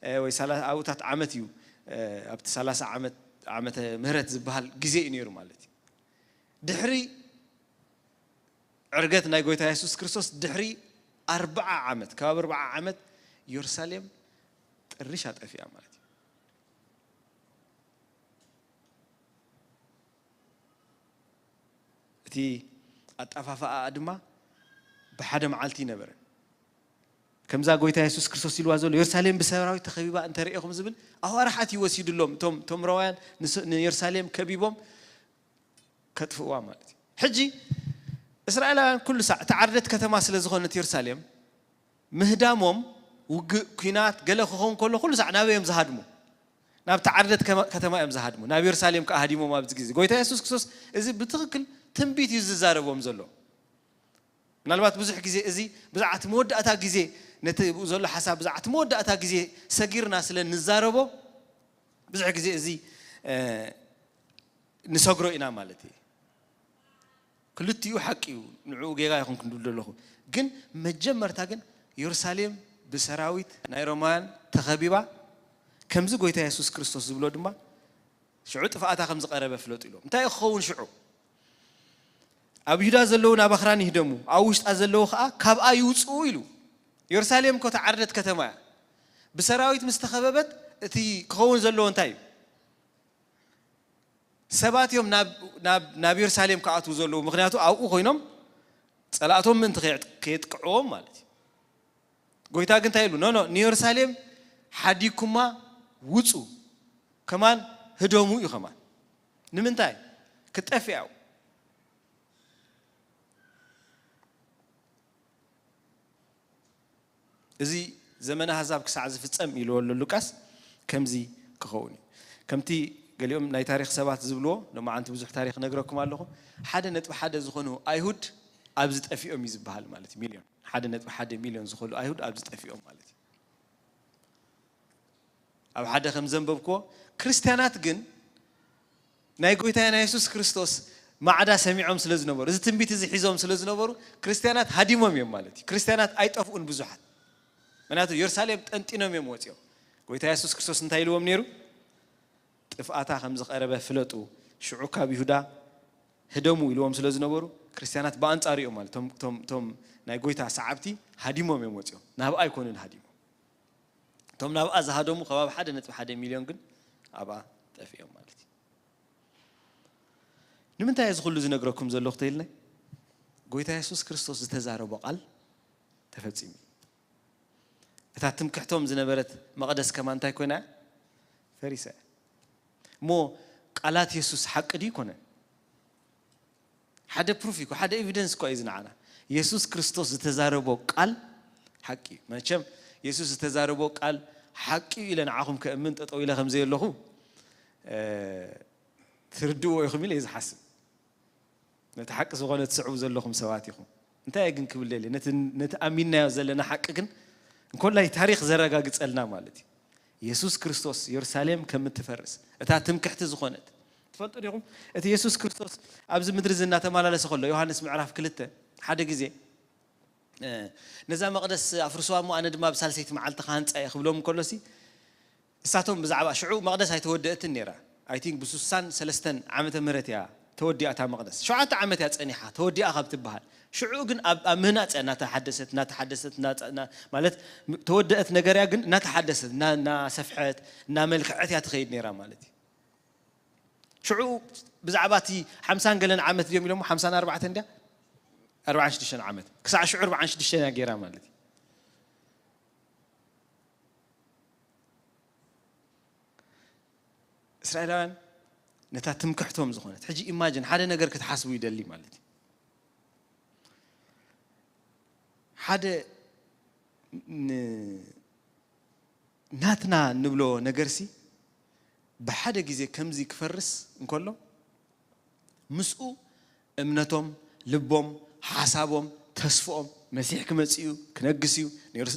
እ፣ ወይ ሰላ-፣ ኣብኡታት ዓመት እዩ፣ እ፣ ኣብቲ ሰላሳ ዓመት፣ ዓመተ ምህረት ዝበሃል ግዜ እዩ ነይሩ ማለት እዩ። ድሕሪ ዕርገት ናይ ጎይታ የሱስ ክርስቶስ ድሕሪ ኣርብዓ ዓመት፣ ከባቢ ኣርብዓ ዓመት የሩሳሌም ጥሪሻ ጠፊኣ ማለት እዩ። እቲ ኣጠፋፍኣኣ ድማ ብሓደ መዓልቲ ይነበረ። ከምዛ ጎይታ የሱስ ክርስቶስ ኢልዋ ዘሎ፣ የሩሳሌም ብሰራዊት ተኸቢባ እንተርእኹም ዝብል ኣዋርሓት እዩ ወሲድሎም። እቶም፣ እቶም ሮማውያን ንስ-፣ ንየሩሳሌም ከቢቦም ከጥፍእዋ ማለት እዩ። ሕጂ እስራኤላውያን ኩሉ ሳዕ እታ ዓርደት ከተማ ስለ ዝኾነት የሩሳሌም፣ ምህዳሞም፣ ውግእ፣ ኲናት፣ ገለ ክኸውን ከሎ ኩሉ ሳዕ ናበይ እዮም ዝሃድሙ? ናብቲ ዓርደት ከመ-፣ ከተማ እዮም ዝሃድሙ። ናብ የሩሳሌም ከኣ ሃዲሞም ኣብዚ ግዜ። ጎይታ የሱስ ክርስቶስ እዚ ብትኽክል ትንቢት እዩ ዝዛረቦም ዘሎ። ምናልባት ብዙሕ ግዜ እዚ ብዛዕባ እቲ መወዳእታ ግዜ፣ ነቲ ብኡ ዘሎ ሓሳብ ብዛዕባ እቲ መወዳእታ ግዜ ሰጊርና ስለ ንዛረቦ፣ ብዙሕ ግዜ እዚ፣ እ፣ ንሰግሮ ኢና ማለት እዩ። ክልቲኡ ሓቂ እዩ፣ ንዕኡ ጌጋ ኣይኮንኩን ድብል ዘለኹ። ግን መጀመርታ ግን የሩሳሌም ብሰራዊት ናይ ሮማውያን ተኸቢባ፣ ከምዚ ጎይታ የሱስ ክርስቶስ ዝብሎ ድማ፣ ሽዑ ጥፍኣታ ከም ዝቐረበ ፍለጡ ኢሎም። እንታይ እዩ ክኸውን ሽዑ? ኣብ ይሁዳ ዘለዉ ናብ ኣኽራን ይህደሙ፣ ኣብ ውሽጣ ዘለዉ ኸኣ ካብኣ ይውጽኡ ኢሉ። የሩሳሌም እኮ ተዓርደት ከተማ እያ። ብሰራዊት ምስ ተኸበበት እቲ ክኸውን ዘለዎ እንታይ እዩ? ሰባት እዮም ናብ፣ ናብ፣ ናብ የሩሳሌም ክኣትዉ ዘለዉ፣ ምኽንያቱ ኣብኡ ኮይኖም ጸላእቶም ምእንቲ ከየጥ-፣ ከየጥቅዕዎም ማለት እዩ። ጎይታ ግን እንታይ ኢሉ? ኖ፣ ኖ፣ ንየሩሳሌም ሓዲግኩማ ውጹ፣ ከማን ህደሙ እዩ ከማን። ንምንታይ? ክትጠፍእ ያው። እዚ ዘመነ ኣህዛብ ክሳዕ ዝፍጸም ኢልዎ ኣሎ ሉቃስ፣ ከምዚ ክኸውን እዩ። ከምቲ ገሊኦም ናይ ታሪኽ ሰባት ዝብልዎ፣ ሎማዓንቲ ብዙሕ ታሪኽ ነግረኩም ኣለኹ። ሓደ ነጥቢ ሓደ ዝኾኑ ኣይሁድ ኣብዚ ጠፊኦም እዩ ዝበሃል ማለት እዩ፣ ሚልዮን። ሓደ ነጥቢ ሓደ ሚልዮን ዝኾኑ ኣይሁድ ኣብዚ ጠፊኦም ማለት እዩ። ኣብ ሓደ ከም ዘንበብክዎ፣ ክርስትያናት ግን ናይ ጎይታ ናይ የሱስ ክርስቶስ ማዕዳ ሰሚዖም ስለ ዝነበሩ፣ እዚ ትንቢት እዚ ሒዞም ስለ ዝነበሩ፣ ክርስትያናት ሃዲሞም እዮም ማለት እዩ። ክርስትያናት ኣይጠፍኡን ብዙሓት። ምክንያቱ የሩሳሌም ጠንጢኖም እዮም ወፂኦም። ጎይታ የሱስ ክርስቶስ እንታይ ኢልዎም ነይሩ? ጥፍኣታ ከም ዝቐረበ ፍለጡ፣ ሽዑ ካብ ይሁዳ ህደሙ ኢልዎም ስለ ዝነበሩ፣ ክርስትያናት ብኣንጻሩ እዮም ማለት፣ ቶም፣ ቶም፣ ቶም ናይ ጎይታ ሰዓብቲ ሃዲሞም እዮም ወፂኦም። ናብኣ ኣይኮኑን ሃዲሞም። እቶም ናብኣ ዝሃደሙ ከባቢ ሓደ ነጥቢ ሓደ ሚልዮን ግን ኣብኣ ጠፊኦም ማለት እዩ። ንምንታይ እዚ ኩሉ ዝነግረኩም ዘለኹ ተይልናይ? ጎይታ የሱስ ክርስቶስ ዝተዛረቦ ቃል ተፈጺሙ እዩ። እታ ትምክሕቶም ዝነበረት መቕደስ ከማን እንታይ ኮይና እያ? ፈሪሳ እያ። እሞ ቃላት የሱስ ሓቂ ድዩ ይኮነ? ሓደ ፕሩፍ እዩ፣ ሓደ ኤቪደንስ እኮ እዩ እዚ ንዓና። የሱስ ክርስቶስ ዝተዛረቦ ቃል ሓቂ እዩ። መቸም የሱስ ዝተዛረቦ ቃል ሓቂ እዩ ኢለ ንዓኹም ከእምን ጠጠው ኢለ ከም ዘየለኹ፣ እ፣ ትርድእዎ ኢኹም ኢለ እየ ዝሓስብ። ነቲ ሓቂ ዝኾነ ትስዕቡ ዘለኹም ሰባት ኢኹም። እንታይ ግን ክብል ደልየ፣ ነቲ ኣሚንናዮ ዘለና ሓቂ ግን እንኮላይ ታሪኽ ዘረጋግጸልና ማለት እዩ። የሱስ ክርስቶስ የሩሳሌም ከም እትፈርስ፣ እታ ትምክሕቲ ዝኾነት፣ ትፈልጡ ዲኹም? እቲ የሱስ ክርስቶስ ኣብዚ ምድሪ እዚ እናተመላለሰ ከሎ፣ ዮሃንስ ምዕራፍ ክልተ፣ ሓደ ግዜ ነዛ መቕደስ ኣፍርስዋ እሞ ኣነ ድማ ብሳልሰይቲ መዓልቲ ክሃንፃ እየ ክብሎም እንከሎሲ፣ እሳቶም ብዛዕባ ሽዑ መቕደስ ኣይተወደእትን ነይራ። I think ብስሳን ሰለስተን ዓመተ ምህረት እያ ተወዲኣ እታ መቕደስ። ሸውዓተ ዓመት እያ ጸኒሓ ተወዲኣ ካብ ትበሃል። ሽዑ ግን ኣብ ኣብ ምህናጽ እያ እናተሓደሰት እናተሓደሰት እናተ- እና- ማለት ተወደአት ነገር እያ፣ ግን እናተሓደሰት እና- እናሰፍሐት እናመልክዐት እያ ትኸይድ ነይራ ማለት እዩ። ሽዑ ብዛዕባ እቲ ሓምሳን ገለን ዓመት ድዮም ኢሎሞ ሓምሳን ኣርባዕተን እንድያ ኣርባዓን ሽዱሽተን ዓመት ክሳዕ ሽዑ ኣርባዓን ሽዱሽተን እያ ገይራ ማለት እዩ። እስራኤላውያን ነታ ትምክሕቶም ዝኾነት ሕጂ ኢማጅን ሓደ ነገር ክትሓስቡ ይደሊ ማለት እዩ። ሓደ ን- ናትና እንብሎ ነገርሲ ብሓደ ግዜ ከምዚ ክፈርስ እንከሎ ምስኡ እምነቶም፣ ልቦም፣ ሓሳቦም፣ ተስፍኦም መሲሕ ክመጽእ እዩ፣ ክነግስ እዩ፣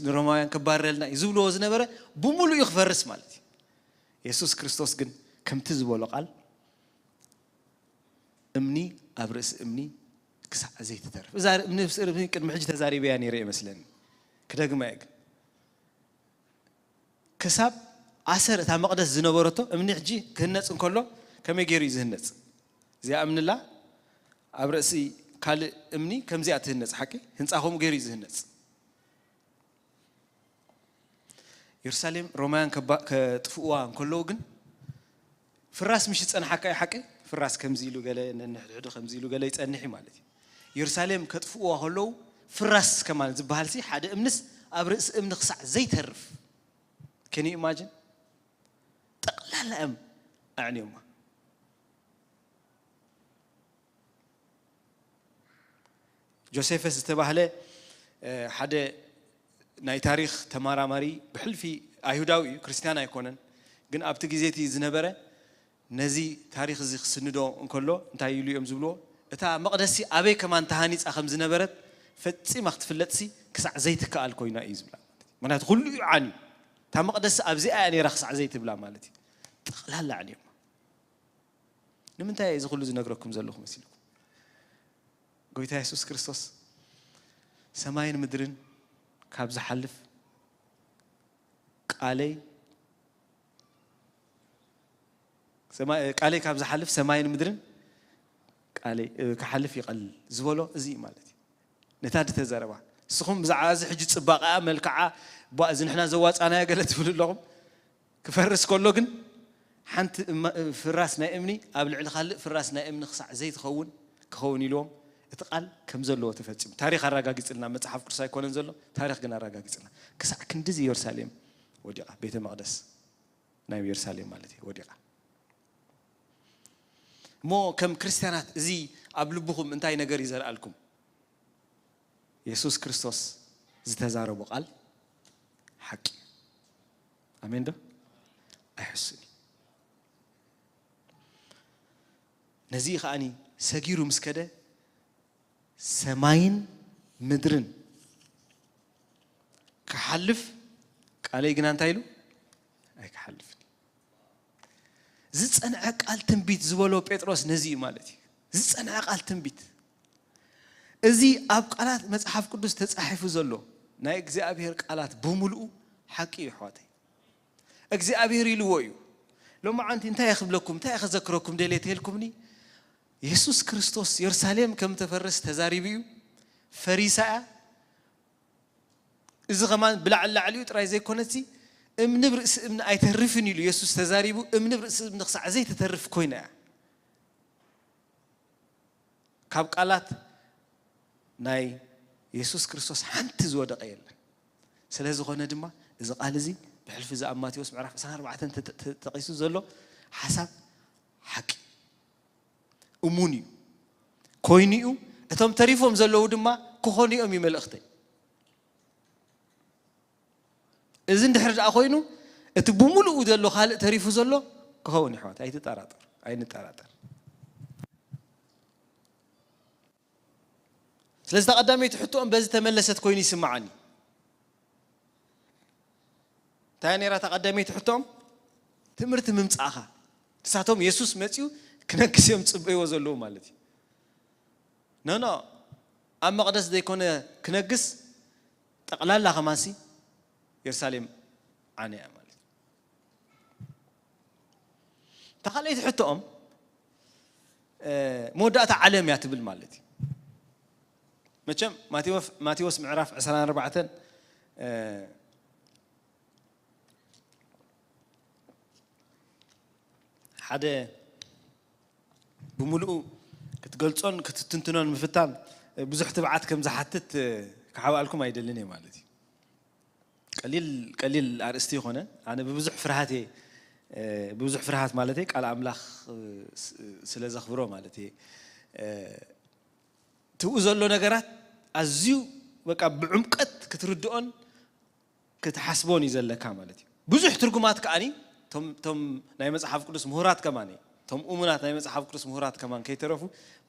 ንሮማውያን ክባረረልና እዩ ዝብልዎ ዝነበረ ብምሉእ እዩ ክፈርስ ማለት እዩ። የሱስ ክርስቶስ ግን ከምቲ ዝበሎ ቃል እምኒ ኣብ ርእሲ እምኒ ክሳዕ ዘይትተርፍ። እዛ እምኒ ርእሲ እምኒ ቅድሚ ሕጂ ተዛሪበያ ነይረ እመስለኒ። ክደግማ እየ ግን ክሳብ ኣሰር እታ መቕደስ ዝነበረቶ እምኒ ሕጂ ክህነጽ እንከሎ ከመይ ገይሩ እዩ ዝህነጽ? እዚኣ እምንላ ኣብ ርእሲ ካልእ እምኒ ከምዚኣ ትህነጽ ሓቂ ህንጻ ከምኡ ገይሩ እዩ ዝህነጽ። የሩሳሌም ሮማውያን ከባ- ከጥፍእዋ እንከለዉ ግን ፍራስ ምሽ ይጸንሓካ እዩ ሓቂ ፍራስ ከምዚ ኢሉ ገለ ነንሕድሕዱ ከምዚ ኢሉ ገለ ይጸንሕ እዩ ማለት እዩ። የሩሳሌም ከጥፍእዋ ከለዉ ፍራስ ከማን ዝበሃል ሲ ሓደ እምንስ ኣብ ርእሲ እምኒ ክሳዕ ዘይተርፍ ከን ኢማጅን ጠቕላላ እዮም ኣዕንዮማ። ጆሴፈስ ዝተባህለ ሓደ ናይ ታሪኽ ተመራማሪ ብሕልፊ ኣይሁዳዊ እዩ፣ ክርስትያን ኣይኮነን። ግን ኣብቲ ግዜ እቲ ዝነበረ ነዚ ታሪኽ እዚ ክስንዶ እንከሎ እንታይ ኢሉ እዮም ዝብልዎ? እታ መቕደሲ ኣበይ ከማን ተሃኒጻ ከም ዝነበረት ፈጺማ ክትፍለጥሲ ክሳዕ ዘይትከኣል ኮይና እዩ ዝብላ። ምክንያቱ ኩሉ እዩ ዓንዩ። እታ መቕደሲ ኣብዚኣ እያ ነይራ ክሳዕ ዘይትብላ ማለት እዩ። ጠቕላላ ዓንዮም። ንምንታይ እዚ ኩሉ ዝነግረኩም ዘለኹ መሲልኩም? ጎይታ የሱስ ክርስቶስ ሰማይን ምድርን ካብ ዝሓልፍ ቃለይ ሰማይ- ቃለይ ካብ ዝሓልፍ ሰማይን ምድርን ቃለይ እ፣ ክሓልፍ ይቐልል ዝበሎ እዚ እዩ ማለት እዩ። ነታ ድተዘረባ ንስኹም ብዛዕባ እዚ ሕጂ ጽባቐኣ መልክዓ ቧ እዚ ንሕና ዘዋጻናዮ ገለ ትብሉ ኣለኹም። ክፈርስ ከሎ ግን ሓንቲ እማ- ፍራስ ናይ እምኒ ኣብ ልዕሊ ካልእ ፍራስ ናይ እምኒ ክሳዕ ዘይትኸውን ክኸውን ኢልዎም እቲ ቃል ከም ዘለዎ ተፈጺሙ። ታሪኽ ኣረጋጊጽልና፣ መጽሓፍ ቅዱስ ኣይኮነን ዘሎ፣ ታሪኽ ግን ኣረጋጊጽልና። ክሳዕ ክንድዚ ኢየሩሳሌም ወዲቓ፣ ቤተ መቕደስ ናይ ኢየሩሳሌም ማለት እዩ ወዲቓ። እሞ ከም ክርስትያናት እዚ ኣብ ልብኹም እንታይ ነገር ይዘርኣልኩም? የሱስ ክርስቶስ ዝተዛረቦ ቃል ሓቂ። ኣሜን ዶ? ኣይሕሱን እዩ። ነዚ ከኣኒ ሰጊሩ ምስ ከደ ሰማይን ምድርን ክሓልፍ ቃለይ ግና እንታይ ኢሉ ኣይክሓልፍን። ዝጸንዐ ቃል ትንቢት ዝበሎ ጴጥሮስ ነዚ እዩ ማለት እዩ። ዝጸንዐ ቃል ትንቢት እዚ ኣብ ቃላት መጽሓፍ ቅዱስ ተጻሒፉ ዘሎ ናይ እግዚኣብሔር ቃላት ብምልኡ ሓቂ እዩ ኣሕዋተይ። እግዚኣብሔር ኢልዎ እዩ። ሎማዓንቲ እንታይ እየ ክብለኩም እንታይ እየ ከዘክረኩም ደልየ ተልኩምኒ? የሱስ ክርስቶስ የሩሳሌም ከም ተፈርስ ተዛሪቡ እዩ። ፈሪሳ እያ። እዚ ከማን ብላዕሊ ላዕሊኡ ጥራይ ዘይኮነሲ እምኒ ብርእሲ እምኒ ኣይተርፍን ኢሉ የሱስ ተዛሪቡ። እምኒ ብርእሲ እምኒ ክሳዕ ዘይትተርፍ ኮይና እያ። ካብ ቃላት ናይ የሱስ ክርስቶስ ሓንቲ ዝወደቐ የለን። ስለ ዝኾነ ድማ እዚ ቃል እዚ ብሕልፊ እዚ ኣብ ማቴዎስ ምዕራፍ ዕስራን ኣርባዕተን ተጠ- ተጠቒሱ ዘሎ ሓሳብ ሓቂ እሙን እዩ ኮይኑ እዩ። እቶም ተሪፎም ዘለዉ ድማ ክኾኑ እዮም እዩ መልእኽተይ። እዚ እንድሕር ደኣ ኮይኑ እቲ ብምሉኡ ዘሎ ካልእ ተሪፉ ዘሎ ክኸውን ይሕዋት ኣይትጠራጠር ኣይንጠራጠር። ስለዚ እታ ቀዳመይቲ ሕቶኦም በዚ ተመለሰት ኮይኑ ይስምዓኒ። እንታይ ነይራ እታ ቀዳመይቲ ሕቶኦም? ትምህርቲ ምምጻእኻ። ንሳቶም የሱስ መጺኡ ክነግስ እዮም ዝጽበይዎ ዘለዉ ማለት እዩ። ኖ ኖ፣ ኣብ መቕደስ ዘይኮነ ክነግስ፣ ጠቕላላ ከማንሲ የሩሳሌም ዓነ እያ ማለት እዩ። እታ ካልኣይቲ ሕቶኦም መወዳእታ ዓለም እያ ትብል ማለት እዩ። መቸም ማቴዎስ ምዕራፍ ዕስራን ኣርባዕተን ሓደ ብምሉኡ ክትገልጾን ክትትንትኖን ምፍታን ብዙሕ ትብዓት ከም ዝሓትት ክሓብኣልኩም ኣይደልን እየ ማለት እዩ። ቀሊል ቀሊል ኣርእስቲ ይኾነ። ኣነ ብብዙሕ ፍርሃት እየ፣ ብብዙሕ ፍርሃት ማለት ቃል ኣምላኽ ስለ ዘኽብሮ ማለት እየ። ትብኡ ዘሎ ነገራት ኣዝዩ በቃ ብዕምቀት ክትርድኦን ክትሓስቦን እዩ ዘለካ ማለት እዩ። ብዙሕ ትርጉማት ከኣኒ ቶም ናይ መጽሓፍ ቅዱስ ምሁራት ከማኒ፣ ቶም እሙናት ናይ መጽሓፍ ቅዱስ ምሁራት ከማን ከይተረፉ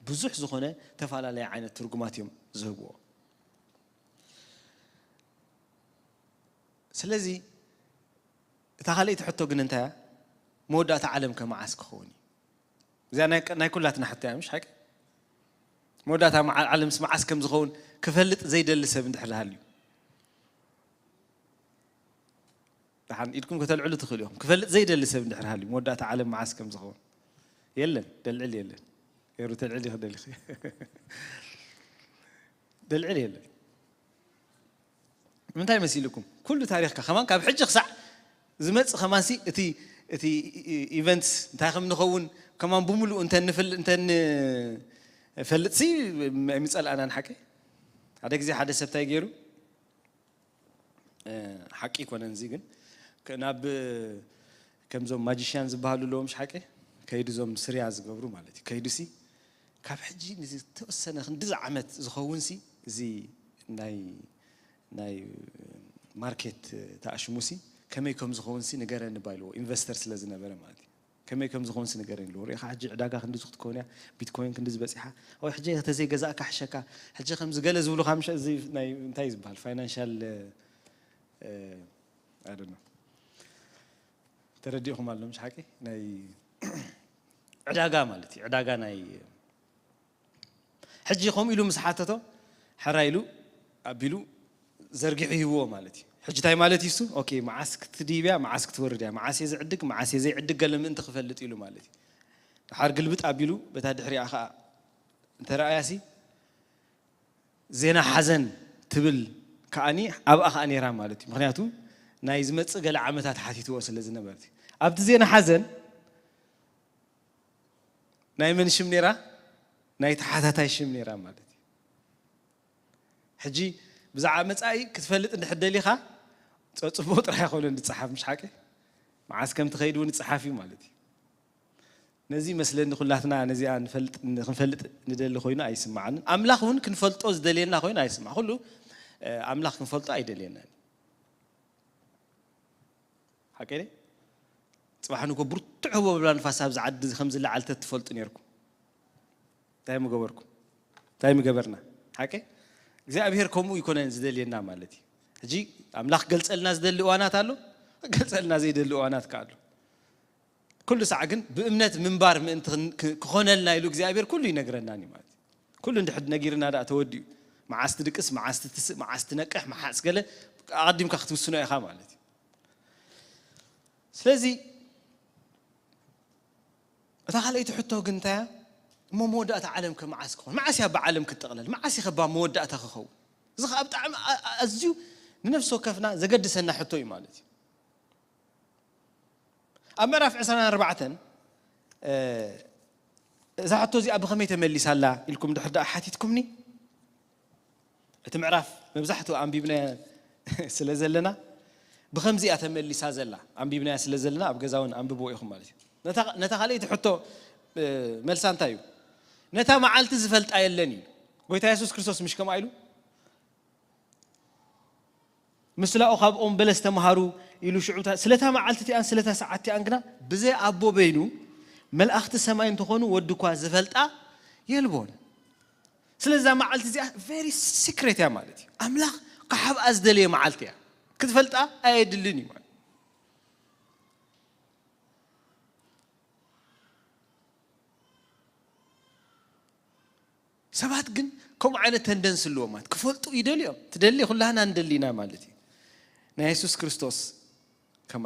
ብዙሕ ዝኾነ ተፈላለየ ዓይነት ትርጉማት እዮም ዝህብዎ። ስለዚ እታ ካልኣይቲ ሕቶ ግን እንታይ እያ? መወዳእታ ዓለም ከ መዓስ ክኸውን እዩ? እዚኣ ናይ ኩላትና ሕቶ እያ፣ ምሽ ሓቂ? መወዳእታ ዓለምስ መዓስ ከም ዝኸውን ክፈልጥ ዘይደሊ ሰብ እንድሕር ሃልዩ፣ ደሓን ኢድኩም ከተልዕሉ ትኽእሉ ኢኹም። ክፈልጥ ዘይደሊ ሰብ እንድሕር ሃልዩ፣ መወዳእታ ዓለም መዓስ ከም ዝኸውን። የለን፣ ደልዕል የለን። ገይሩ ተልዕል ይኽደል ይኽእል። ደልዕል የለን። ምንታይ መሲልኩም? ኩሉ ታሪኽካ ከማን ካብ ሕጂ ክሳዕ ዝመጽእ ከማንሲ እቲ፣ እቲ ኢቨንትስ እንታይ ከም ንኸውን ከማን ብምሉኡ እንተ ንፍል-፣ እንተ ንፈልጥሲ ኣይምጸልኣናን ሓቂ። ሓደ ግዜ ሓደ ሰብ እንታይ ገይሩ? ሓቂ ኣይኮነን እዚ ግን፣ ናብ ከምዞም ማጂሽያን ዝበሃሉ ኣለዎም ሓቂ፣ ከይዱ እዞም ስርያ ዝገብሩ ማለት እዩ። ከይዱሲ ካብ ሕጂ ንዚ ተወሰነ ክንዲዚ ዓመት ዝኸውን ሲ እዚ ናይ ናይ ማርኬት ተኣሽሙ ሲ ከመይ ከም ዝኸውን ሲ ንገረኒ ባይልዎ፣ ኢንቨስተር ስለ ዝነበረ ማለት እዩ። ከመይ ከም ዝኸውን ሲ ንገረኒ ኢልዎ። ሪኢኻ ሕጂ ዕዳጋ ክንዲ ክትከውን እያ፣ ቢትኮይን ክንዲ ዝበፂሓ፣ ወይ ሕጂ ተዘይገዛእካ ሕሸካ፣ ሕጂ ከምዚ ገለ ዝብሉኻ ምሽ፣ እዚ ናይ እንታይ ዝበሃል ፋይናንሻል፣ I don't know፣ ተረዲእኹም ኣሎ ምሽ ሓቂ ናይ ዕዳጋ ማለት እዩ። ዕዳጋ ናይ ሕጂ ከምኡ ኢሉ ምስ ሓተቶ፣ ሕራይ ኢሉ ኣቢሉ ዘርጊሑ ሂብዎ ማለት እዩ። ሕጂ እንታይ ማለት እዩ እሱ? ኦኬ፣ መዓስ ክትድይብ እያ፣ መዓስ ክትወርድ እያ፣ መዓስ እየ ዝዕድግ፣ መዓስ እየ ዘይዕድግ፣ ገለ ምእንቲ ክፈልጥ ኢሉ ማለት እዩ። ድሓር ግልብጥ ኣቢሉ በታ ድሕሪኣ ኸኣ እንተረኣያሲ፣ ዜና ሓዘን ትብል ከኣኒ ኣብኣ ኸኣ ነይራ ማለት እዩ። ምኽንያቱ ናይ ዝመጽእ ገለ ዓመታት ሓቲትዎ ስለ ዝነበርት። ኣብቲ ዜና ሓዘን ናይ መን ሽም ነይራ? ናይ ተሓታታይ ሽም ነይራ ማለት እዩ። ሕጂ ብዛዕባ መጻኢ ክትፈልጥ እንድሕር ደሊኻ፣ ጸጽቦ ጥራይ ኣይኮነን ዝጸሓፍ፣ ምሽ ሓቂ? መዓስ ከም ትኸይድ እውን ይጸሓፍ እዩ ማለት እዩ። ነዚ መስለኒ ኩላትና ነዚኣ ንፈልጥ፣ ክንፈልጥ ንደሊ ኮይኑ ኣይስምዓንን። ኣምላኽ እውን ክንፈልጦ ዝደልየና ኮይኑ ኣይስምዓ። ኩሉ፣ እ፣ ኣምላኽ ክንፈልጦ ኣይደልየናን። ሓቂ ድየ? ጽባሕ ንጎ ብርቱዕ ህቦ ብላ ንፋስ ኣብዚ ዓዲ እዚ ከም ዝለዓል ተትፈልጡ ነይርኩም። እንታይ ምገበርኩም? እንታይ ምገበርና? ሓቂ? እግዚኣብሔር ከምኡ ይኮነን ዝደልየና ማለት እዩ። ሕጂ ኣምላኽ ገልጸልና ዝደሊ እዋናት ኣሎ፣ ገልጸልና ዘይደሊ እዋናት ከ ኣሎ። ኩሉ ሳዕ ግን ብእምነት ምንባር ምእንቲ ክን-፣ ክ-፣ ክኾነልና ኢሉ እግዚኣብሔር ኩሉ ይነግረና እዩ ማለት እዩ። ኩሉ እንድሕር ነጊርና ደኣ ተወዲኡ። መዓስ ትድቅስ፣ መዓስ ትትስእ፣ መዓስ ትነቅሕ፣ መዓስ ገለ ኣቐዲምካ ክትውስኖ ኢኻ ማለት እዩ። ስለዚ እታ ካልኣይቲ ሕቶ ግን እንታይ እያ? እሞ መወዳእታ ዓለም ከ መዓስ ክኸውን? መዓስ እያ ብዓለም ክትጠቕለል? መዓስ እዩ ከባ መወዳእታ ክኸውን? እዚ ኸዓ ብጣዕሚ ኣ-፣ ኣ-፣ ኣዝዩ ንነፍሲ ወከፍና ዘገድሰና ሕቶ እዩ ማለት እዩ። ኣብ ምዕራፍ ዕስራን ኣርባዕተን፣ እ፣ እዛ ሕቶ እዚኣ ብኸመይ ተመሊሳ ኣላ ኢልኩም ድሕር ደኣ ሓቲትኩምኒ፣ እቲ ምዕራፍ መብዛሕትኡ ኣንቢብናዮ ስለ ዘለና፣ ብኸምዚ እያ ተመሊሳ ዘላ። ኣንቢብናያ ስለ ዘለና፣ ኣብ ገዛ እውን ኣንብብዎ ኢኹም ማለት እዩ። ነታ፣ ነታ ካልኣይቲ ሕቶ፣ እ፣ መልሳ እንታይ እዩ? ነታ መዓልቲ ዝፈልጣ የለን እዩ። ጎይታ የሱስ ክርስቶስ ምሽ ከምኣ ኢሉ? ምስላኡ ካብ ኦም በለስ ተምሃሩ ኢሉ ሽዑ እታ፣ ስለታ መዓልቲ እቲኣን ስለታ ሰዓት እቲኣን ግና ብዘይ ኣቦ በይኑ መልኣኽቲ ሰማይ እንተኾኑ ወዲ እኳ ዝፈልጣ የልቦን። ስለዛ መዓልቲ እዚኣ very secret እያ ማለት እዩ። ኣምላኽ ክሓብኣ ዝደለየ መዓልቲ እያ። ክትፈልጣ ኣየድልን እዩ ማለት። ሰባት ግን ከምኡ ዓይነት ተንደንስ ኣለዎም ማለት፣ ክፈልጡ ይደልዮም። ትደሊ፣ ኩላህና ንደሊና ማለት እዩ። ናይ የሱስ ክርስቶስ ከማ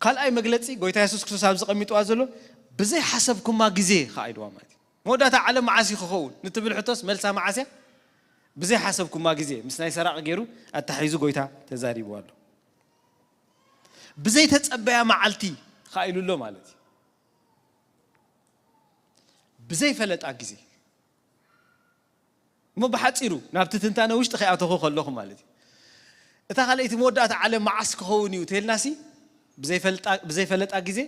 ካልኣይ መግለጺ ጎይታ የሱስ ክርስቶስ ኣብ ዝቐሚጥዋ ዘሎ፣ ብዘይ ሓሰብኩማ ግዜ ኸዓ ኢልዋ ማለት እዩ። መወዳእታ ዓለም መዓስ እዩ ክኸውን ንትብል ሕቶስ፣ መልሳ መዓስ እያ? ብዘይ ሓሰብኩማ ግዜ፣ ምስ ናይ ሰራቒ ገይሩ ኣታሒዙ ጎይታ ተዛሪብዋ ኣሎ። ብዘይ ተጸበያ መዓልቲ ኸዓ ኢሉ ኣሎ ማለት እዩ። ብዘይ ፈለጣ ግዜ። እሞ ብሓጺሩ ናብቲ ትንታነ ውሽጢ ከይኣተኹ ከለኹ ማለት እዩ። እታ ካልኣይቲ መወዳእታ ዓለም መዓስ ክኸውን እዩ ተልናሲ፣ ብዘይፈልጣ-፣ ብዘይፈለጣ ግዜ፣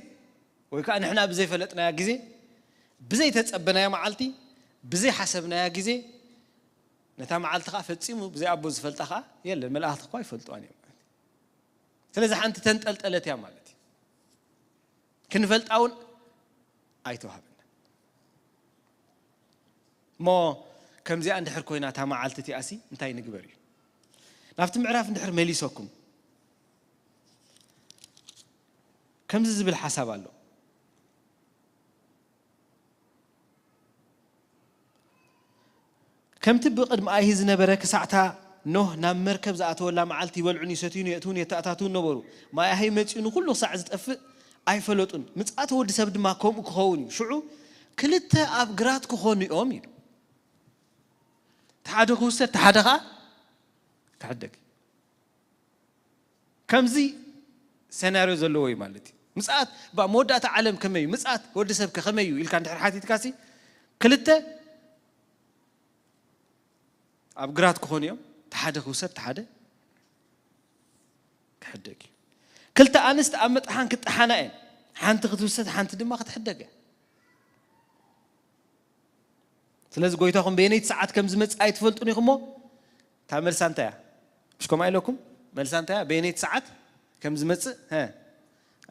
ወይ ከዓ ንሕና ብዘይፈለጥናያ ግዜ፣ ብዘይተጸበናያ መዓልቲ፣ ብዘይሓሰብናያ ግዜ፣ ነታ መዓልቲ ከዓ ፈጺሙ ብዘይ ኣቦ ዝፈልጣ ከዓ የለን፣ መላእኽቲ እኳ ኣይፈልጥዋን እዮም። ስለዚ ሓንቲ ተንጠልጠለት እያ ማለት እዩ። ክንፈልጣ እውን ኣይተዋህበና። እሞ ከምዚኣ እንድሕር ኮይና እታ መዓልቲ እቲኣሲ እንታይ ንግበር እዩ? ናብቲ ምዕራፍ እንድሕር መሊሰኩም፣ ከምዚ ዝብል ሓሳብ ኣሎ። ከምቲ ብቕድሚ ኣይሂ ዝነበረ፣ ክሳዕታ ኖህ ናብ መርከብ ዝኣተወላ መዓልቲ ይበልዑን ይሰትዩን የእትውን የተኣታትውን ነበሩ። ማይ ኣህይ መጺኡ ንኹሉ ክሳዕ ዝጠፍእ ኣይፈለጡን። ምጽኣት ወዲ ሰብ ድማ ከምኡ ክኸውን እዩ። ሽዑ ክልተ ኣብ ግራት ክኾኑ እዮም ኢሉ። እቲ ሓደ ክውሰድ፣ እቲ ሓደ ኸኣ ክሕደግ። ከምዚ ሰናርዮ ዘለዎ እዩ ማለት እዩ። ምጽኣት፣ ባ-፣ መወዳእታ ዓለም ከመይ እዩ? ምጽኣት ወዲ ሰብ ከ ከመይ እዩ? ኢልካ እንድሕር ሓቲትካሲ፣ ክልተ ኣብ ግራት ክኾኑ እዮም። እቲ ሓደ ክውሰድ፣ እቲ ሓደ ክሕደግ እዩ። ክልተ ኣንስቲ ኣብ ምጥሓን ክጠሓና እየን። ሓንቲ ክትውሰድ፣ ሓንቲ ድማ ክትሕደግ እያ። ስለዚ ጎይታኹም በየነይቲ ሰዓት ከም ዝመጽእ ኣይትፈልጡን ኢኹም እሞ፣ እታ መልሳ እንታይ እያ? ምሽ ከምኣ ኢለኩም? መልሳ እንታይ እያ? በየነይቲ ሰዓት ከም ዝመጽእ፣ ሀ፣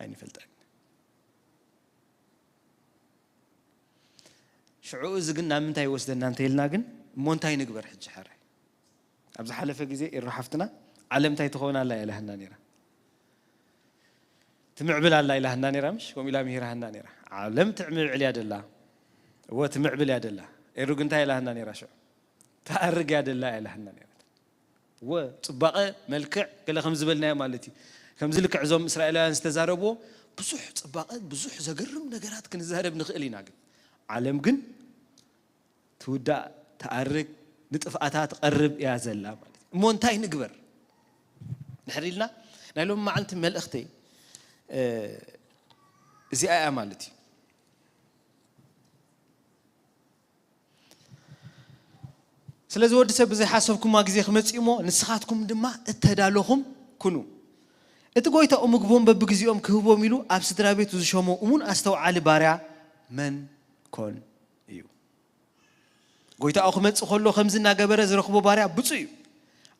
ኣይንፈልጠን። ሽዑ እዚ ግን ናብ ምንታይ ይወስደና እንተኢልና ግን፣ እሞ እንታይ ንግበር ሕጂ ሕራይ? ኣብ ዝሓለፈ ግዜ ኢሮ ሓፍትና፣ ዓለም እንታይ ትኸውን ኣላ እያ ኢላህና ነይራ። ትምዕብል ኣላ ኢላህና ነይራ፣ ምሽ? ከምኡ ኢላ ምሂራህና ነይራ። ዓለም ትምዕብል እያ ደላ። እወ፣ ትምዕብል እያ ደላ። ኤሩ ግን እንታይ ኢላህና ነይራ ሽዑ? ትኣርግ እያ ደላ ኢላህና ነይራ። እወ፣ ጽባቐ፣ መልክዕ፣ ገለ ከም ዝበልናዮ ማለት እዩ። ከምዚ ልክዕ እዞም እስራኤላውያን ዝተዛረብዎ፣ ብዙሕ ጽባቐ፣ ብዙሕ ዘገርም ነገራት ክንዛረብ ንኽእል ኢና። ግን ዓለም ግን ትውዳእ፣ ትኣርግ፣ ንጥፍኣታ ትቐርብ እያ ዘላ ማለት እዩ። እሞ እንታይ ንግበር? ድሕር ኢልና ናይ ሎሚ መዓልቲ መልእኽተይ፣ እ፣ እዚኣ እያ ማለት እዩ። ስለዚ ወዲ ሰብ ብዘይሓሰብኩማ ግዜ ክመጽእ እሞ ንስኻትኩም ድማ እተዳለኹም ኩኑ። እቲ ጎይታኡ ምግቦም በብግዜኦም ክህቦም ኢሉ ኣብ ስድራ ቤቱ ዝሸሞ እሙን ኣስተውዓሊ ባርያ መን ኮን እዩ? ጎይታኡ ክመጽእ ከሎ ከምዚ እናገበረ ዝረኽቦ ባርያ ብፁዕ እዩ።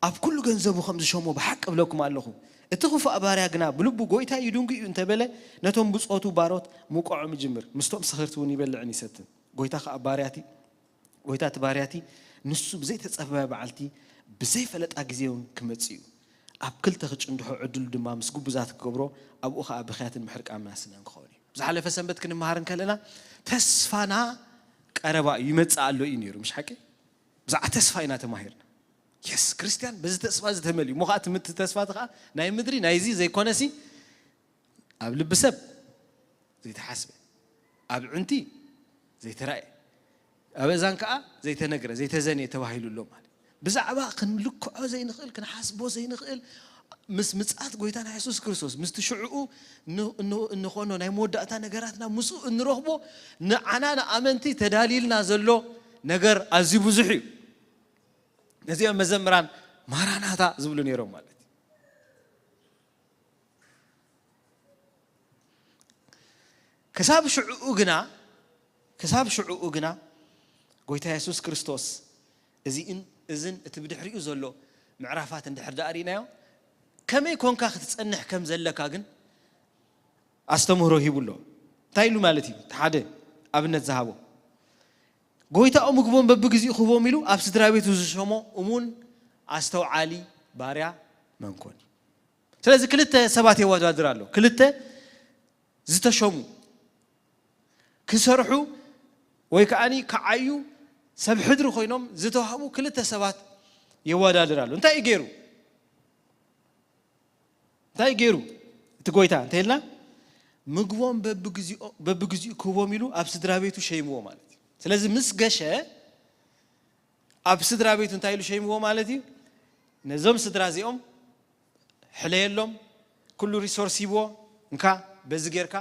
ኣብ ኩሉ ገንዘቡ ከም ዝሸሞ ብሓቂ እብለኩም ኣለኹ። እቲ ክፉእ ባርያ ግና ብልቡ ጎይታይ እዩ ድንጉ እዩ እንተበለ ነቶም ብጾቱ ባሮት ምውቃዖም ይጅምር። ምስቶም ሰኸርቲ እውን ይበልዕን ይሰትን። ጎይታ ከኣ ባርያቲ፣ ጎይታ እቲ ባርያቲ ንሱ ብዘይተጸበያ በዓልቲ ብዘይፈለጣ ግዜ እውን ክመጽእ እዩ። ኣብ ክልተ ክጭንድሖ ዕድሉ ድማ ምስ ግቡዛት ክገብሮ ኣብኡ ከኣ ብኽያትን ምሕርቃን ናስነን ክኸውን እዩ። ዝሓለፈ ሰንበት ክንመሃር እንከለና ተስፋና ቀረባ እዩ፣ ይመጽእ ኣሎ እዩ ነይሩ። ምሽ ሓቂ? ብዛዕባ ተስፋ ኢና ተማሂርና። የስ፣ ክርስትያን በዚ ተስፋ እዚ ተመልዩ። እሞ ኸዓ ትምህርቲ ተስፋ እቲ ኸዓ ናይ ምድሪ ናይዚ ዘይኮነሲ ኣብ ልቢ ሰብ ዘይተሓስበ፣ ኣብ ዕንቲ ዘይተራእየ፣ ኣብ እዛን ከኣ ዘይተነግረ፣ ዘይተዘንየ ተባሂሉ ኣሎ ማለት። ብዛዕባ ክንልክዖ ዘይንኽእል፣ ክንሓስቦ ዘይንኽእል፣ ምስ ምጽኣት ጎይታና የሱስ ክርስቶስ፣ ምስቲ ሽዕኡ ን-፣ ን-፣ እንኾኖ ናይ መወዳእታ ነገራትና ምስኡ እንረኽቦ፣ ንዓና ንኣመንቲ ተዳልዩልና ዘሎ ነገር ኣዝዩ ብዙሕ እዩ። ነዚኦም መዘምራን ማራናታ ዝብሉ ነይሮም ማለት እዩ። ክሳብ ሽዕኡ ግና፣ ክሳብ ሽዕኡ ግና ጎይታ የሱስ ክርስቶስ እዚእን እዝን እቲ ብድሕሪኡ ዘሎ ምዕራፋት እንድሕር ደኣ ርኢናዮ፣ ከመይ ኮንካ ክትጸንሕ ከም ዘለካ ግን ኣስተምህሮ ሂቡ ኣሎ። እንታይ ኢሉ ማለት እዩ? እቲ ሓደ ኣብነት ዝሃቦ፣ ጎይታኡ ምግቦም በብግዚኡ ክህቦም ኢሉ ኣብ ስድራ ቤቱ ዝሸሞ እሙን ኣስተውዓሊ ባርያ መን ኮን እዩ? ስለዚ ክልተ ሰባት የወዳድር ኣሎ። ክልተ ዝተሸሙ ክሰርሑ ወይ ከዓኒ ክዓዩ ሰብ ሕድሪ ኮይኖም ዝተዋህቡ ክልተ ሰባት የወዳድር ኣሎ። እንታይ እዩ ገይሩ? እንታይ ገይሩ እቲ ጎይታ እንተኢልና፣ ምግቦም በብግዚኦ-፣ በብግዚኡ ክህቦም ኢሉ ኣብ ስድራ ቤቱ ሸይምዎ ማለት እዩ። ስለዚ ምስ ገሸ ኣብ ስድራ ቤቱ እንታይ ኢሉ ሸይምዎ ማለት እዩ? ነዞም ስድራ እዚኦም ሕለየሎም፣ ኩሉ ሪሶርስ ሂብዎ፣ እንካ በዚ ጌርካ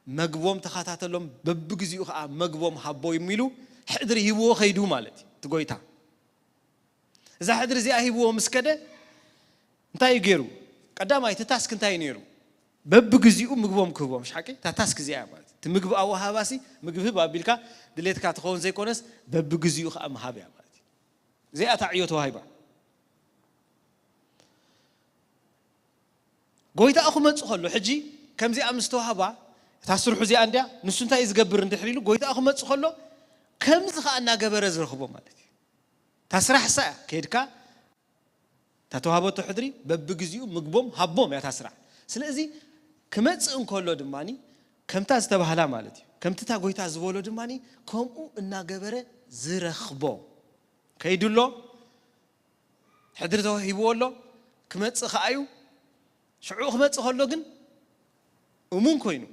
መግቦም ተኸታተሎም፣ በብግዚኡ ከዓ መግቦም ሃቦም ኢሉ ሕድሪ ሂብዎ ከይዱ ማለት እዩ እቲ ጎይታ። እዛ ሕድሪ እዚኣ ሂብዎ ምስ ከደ እንታይ እዩ ገይሩ? ቀዳማይ እቲ ታስክ እንታይ እዩ ነይሩ? በብግዚኡ ምግቦም ክህቦም፣ ሽሓቂ እታ ታስክ እዚኣ ማለት እቲ ምግቢ ኣወሃባሲ ምግቢ ህብ ኣቢልካ ድሌትካ ትኸውን ዘይኮነስ በብግዚኡ ከዓ ምሃብ እያ ማለት እዩ። እዚኣ እታ ዕዮ ተዋሂባ። ጎይታኡ ክመጽእ ከሎ ሕጂ ከምዚኣ ምስ ተዋህባ እታ ስርሑ እዚኣ እንድያ፣ ንሱ እንታይ እዩ ዝገብር እንድሕር ኢሉ ጎይታኡ ክመጽእ ከሎ ከምዚ ከዓ እናገበረ ዝረኽቦ ማለት እዩ። እታ ስራሕ እሳ እያ። ከይድካ እታ ተዋህበቶ ሕድሪ በብግዚኡ ምግቦም ሃቦም እያ እታ ስራሕ። ስለዚ ክመጽእ እንከሎ ድማ ከምታ ዝተባህላ ማለት እዩ። ከምቲ እታ ጎይታ ዝበሎ ድማ ከምኡ እናገበረ ዝረኽቦ ከይዱ ኣሎ። ሕድሪ ተዋሂብዎ ኣሎ። ክመጽእ ከኣ እዩ። ሽዑ ክመጽእ ከሎ ግን እሙን ኮይኑ፣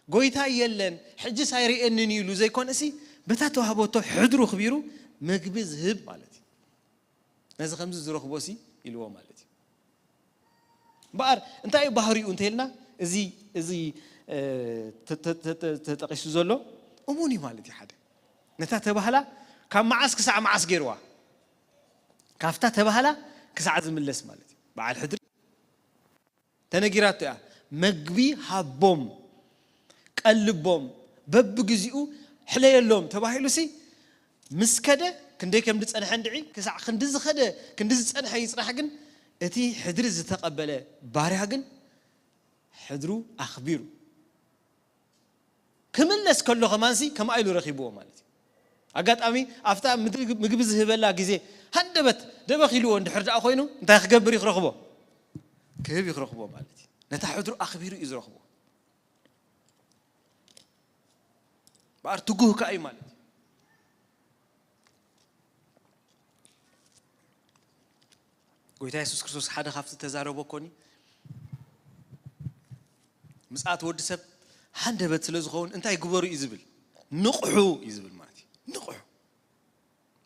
ጎይታ የለን፣ ሕጅስ ኣይርእየንን እዩ ኢሉ ዘይኮነሲ፣ በታ ተዋህበቶ ሕድሩ ኣኽቢሩ መግቢ ዝህብ ማለት እዩ። ነዚ ከምዚ ዝረኽቦሲ ኢልዎ ማለት እዩ። እምበኣር እንታይ እዩ ባህሪኡ እንተኢልና፣ እዚ፣ እዚ፣ እ፣ ተ-፣ ተ-፣ ተ-፣ ተ-፣ ተጠቒሱ ዘሎ እሙን እዩ ማለት እዩ። ሓደ፣ ነታ ተባህላ ካብ መዓስ ክሳዕ መዓስ ገይርዋ? ካብታ ተባህላ ክሳዕ ዝምለስ ማለት እዩ። በዓል ሕድሪ ተነጊራቶ እያ። መግቢ ሃቦም፣ ቀልቦም፣ በብግዚኡ ሕለየሎም ተባሂሉሲ ምስ ከደ ክንደይ ከም ዝጸንሐ እንድዒ፣ ክሳዕ ክንዲ ዝኸደ፣ ክንዲ ዝጸንሐ ይጽናሕ፣ ግን እቲ ሕድሪ ዝተቐበለ ባርያ ግን ሕድሩ ኣኽቢሩ ክምለስ ከሎ ከማንሲ ከምኣ ኢሉ ረኺብዎ ማለት እዩ። ኣጋጣሚ ኣብታ ምድሪ ምግቢ ዝህበላ ግዜ ሃንደበት ደበኽ ኢልዎ እንድሕር ደኣ ኮይኑ እንታይ ክገብር እዩ ክረኽቦ? ክህብ እዩ ክረኽቦ ማለት እዩ። ነታ ሕድሩ ኣኽቢሩ እዩ ዝረኽቦ። እምበኣር ትጉህ ከኣ እዩ ማለት እዩ። ጎይታ የሱስ ክርስቶስ ሓደ ካብቲ ተዛረቦ ኮኒ ምጽኣት ወዲ ሰብ ሃንደበት ስለ ዝኸውን እንታይ ግበሩ እዩ ዝብል? ንቕሑ እዩ ዝብል ማለት እዩ። ንቕሑ።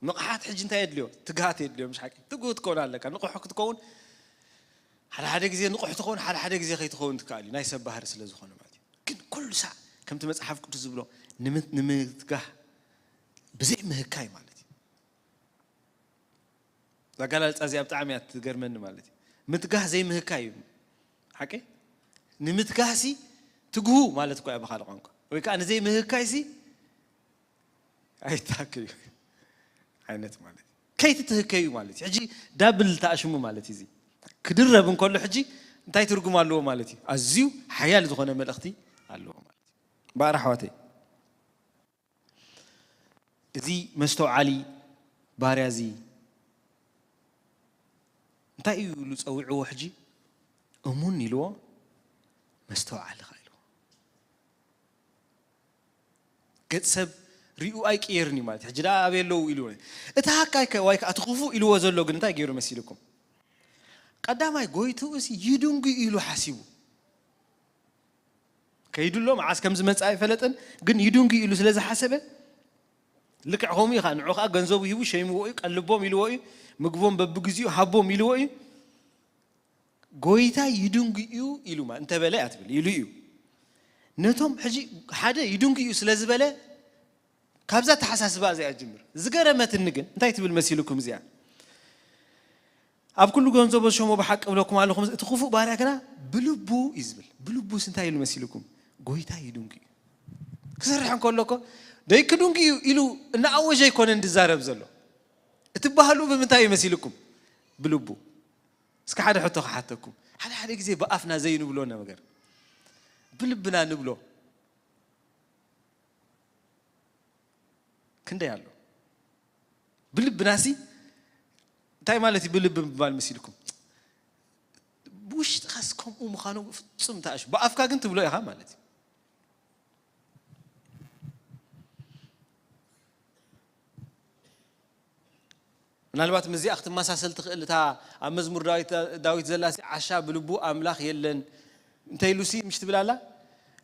ንቕሓት ሕጂ እንታይ የድልዮ? ትግሃት የድልዮ፣ ምሽ ሓቂ? ትጉህ ክትከውን ኣለካ። ንቕሑ ክትከውን ሓደ ሓደ ግዜ ንቕሑ ትኸውን፣ ሓደ ሓደ ግዜ ከይትኸውን ትከኣል እዩ። ናይ ሰብ ባህሪ ስለ ዝኾነ ማለት እዩ። ግን ኩሉ ሳዕ ከምቲ መጽሓፍ ቅዱስ ዝብሎ ንምት-፣ ንምትጋህ ብዘይ ምህካይ ማለት እዩ። እዛ ኣገላልጻ እዚኣ ብጣዕሚ እያ ትገርመኒ ማለት እዩ። ምትጋህ ዘይምህካይ እዩ። ሓቂ? ንምትጋህሲ ትግሁ ማለት እኮ እያ ብኻልእ ቋንቋ። ወይ ከዓ ንዘይምህካይሲ ኣይትሃከዩ ዓይነት ማለት እዩ። ከይትትህከዩ ማለት እዩ። ሕጂ ዳብል ተኣሽሙ ማለት እዩ። እዚ ክድረብ እንከሎ ሕጂ እንታይ ትርጉም ኣለዎ ማለት እዩ? ኣዝዩ ሓያል ዝኾነ መልእኽቲ ኣለዎ ማለት እዩ። እምበኣር ኣሕዋተይ፣ እዚ መስተውዓሊ ባርያ እዚ እንታይ እዩ ኢሉ ጸዊዕዎ? ሕጂ እሙን ኢልዎ፣ መስተውዓሊ ኸኣ ኢልዎ። ገጽ ሰብ ሪኡ ኣይቅየርን እዩ ማለት እዩ። ሕጂ ደኣ ኣበይ ኣለዉ ኢልዎ። እቲ ሃካይ ከ፣ ዋይ ከኣ እቲ ክፉእ ኢልዎ ዘሎ ግን እንታይ ገይሩ መሲልኩም? ቀዳማይ ጎይትኡስ ይድንጉ ኢሉ ሓሲቡ። ከይዱ ኣሎ፣ መዓስ ከም ዝመጽእ ኣይፈለጠን፣ ግን ይድንጉ ኢሉ ስለ ዝሓሰበ፣ ልክዕ ከምኡ እዩ ኸኣ፣ ንዑ ኸኣ ገንዘቡ ሂቡ ሸይምዎ እዩ፣ ቀልቦም ኢልዎ እዩ፣ ምግቦም በብግዚኡ ሃቦም ኢልዎ እዩ። ጎይታ ይድንጉ እዩ ኢሉ ማ-፣ እንተበለ እያ ትብል፣ ኢሉ እዩ። ነቶም ሕጂ ሓደ ይድንጉ እዩ ስለ ዝበለ፣ ካብዛ ኣተሓሳስባ እዚኣ ጅምር። ዝገረመትኒ ግን እንታይ ትብል መሲልኩም እዚኣ? ኣብ ኩሉ ገንዘቦ ዝሸሞ ብሓቂ እብለኩም ኣለኹ፣ እቲ ክፉእ ባርያ ግና ብልቡ እዩ ዝብል። ብልቡስ እንታይ ኢሉ መሲልኩም? ጎይታ ይድንጉ እዩ። ክሰርሕ እንከሎ እኮ ደይ ክድንጉ እዩ ኢሉ እናኣወጀ ኣይኮነን ዝዛረብ ዘሎ። እቲ ባህሉ ብምንታይ እዩ መሲልኩም? ብልቡ። እስከ ሓደ ሕቶ ክሓተኩም። ሓደ ሓደ ግዜ ብኣፍና ዘይንብሎ ነገር ብልብና ንብሎ። ከ ክንደይ ኣሎ? ብልብናሲ እንታይ ማለት እዩ? ብልቢ ምባል መሲልኩም፣ ብውሽጥኻስ ከምኡ ምዃኑ ፍጹም ተኣሽ፣ ብኣፍካ ግን ትብሎ ኢኻ ማለት እዩ። ምናልባት ምስዚኣ ክትመሳሰል ትኽእል፣ እታ ኣብ መዝሙር ዳዊት፣ ዳዊት ዘላሲ፣ "ዓሻ ብልቡ ኣምላኽ የለን" እንተ ኢሉሲ ምሽ ትብል ኣላ።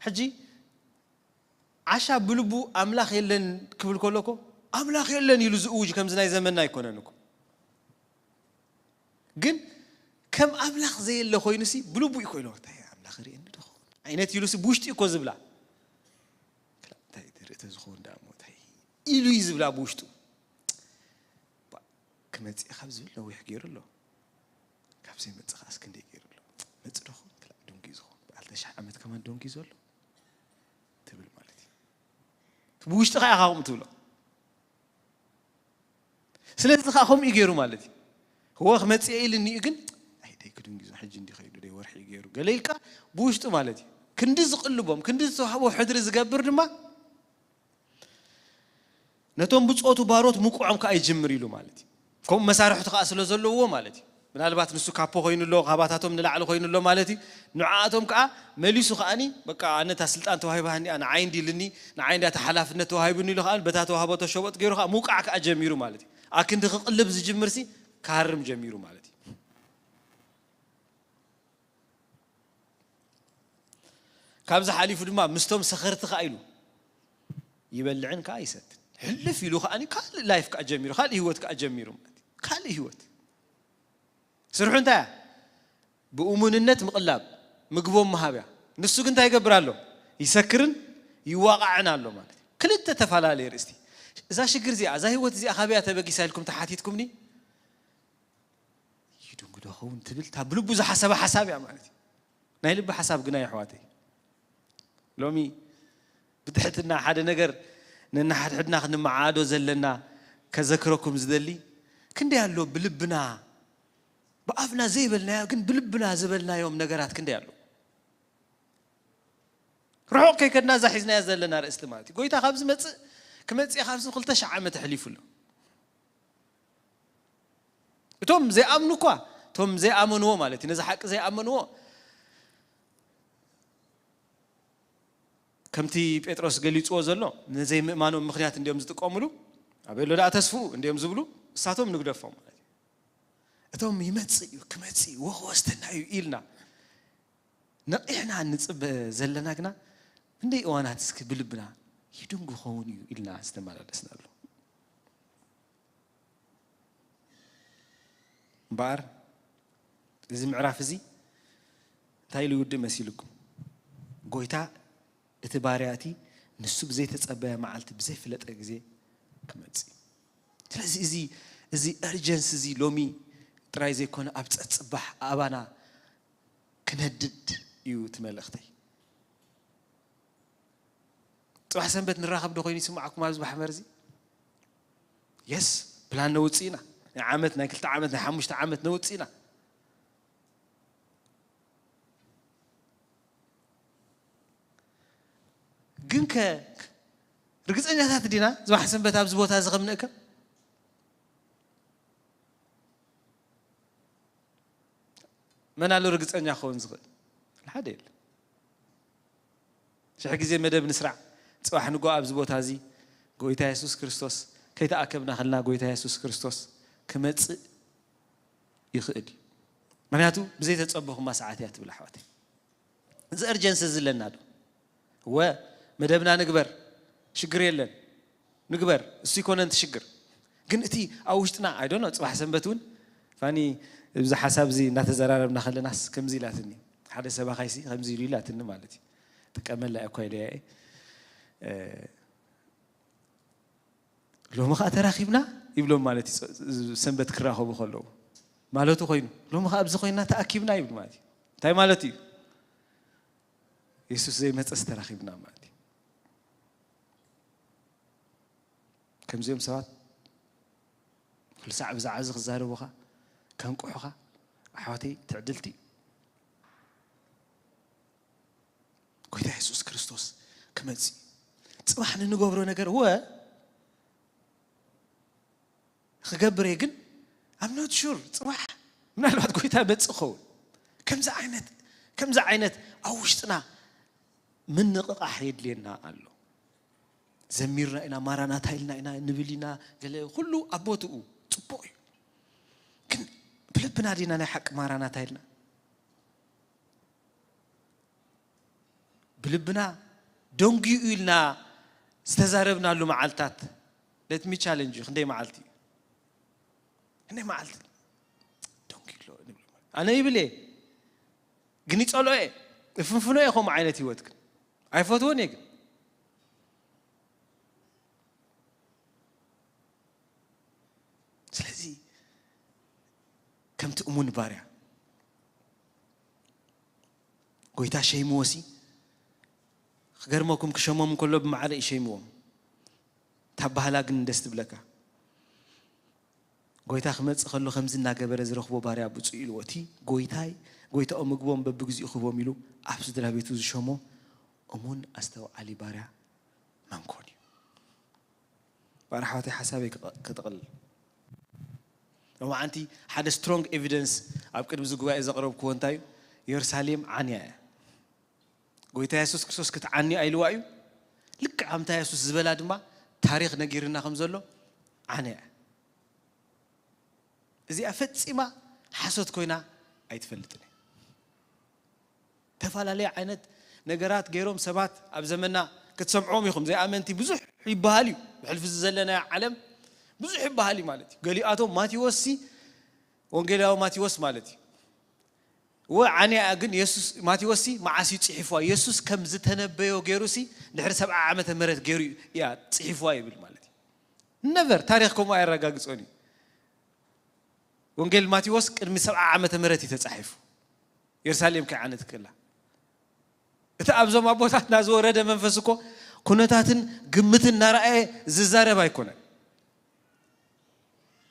ሕጂ ዓሻ ብልቡ ኣምላኽ የለን ክብል ከሎ እኮ ኣምላኽ የለን ኢሉ ዝእውጅ ከምዚ ናይ ዘመንና ኣይኮነን እኮ። ግን ከም ኣምላኽ ዘየለ ኮይኑሲ ብልቡ እዩ ኮይሉ፣ "እንታይ ኣምላኽ ርእየኒ ዶ ኸውን?" ዓይነት ኢሉሲ ብውሽጡ እዩ እኮ ዝብላ። "ክላ እንታይ ትርኢ ተዝኸውን ደኣ እሞ እንታይ?" ኢሉ እዩ ዝብላ ብውሽጡ። "ባ፣ ክመጽእ ካብ ዝብል ነዊሕ ገይሩ ኣሎ። ካብ ዘይመጽእ ከኣስ ክንደይ ገይሩ ኣሎ። መጽእ ዶ ኸውን? ክላ ደንጉዩ ዝኸውን። በዓል ተሽሕ ዓመት ከማን ደንጉዩ ዘሎ?" ትብል ማለት እዩ። ብውሽጥኻ ኢኻ ከምኡ ትብሎ። ስለዚ ኸዓ ከምኡ እዩ ገይሩ ማለት እዩ። "እወ ክመጽእ ኢልኒ እዩ፣ ግን ኣይ ደይ ክድንግዞ፣ ሕጂ እንዲ ኸይዱ ደይ ወርሒ እዩ ገይሩ" ገለ ኢልካ ብውሽጡ ማለት እዩ። ክንዲ ዝቕልቦም፣ ክንዲ ዝተዋህቦ ሕድሪ ዝገብር ድማ ነቶም ብጾቱ ባሮት ምቁዖም ከኣ ይጅምር ኢሉ ማለት እዩ። ከምኡ መሳርሕቱ ከኣ ስለ ዘለዎ ማለት እዩ። ምናልባት ንሱ ካፖ ኮይኑ ኣሎ፣ ካባታቶም ንላዕሊ ኮይኑ ኣሎ ማለት እዩ። ንዓኣቶም ከኣ መሊሱ ከኣኒ፣ "በቃ ኣነ እታ ስልጣን ተዋሂባኒ እያ፣ ንዓይ እንዲ ኢልኒ፣ ንዓይ እንዲ እታ ሓላፍነት ተዋሂቡኒ" ኢሉ ከኣ በታ ተዋህቦቶ ሸበጥ ገይሩ ከኣ ምውቃዕ ከኣ ጀሚሩ ማለት እዩ። ኣክንዲ ክቕልብ ዝጅምርሲ ክሃርም ጀሚሩ ማለት እዩ። ካብዚ ሓሊፉ ድማ ምስቶም ሰኸርቲ ከኣ ኢሉ ይበልዕን ከኣ ይሰትን። ሕልፍ ኢሉ ከኣኒ ካልእ ላይፍ ከኣ ጀሚሩ፣ ካልእ ህይወት ከኣ ጀሚሩ ማለት እዩ። ካልእ ህይወት። ስርሑ እንታይ እያ? ብእሙንነት ምቕላብ፣ ምግቦም ምሃብ እያ። ንሱ ግን እንታይ ይገብር ኣሎ? ይሰክርን ይዋቓዕን ኣሎ ማለት እዩ። ክልተ ተፈላለየ ርእስቲ። እዛ ሽግር እዚኣ፣ እዛ ህይወት እዚኣ ካበይ እያ ተበጊሳ ኢልኩም ተሓቲትኩምኒ? ይድንጉ ዶ ኸውን ትብል፣ እታ ብልቡ ዝሓሰባ ሓሳብ እያ ማለት እዩ። ናይ ልቢ ሓሳብ ግና የሕዋተይ፣ ሎሚ ብትሕትና ሓደ ነገር ነንሓድሕድና ክንመዓዶ ዘለና ከዘክረኩም ዝደሊ፣ ክንደይ ኣሎ ብልብና፣ ብኣፍና ዘይበልናዮ ግን ብልብና ዝበልናዮም ነገራት ክንደይ ኣሎ። ርሑቕ ከይከድና እዛ ሒዝናያ ዘለና ርእስቲ ማለት እዩ። ጎይታ ካብ ዝመጽእ፣ ክመጽእ ካብዚ ክልተ ሽሕ ዓመት ኣሕሊፉ ኣሎ። እቶም ዘይኣምኑ እኳ፣ እቶም ዘይኣመንዎ ማለት እዩ፣ ነዚ ሓቂ ዘይኣመንዎ፣ ከምቲ ጴጥሮስ ገሊጽዎ ዘሎ፣ ንዘይምእማኖም ምኽንያት እንዲዮም ዝጥቀሙሉ፣ "ኣበይ ኣሎ ደኣ ተስፍኡ?" እንዲዮም ዝብሉ፣ እሳቶም ንግደፎም ማለት እዩ። እቶም "ይመጽእ እዩ፣ ክመጽእ እዩ፣ ወኸወስተና እዩ" ኢልና ነቒሕና እንጽበ ዘለና ግና፣ ክንደይ እዋናት እስኪ ብልብና "ይድንጉ ኸውን እዩ" ኢልና ዝተመላለስናሉ። እምበኣር እዚ ምዕራፍ እዚ እንታይ ኢሉ ይውድእ መሲልኩም? ጎይታ እቲ ባርያ እቲ ንሱ ብዘይተጸበየ መዓልቲ ብዘይፍለጠ ግዜ ክመጽእ እዩ። ስለዚ እዚ፣ እዚ እርጀንስ እዚ ሎሚ ጥራይ ዘይኮነ ኣብ ጸጽባሕ ኣባና ክነድድ እዩ እቲ መልእኽተይ። ጽባሕ ሰንበት ንራኸብ ዶ ኮይኑ ይስምዓኩም ኣብዚ ማሕበር እዚ? የስ፣ ፕላን ነውጽእ ኢና። ናይ ዓመት፣ ናይ ክልተ ዓመት፣ ናይ ሓሙሽተ ዓመት ነውጽእ ኢና። ግን ከ ርግጸኛታት ዲና ጽባሕ ሰንበት ኣብዚ ቦታ እዚ ከም ንእከብ? መን ኣሎ ርግጸኛ ክኸውን ዝኽእል? ሓደ የለን። ሽሕ ግዜ መደብ ንስራዕ። ጽባሕ ንግሆ ኣብዚ ቦታ እዚ ጎይታ የሱስ ክርስቶስ ከይተኣከብና ከለና ጎይታ የሱስ ክርስቶስ ክመጽእ ይኽእል እዩ። ምኽንያቱ ብዘይተጸበኹማ ሰዓት እያ ትብል ኣሕዋተይ። እዚ እርጀንሲ እዚ ኣለና ዶ? እወ፣ መደብና ንግበር፣ ሽግር የለን፣ ንግበር፣ እሱ ይኮነን እቲ ሽግር። ግን እቲ ኣብ ውሽጥና፣ I don't know፣ ጽባሕ ሰንበት እውን ፋኒ እዚ ሓሳብ እዚ እናተዘራረብና ከለናስ ከምዚ ኢላትኒ፣ ሓደ ሰባኻይሲ ከምዚ ኢሉ ኢላትኒ ማለት እዩ። ጥቀመላ እኳ ኢለያ እየ። እ፣ ሎሚ ኸኣ ተራኺብና ይብሎም ማለት እዩ። ሰንበት ክራኸቡ ከለዉ ማለቱ ኮይኑ፣ ሎሚ ኸኣ ኣብዚ ኮይንና ተኣኪብና ይብል ማለት እዩ። እንታይ ማለት እዩ? የሱስ ዘይመጸስ ተራኺብና ማለት እዩ። ከምዚኦም ሰባት ኩሉ ሳዕ ብዛዕባ እዚ ክዛረቡኻ፣ ከንቅሑኻ፣ ኣሕዋተይ ትዕድልቲ እዩ። ጎይታ የሱስ ክርስቶስ ክመጽእ እዩ። ጽባሕ ንንገብሮ ነገር፣ እወ፣ ክገብር እየ ግን I'm not sure። ጽባሕ ምናልባት ጎይታ መጽእ ኸውን። ከምዚ ዓይነት ከምዚ ዓይነት ኣብ ውሽጥና ምንቕቓሕ የድልየና ኣሎ። ዘሚርና ኢና፣ ማራናታ ኢልና ኢና ንብል ኢና፣ ገለ ኩሉ ኣብ ቦትኡ ጽቡቕ እዩ። ግን ብልብና ዲና ናይ ሓቂ ማራናታ ኢልና? ብልብና ደንጉዩ ኢልና ዝተዛረብናሉ መዓልታት፣ let me challenge you፣ ክንደይ መዓልቲ እዩ? ክንደይ መዓልቲ ደንጉዩ ኣሎ ንብል? ኣነ ይብል እየ፣ ግን ይጸልኦ እየ፣ እፍንፍኖ እየ። ከምኡ ዓይነት ህይወት ግን ኣይፈትዎን እየ። ግን ስለዚ ከምቲ እሙን ባርያ ጎይታ ሸይምዎሲ፣ ክገርመኩም፣ ክሸሞም እንከሎ ብማዕረ እዩ ሸይምዎም። እታ ባህላ ግን ደስ ትብለካ። ጎይታ ክመጽእ ከሎ ከምዚ እናገበረ ዝረኽቦ ባርያ ብፁዕ ኢልዎ። እቲ ጎይታይ፣ ጎይታኡ ምግቦም በብግዚኡ ክህቦም ኢሉ ኣብ ስድራ ቤቱ ዝሸሞ እሙን ኣስተውዓሊ ባርያ መን ኮን እዩ? ባር ኣሕዋተይ፣ ሓሳበይ ክጠቕልል። ሎማዓንቲ ሓደ ስትሮንግ ኤቪደንስ ኣብ ቅድሚ እዚ ጉባኤ ዘቕረብክዎ እንታይ እዩ? የሩሳሌም ዓንያ እያ። ጎይታ የሱስ ክርስቶስ ክትዓኒ ኣይልዋ እዩ። ልክዕ ከምታ የሱስ ዝበላ ድማ ታሪኽ ነጊርና ከም ዘሎ ዓንያ እያ። እዚኣ ፈጺማ ሓሶት ኮይና ኣይትፈልጥን እያ። ተፈላለየ ዓይነት ነገራት ገይሮም ሰባት ኣብ ዘመና ክትሰምዖም ኢኹም። ዘይኣመንቲ ብዙሕ ይበሃል እዩ። ብሕልፊ እዚ ዘለናዮ ዓለም ብዙሕ ይበሃል እዩ ማለት እዩ። ገሊኣቶም ማቴዎስ ሲ፣ ወንጌላዊ ማቴዎስ ማለት እዩ። ወ ዓንያ ግን የሱስ፣ ማቴዎስ ሲ መዓስ እዩ ጽሒፍዋ? የሱስ ከም ዝተነበዮ ገይሩ ሲ ድሕሪ ሰብዓ ዓመተ ምህረት ገይሩ እያ ጽሒፍዋ ይብል ማለት እዩ። ነቨር፣ ታሪኽ ከምኡ ኣየረጋግጾን እዩ። ወንጌል ማቴዎስ ቅድሚ ሰብዓ ዓመተ ምህረት እዩ ተጻሒፉ። የሩሳሌም ከይዓነት ከላ። እቲ ኣብዞም ኣቦታትና ዝወረደ መንፈስ እኮ ኩነታትን ግምትን እናረኣየ ዝዛረብ ኣይኮነን።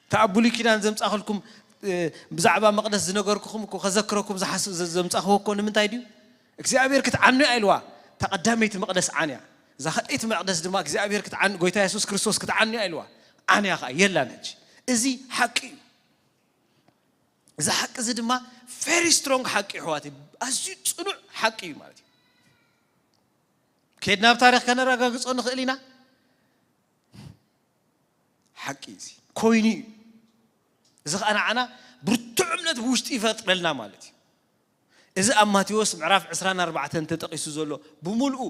እቲ ኣብ ብሉይ ኪዳን ዘምጻእኩልኩም፣ እ፣ ብዛዕባ መቕደስ ዝነገርኩኹም እኮ ከዘክረኩም ዝሓስ-፣ ዘ-፣ ዘምጻእኩዎ እኮ ንምንታይ ድዩ? እግዚኣብሔር ክትዓኑ እያ ኢልዋ። እታ ቀዳመይቲ መቕደስ ዓንያ። እዛ ካልኣይቲ መቕደስ ድማ እግዚኣብሔር ክትዓኑ፣ ጎይታ የሱስ ክርስቶስ ክትዓኑ እያ ኢልዋ። ዓንያ ኸኣ የላን ሕጂ። እዚ ሓቂ እዩ። እዚ ሓቂ እዚ ድማ ቨሪ ስትሮንግ ሓቂ እዩ፣ ኣሕዋተይ። ኣዝዩ ጽኑዕ ሓቂ እዩ ማለት እዩ። ከይድና ኣብ ታሪኽ ከነረጋግጾ ንኽእል ኢና። ሓቂ እዩ፣ እዚ ኮይኑ እዩ። እዚ ኸኣ ንዓና ብርቱዕ እምነት ብውሽጢ ይፈጥረልና ማለት እዩ። እዚ ኣብ ማቴዎስ ምዕራፍ ዕስራን ኣርባዕተን ተጠቒሱ ዘሎ ብምልኡ፣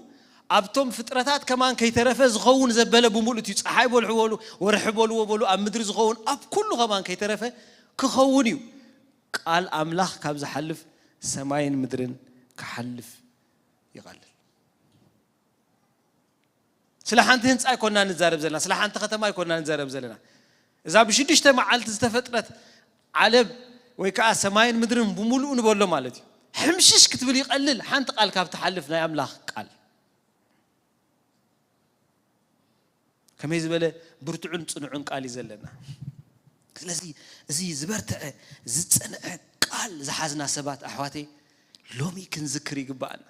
ኣብቶም ፍጥረታት ከማን ከይተረፈ ዝኸውን ዘበለ ብምልኡ፣ እቲ ጸሓይ በልሑ በሉ፣ ወርሒ በልዎ በሉ፣ ኣብ ምድሪ ዝኸውን ኣብ ኩሉ ከማን ከይተረፈ ክኸውን እዩ። ቃል ኣምላኽ ካብ ዝሓልፍ ሰማይን ምድርን ክሓልፍ ይቐልል። ስለ ሓንቲ ህንጻ ኣይኮና ንዛረብ ዘለና፣ ስለ ሓንቲ ከተማ ኣይኮና ንዛረብ ዘለና። እዛ ብሽዱሽተ መዓልቲ ዝተፈጥረት ዓለም ወይ ከኣ ሰማይን ምድርን ብምሉኡ ንበሎ ማለት እዩ። ሕምሽሽ ክትብል ይቐልል፣ ሓንቲ ቃል ካብ ትሓልፍ ናይ ኣምላኽ ቃል። ከመይ ዝበለ ብርቱዕን ጽኑዕን ቃል እዩ ዘለና። ስለዚ እዚ ዝበርትዐ፣ ዝጸንዐ ቃል ዝሓዝና ሰባት፣ ኣሕዋተይ፣ ሎሚ ክንዝክር ይግብኣና።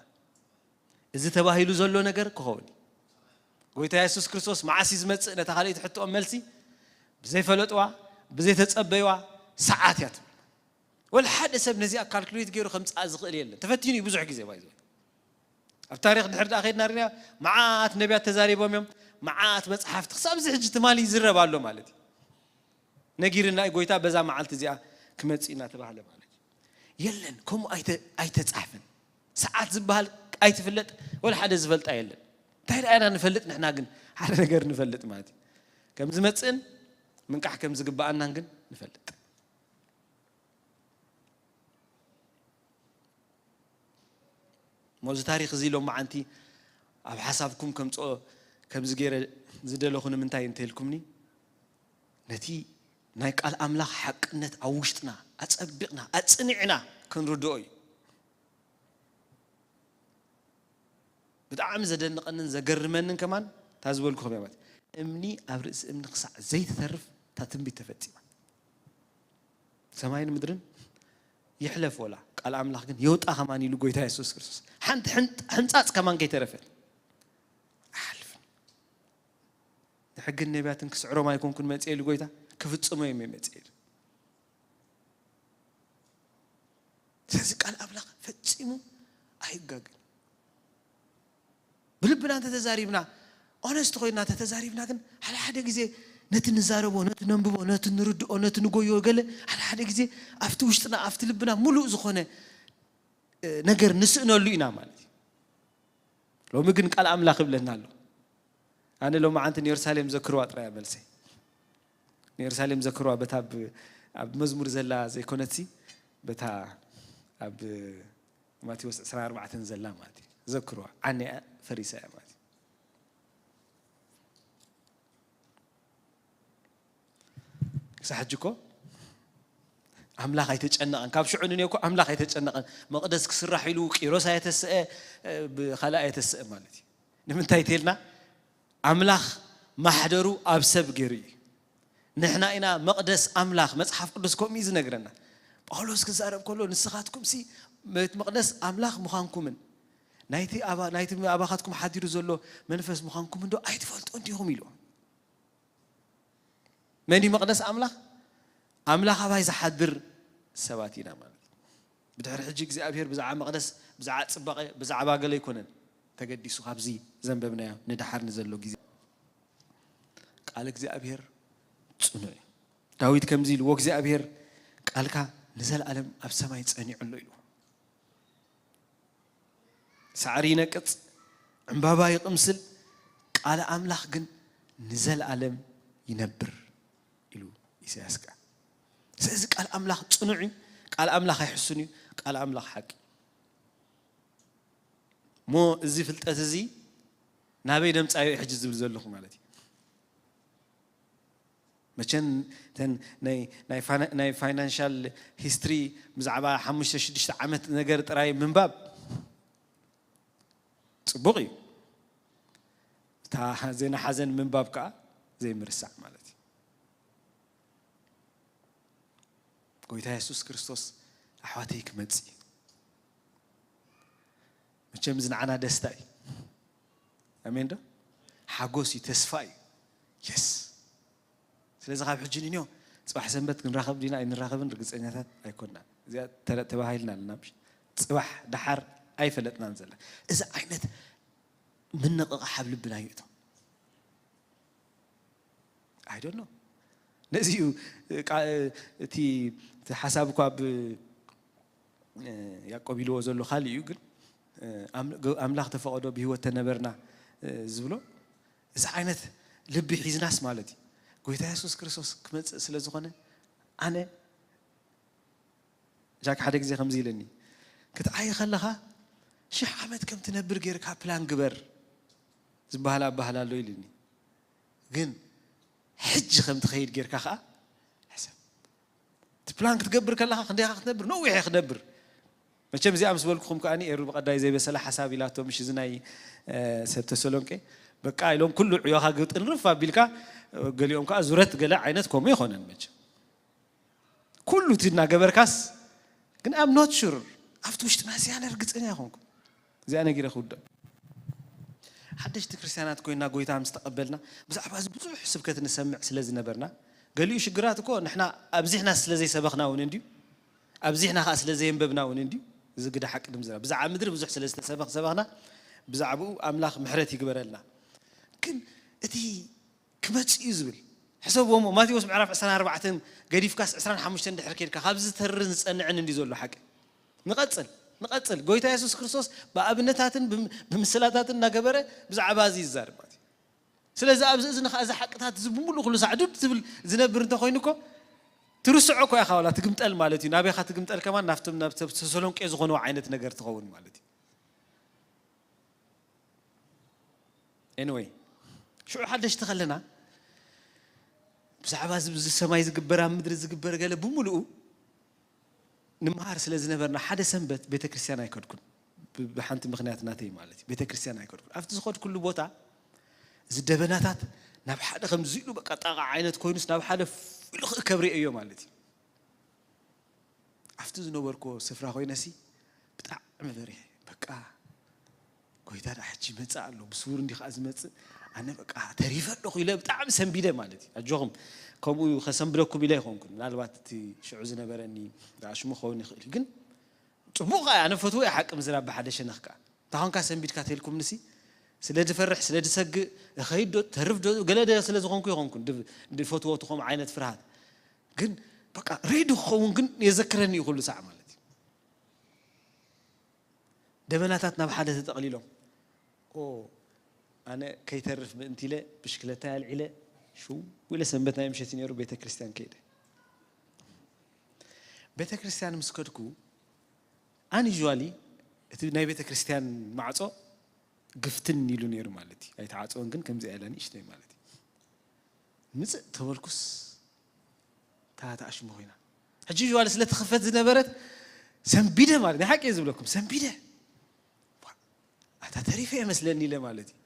እዚ ተባሂሉ ዘሎ ነገር ክኸውን እዩ። ጎይታ የሱስ ክርስቶስ መዓስ እዩ ዝመጽእ? ነታ ካልኣይቲ ሕቶኦም መልሲ ብዘይፈለጥዋ፣ ብዘይተጸበይዋ ሰዓት እያ ትብል። ወላ ሓደ ሰብ ነዚኣ ካልኩሌት ገይሩ ከምጽኣ ዝኽእል የለን። ተፈቲኑ እዩ ብዙሕ ግዜ ባይዘ። ኣብ ታሪኽ ድሕር ደኣ ከይድና ርና መዓት ነቢያት ተዛሪቦም እዮም። መዓት መጽሓፍቲ ክሳብ እዚ ሕጂ ትማሊ ይዝረብ ኣሎ ማለት እዩ። ነጊርና እዩ ጎይታ በዛ መዓልቲ እዚኣ ክመጽእ እናተባህለ ማለት እዩ። የለን፣ ከምኡ ኣይተ-፣ ኣይተጻሕፍን። ሰዓት ዝበሃል ኣይትፍለጥ፣ ወላ ሓደ ዝፈልጣ የለን። እንታይ ደኣ ኢና ንፈልጥ ንሕና ግን ሓደ ነገር ንፈልጥ ማለት እዩ። ከም ዝመጽእን ምንቃሕ ከም ዝግብኣናን ግን ንፈልጥ። እሞ እዚ ታሪኽ እዚ ሎማዓንቲ ኣብ ሓሳብኩም ከምጽኦ ከምዚ ገይረ ዝደለኹ ንምንታይ እንተልኩምኒ፣ ነቲ ናይ ቃል ኣምላኽ ሓቅነት ኣብ ውሽጥና ኣጸቢቕና ኣጽኒዕና ክንርድኦ እዩ። ብጣዕሚ ዘደንቐንን ዘገርመንን ከማን እታ ዝበልኩኹም እያ ማለት፣ እምኒ ኣብ ርእሲ እምኒ ክሳዕ ዘይትተርፍ እታ ትንቢት ተፈጺማ። ሰማይን ምድርን ይሕለፍ ወላ፣ ቃል ኣምላኽ ግን ይውጣ ከማን ኢሉ ጎይታ የሱስ ክርስቶስ። ሓንቲ ሕንጥ-፣ ሕንጻጽ ከማን ከይተረፈ ኣይሓልፍን። ንሕግን ነቢያትን ክስዕሮም ኣይኮንኩን መጽኤ ኢሉ ጎይታ፣ ክፍጽሞ እዮም መጽእ። ስለዚ ቃል ኣምላኽ ፈጺሙ ኣይጋገን። ብልብና እንተተዛሪብና፣ ኦነስት ኮይና እንተተዛሪብና፣ ግን ሓደ ሓደ ግዜ ነቲ ንዛረቦ፣ ነቲ ነንብቦ፣ ነቲ ንርድኦ፣ ነቲ ንጎዮ ገለ ሓደ ሓደ ግዜ ኣብቲ ውሽጥና፣ ኣብቲ ልብና ሙሉእ ዝኾነ ነገር ንስእነሉ ኢና ማለት እዩ። ሎሚ ግን ቃል ኣምላኽ ይብለና ኣሎ። ኣነ ሎሚ ዓንቲ ንየሩሳሌም ዘክርዋ ጥራይ እያ መልሰይ። ንየሩሳሌም ዘክርዋ በታ ኣብ መዝሙር ዘላ ዘይኮነትሲ፣ በታ ኣብ ማቴዎስ ዕስራን ኣርባዕተን ዘላ ማለት እዩ። ዘክርዋ ዓንያ ፈሪሳ እያ ማለት እዩ። ክሳብ ሕጂ እኮ ኣምላኽ ኣይተጨነቐን። ካብ ሽዑ ንኔ እኮ ኣምላኽ ኣይተጨነቐን። መቕደስ ክስራሕ ኢሉ ቂሮስ ኣየተስአ፣ ብኻልእ ኣየተስአ ማለት እዩ። ንምንታይ ተልና? ኣምላኽ ማሕደሩ ኣብ ሰብ ገይሩ እዩ። ንሕና ኢና መቕደስ ኣምላኽ። መጽሓፍ ቅዱስ ከምኡ እዩ ዝነግረና። ጳውሎስ ክዛረብ ከሎ ንስኻትኩምሲ ቤት መቕደስ ኣምላኽ ምዃንኩምን ናይቲ ኣባ-፣ ናይቲ ኣባኻትኩም ሓዲሩ ዘሎ መንፈስ ምዃንኩም እንዶ ኣይትፈልጡ እንዲኹም ኢሉ። መን እዩ መቕደስ ኣምላኽ? ኣምላኽ ኣባይ ዝሓድር ሰባት ኢና ማለት እዩ። ብድሕሪ ሕጂ እግዚኣብሔር ብዛዕባ መቕደስ፣ ብዛዕባ ጽባቐ፣ ብዛዕባ ገለ ኣይኮነን ተገዲሱ ካብዚ ዘንበብናዮ ንድሓር ንዘሎ ግዜ። ቃል እግዚኣብሔር ጽኑዕ እዩ። ዳዊት ከምዚ ኢልዎ እግዚኣብሔር ቃልካ ንዘለኣለም ኣብ ሰማይ ጸኒዑ ኣሎ ኢልዎ። ሳዕሪ ይነቅጽ፣ ዕምባባ ይቕምስል፣ ቃል ኣምላኽ ግን ንዘለኣለም ይነብር ኢሉ ኢሳያስ ከኣ። ስለዚ ቃል ኣምላኽ ጽኑዕ እዩ፣ ቃል ኣምላኽ ኣይሕሱን እዩ፣ ቃል ኣምላኽ ሓቂ። እሞ እዚ ፍልጠት እዚ ናበይ ደምጻዮ ሕጂ ዝብል ዘለኹ ማለት እዩ። መቸን እተን ናይ፣ ናይ ፋይና-፣ ናይ ፋይናንሻል ሂስትሪ ብዛዕባ ሓሙሽተ ሽዱሽተ ዓመት ነገር ጥራይ ምንባብ ጽቡቕ እዩ። እታ ዜና ሓዘን ምንባብ ከኣ ዘይምርሳዕ ማለት እዩ። ጎይታ የሱስ ክርስቶስ ኣሕዋተይ ክመጽእ እዩ። መቸም እዚ ንዓና ደስታ እዩ። ኣሜን ዶ? ሓጎስ እዩ፣ ተስፋ እዩ። የስ። ስለዚ ካብ ሕጂ ንንዮ ጽባሕ ሰንበት ክንራኸብ ዲና ኣይንራኸብን ርግጸኛታት ኣይኮንናን። እዚኣ ተረ-፣ ተባሂልና ኣለና። ምሽ ጽባሕ ደሓር ኣይፈለጥናን ዘለና። እዚ ዓይነት ምንቕቓሕ ኣብ ልብና ይእቶ። I don't know። ነዚ እዩ፣ ቃ-፣ እቲ፣ እቲ ሓሳብ እኳ ብ-፣ ያዕቆብ ኢልዎ ዘሎ ካልእ እዩ፣ ግን፣ ኣም-፣ ኣምላኽ ተፈቐዶ ብህይወት ተነበርና ዝብሎ፣ እዚ ዓይነት ልቢ ሒዝናስ ማለት እዩ። ጎይታ የሱስ ክርስቶስ ክመጽእ ስለ ዝኾነ፣ ኣነ ጃክ ሓደ ግዜ ከምዚ ኢለኒ፣ "ክትዓይ ከለኻ ሽሕ ዓመት ከም ትነብር ጌርካ ፕላን ግበር" ዝበሃል ኣበሃል ኣሎ ኢልኒ። ግን ሕጂ ከም ትኸይድ ጌርካ ከኣ ሕሰብ። እቲ ፕላን ክትገብር ከለኻ ክንደይኻ ክትነብር? ነዊሕ እየ ክነብር። መቸም እዚኣ ምስ በልኩኹም ከኣ ኤሩ ብቐዳይ ዘይበሰለ ሓሳብ ኢላቶ፣ ምሽ እዚ ናይ፣ እ፣ ሰብ ተሰሎንቄ። በቃ ኢሎም ኩሉ ዕዮኻ ግጥንርፍ ኣቢልካ፣ ገሊኦም ከኣ ዙረት ገለ ዓይነት ከምኡ ይኾነን መቸም። ኩሉ እቲ እናገበርካስ፣ ግን I'm not sure። ኣብቲ ውሽጥና እዚኣ ርግጸኛ ኣይኮንኩ። እዚኣ ነጊረ ክውድእ። ሓደሽቲ ክርስትያናት ኮይና ጎይታ ምስ ተቐበልና፣ ብዛዕባ እዚ ብዙሕ ስብከት ንሰምዕ ስለ ዝነበርና፣ ገሊኡ ሽግራት እኮ ንሕና ኣብዚሕና ስለ ዘይሰበኽና እውን እንድዩ፣ ኣብዚሕና ከኣ ስለ ዘየንበብና እውን እንድዩ፣ እዚ ግደ ሓቂ ድምዝና። ብዛዕባ ምድሪ ብዙሕ ስለ ዝተሰበኽ-፣ ሰበኽና፣ ብዛዕባኡ ኣምላኽ ምሕረት ይግበረልና። ግን እቲ ክመጽእ እዩ ዝብል። ሕሰብዎ እሞ፣ ማቴዎስ ምዕራፍ ዕስራን ኣርባዕተን ገዲፍካስ ዕስራን ሓሙሽተን ድሕር ኬድካ፣ ካብዚ ዝተርርን ዝጸንዕን እንዲ ዘሎ ሓቂ። ንቐጽል፣ ንቐጽል። ጎይታ የሱስ ክርስቶስ ብኣብነታትን ብም-፣ ብምስላታትን እናገበረ ብዛዕባ እዚ ይዛረብ ማለት እዩ። ስለዚ ኣብዚ እዝኒ ኸኣ እዚ ሓቅታት እዚ ብምሉእ ኩሉ ሳዕ ዱድ ዝብል ዝነብር እንተኾይኑ እኮ፣ ትርስዖ እኮ ኢኻ፣ ዋላ ትግምጠል ማለት እዩ። ናበይኻ ትግምጠል ከማን ናብቶም፣ ናብ ተሰሎንቄ ዝኾንዎ ዓይነት ነገር ትኸውን ማለት እዩ። ኤኒወይ፣ ሽዑ ሓደሽቲ ከለና ብዛዕባ እዚ፣ እዚ ሰማይ ዝግበር፣ ኣብ ምድሪ ዝግበር ገለ ብምሉኡ ንምሃር ስለ ዝነበርና፣ ሓደ ሰንበት ቤተ ክርስቲያን ኣይከድኩን። ብ-፣ ብሓንቲ ምኽንያት ናተይ ማለት እዩ። ቤተ ክርስቲያን ኣይከድኩን። ኣብቲ ዝኸድኩሉ ቦታ፣ እዚ ደበናታት ናብ ሓደ ከምዚ ኢሉ በቃ ጣቓ ዓይነት ኮይኑስ ናብ ሓደ ኢሉ ክእከብ ርእየዮ ማለት እዩ። ኣብቲ ዝነበርኩዎ ስፍራ ኮይነሲ ብጣዕሚ ፈሪሐ። በቃ ጎይታ ደኣ ሕጂ ይመጽእ ኣሎ፣ ብስውር እንዲ ከኣ ዝመጽእ፣ ኣነ በቃ ተሪፈ ኣለኹ ኢለ ብጣዕሚ ሰንቢደ ማለት እዩ። ኣጆኹም፣ ከምኡ ከሰንብደኩም ኢለ ኣይኮንኩን። ምናልባት እቲ ሽዑ ዝነበረኒ ደኣ ሽሙ ክኸውን ይኽእል እዩ፣ ግን ጽቡቕ ከኣ ኣነ ፈትዎ እየ ሓቂ ምዝራብ ብሓደ ሸነኽ ከኣ። እንታይ ኾንካ ሰንቢድካ ተልኩም ንሲ? ስለ ዝፈርሕ፣ ስለ ዝሰግእ፣ እኸይድ ዶ፣ ተርፍ ዶ፣ ገለ ደ ስለ ዝኾንኩ ይኾንኩን፣ ድ-፣ ዝፈትዎ እቲ ከምኡ ዓይነት ፍርሃት። ግን በቃ ሬዲ ክኸውን ግን የዘክረኒ እዩ ኩሉ ሳዕ ማለት እዩ። ደበናታት ናብ ሓደ ተጠቕሊሎም። ኦ፣ ኣነ ከይተርፍ ምእንቲ ኢለ ብሽክለታ ኣልዒለ ሽው ኢለ ሰንበት ናይ ምሸት እዩ ነይሩ ቤተ ክርስቲያን ከይደ። ቤተ ክርስቲያን ምስ ከድኩ ኣን ዩዥዋሊ እቲ ናይ ቤተ ክርስቲያን ማዕጾ ግፍትን ኢሉ ነይሩ ማለት እዩ። ኣይተዓጽወን ግን ከምዚኣ ኢላ ንእሽተይ ማለት እዩ። ምጽእ ተበልኩስ እታ ተኣሽሙ ኮይና። ሕጂ ዩዋል ስለ ትኽፈት ዝነበረት ሰንቢደ ማለት ናይ ሓቂ እየ ዝብለኩም ሰንቢደ። ኣታ ተሪፈ እየ መስለኒ ኢለ ማለት እዩ።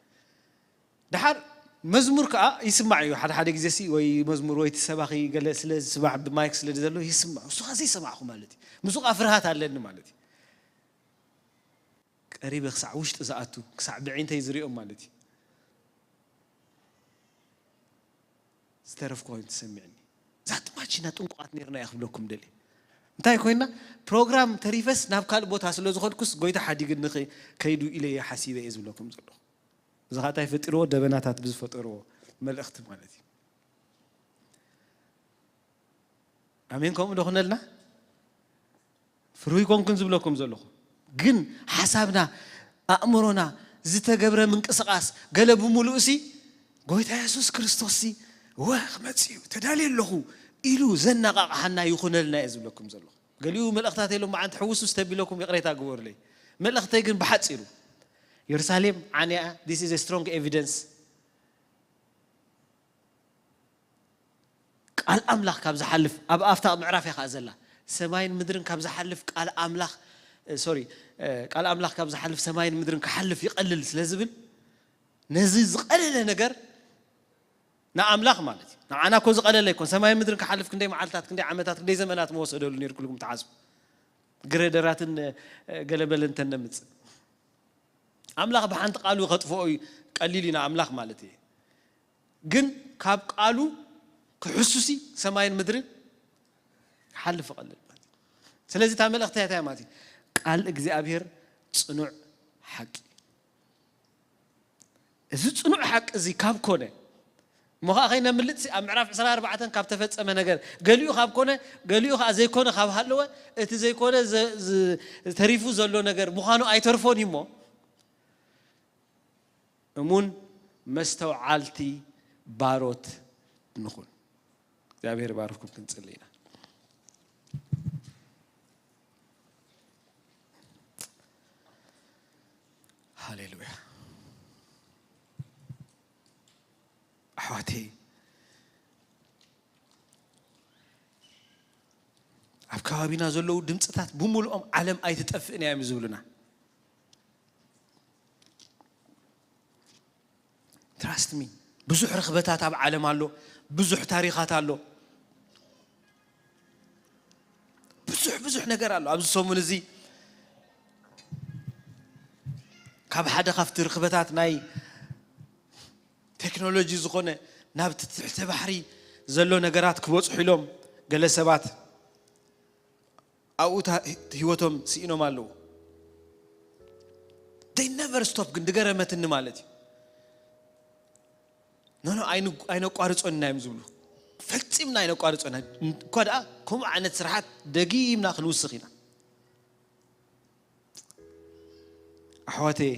ደሓር መዝሙር ከዓ ይስማዕ እዩ ሓደ ሓደ ግዜ ሲ ወይ መዝሙር ወይ እቲ ሰባኺ ገለ ስለ ዝስማዕ ብማይክ ስለ ዘሎ ይስማዕ እሱ ኸዚ ይሰማዕኹ ማለት እዩ። ምስኡ ከዓ ፍርሃት ኣለኒ ማለት እዩ። ቀሪበ ክሳዕ ውሽጢ ዝኣቱ ክሳዕ ብዒንተይ ዝሪኦም ማለት እዩ። ዝተረፍኩ ኮይኑ ተሰሚዕኒ። ዛት ማች ኢና ጥንቁቓት ነርና እየ ክብለኩም ደልየ። እንታይ ኮይና ፕሮግራም ተሪፈስ ናብ ካልእ ቦታ ስለ ዝኾድኩስ ጎይታ ሓዲግኒ ከይዱ ኢለ እየ ሓሲበ እየ ዝብለኩም ዘለኹ። እዚ ኸዓ እንታይ ፈጢርዎ ደበናታት ብዝፈጠርዎ መልእኽቲ ማለት እዩ። ኣሜን። ከምኡ ዶ ኹነልና? ፍርሁይ ኮንኩን ዝብለኩም ዘለኹ ግን ሓሳብና ኣእምሮና ዝተገብረ ምንቅስቓስ ገለ ብምሉእ ሲ ጎይታ የሱስ ክርስቶስ ሲ ወ ክመጽእ እዩ ተዳልየ ኣለኹ ኢሉ ዘነቓቕሓና ይኹነልና እየ ዝብለኩም ዘለኹ። ገሊኡ መልእኽታት የሎም መዓንቲ ሕውስ ውስ ተቢለኩም ይቕሬታ ግበሩለይ። መልእኽተይ ግን ብሓፂሩ የሩሳሌም ዓንያ this is a strong evidence። ቃል ኣምላኽ ካብ ዝሓልፍ ኣብ ኣፍታ ምዕራፍ እያ ከዓ ዘላ። ሰማይን ምድርን ካብ ዝሓልፍ ቃል ኣምላኽ ሶሪ ቃል ኣምላኽ ካብ ዝሓልፍ ሰማይን ምድርን ክሓልፍ ይቐልል ስለ ዝብል ነዚ ዝቐለለ ነገር ንኣምላኽ ማለት እዩ። ንዓና እኮ ዝቐለለ ኣይኮን። ሰማይን ምድርን ክሓልፍ ክንደይ መዓልታት ክንደይ ዓመታት ክንደይ ዘመናት መወሰደሉ ነይሩ ክልኩም ትሓስቡ። ግሬደራትን ገለበለ እንተነምፅእ ኣምላኽ ብሓንቲ ቃሉ ከጥፍኦ እዩ። ቀሊል እዩ ንኣምላኽ ማለት እየ። ግን ካብ ቃሉ ክሕሱሲ ሰማይን ምድርን ሓልፍ ቐልል ማለት እዩ። ስለዚ እታ መልእኽቲ እንታይ ማለት እዩ? ቃል እግዚኣብሔር ፅኑዕ ሓቂ። እዚ ፅኑዕ ሓቂ እዚ ካብ ኮነ እሞ ከዓ ከይነምልጥሲ ኣብ ምዕራፍ ዕስራ ኣርባዕተ ካብ ተፈፀመ ነገር ገሊኡ ካብ ኮነ ገሊኡ ከዓ ዘይኮነ ካብ ሃለወ እቲ ዘይኮነ ተሪፉ ዘሎ ነገር ምዃኑ ኣይተርፎን እዩ እሞ እሙን መስተውዓልቲ ባሮት ንኹን። እግዚኣብሔር ባርኩም ክንጽሊ ኢና። ሃሌሉያ ኣሕዋተይ። ኣብ ከባቢና ዘለዉ ድምፅታት ብምልኦም ዓለም ኣይትጠፍእን እያ እዮም ዝብሉና። ትራስት ሚ ብዙሕ ርኽበታት ኣብ ዓለም ኣሎ። ብዙሕ ታሪኻት ኣሎ። ብዙሕ ብዙሕ ነገር ኣሎ ኣብዚ ሰሙን እዚ ካብ ሓደ ካብቲ ርኽበታት ናይ ቴክኖሎጂ ዝኾነ ናብ ትሕቲ ባሕሪ ዘሎ ነገራት ክበፅሑ ኢሎም ገለ ሰባት ኣብኡ ህይወቶም ስኢኖም ኣለዉ። ነቨር ስቶፕ ግን ድገረመትኒ ማለት እዩ። ኖኖ ኣይነቋርፆን ኢና እዮም ዝብሉ። ፈፂምና ኣይነቋርፆን እኳ ደኣ ከምኡ ዓይነት ስራሓት ደጊምና ክንውስኽ ኢና። ኣሕዋተየ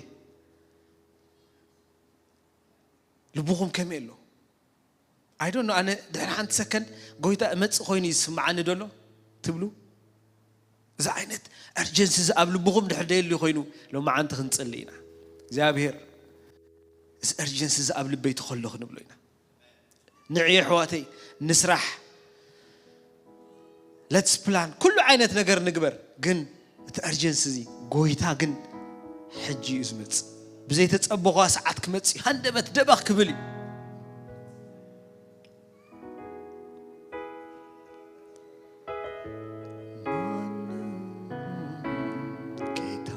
ልብኹም ከመይ ኣሎ? ኣይዶኖ ኣነ ድሕሪ ሓንቲ ሰከንድ ጎይታ እመፅእ ኮይኑ ይስምዓኒ ደሎ ትብሉ? እዚ ዓይነት እርጀንሲ እዚ ኣብ ልብኹም ድሕር ደየሉ ኮይኑ ሎማዓንቲ ክንፅሊ ኢና። እግዚኣብሔር እዚ እርጀንሲ እዚ ኣብ ልበይ ተኸሎ ክንብሎ ኢና። ንዕ የሕዋተይ ንስራሕ ለትስ ፕላን ኩሉ ዓይነት ነገር ንግበር ግን እቲ እርጀንሲ እዚ ጎይታ ግን ሕጂ እዩ ዝመጽእ። ብዘይተጸበኹዋ ሰዓት ክመጽእ እዩ። ሃንደበት ደበኽ ክብል እዩ። ጌታ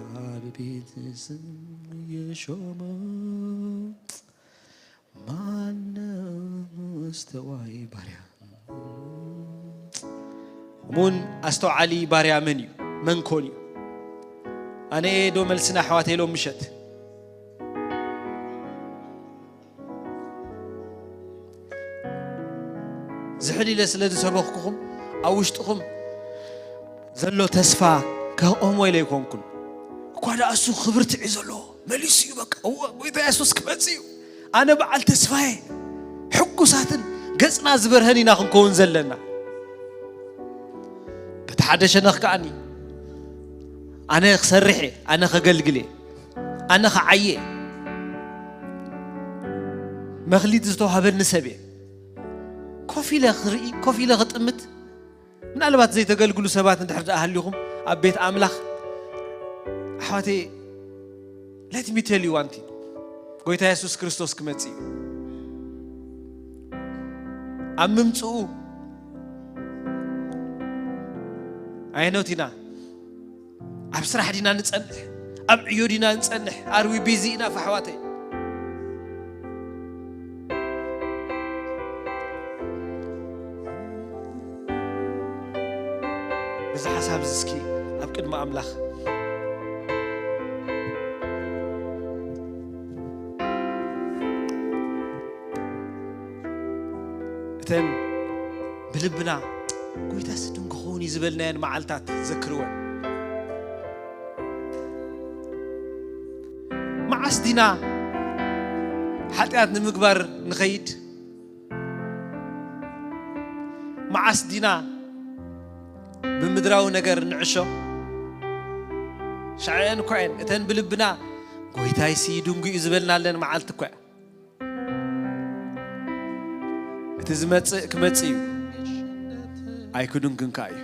በቤት ስም ሸሞ ማነው ኣስተዋይ ባርያ? እሙን ኣስተውዓሊ ባርያ መን እዩ? መን ኮን እዩ? ኣነ እየ ዶ መልስና ኣሕዋተይ ሎም ምሸት? ዝሕል ኢለ ስለ ዝሰበኽኩኹም ኣብ ውሽጥኹም ዘሎ ተስፋ ከቕህሞ ኢለ ኣይኮንኩን። እኳ ደኣ እሱ ክብርትዕ እዩ ዘለዎ፣ መሊሱ እዩ በቃ። እወ፣ ጎይታ የሱስ ክመጽእ እዩ። ኣነ በዓል ተስፋዬ፣ ሕጉሳትን ገጽና ዝበርሀን ኢና ክንከውን ዘለና። በቲ ሓደ ሸነኽ ከኣኒ ኣነ ክሰርሕ እየ፣ ኣነ ከገልግል እየ፣ ኣነ ከዓየ እየ። መኽሊት ዝተዋህበኒ ሰብ እየ። ኮፍ ኢለ ክርኢ፣ ኮፍ ኢለ ክጥምት። ምናልባት ዘይተገልግሉ ሰባት እንድሕር ደኣ ሃሊኹም ኣብ ቤት ኣምላኽ፣ ኣሕዋተይ፣ let me tell you one thing። ጎይታ የሱስ ክርስቶስ ክመጽእ እዩ። ኣብ ምምጽኡ ኣየኖት ኢና? ኣብ ስራሕ ዲና ንጸንሕ? ኣብ ዕዮ ዲና ንጸንሕ? ኣርዊ ቢዚ ኢና ኣሕዋተይ? በዚ ሓሳብ እዚ እስኪ ኣብ ቅድሚ ኣምላኽ እተን ብልብና ጎይታ ስድን ክኸውን እዩ ዝበልናየን መዓልታት ዘክርወን። መዓስ ዲና ሓጢኣት ንምግባር ንኸይድ? መዓስ ዲና ብምድራዊ ነገር ንዕሾ? ሻዕየን እኳ እየን እተን ብልብና ጎይታይሲ ድንጉ እዩ ዝበልናለን መዓልቲ እኳ እያ። እቲ ዝመጽእ ክመጽእ እዩ፣ ኣይክድንግን ከኣ እዩ።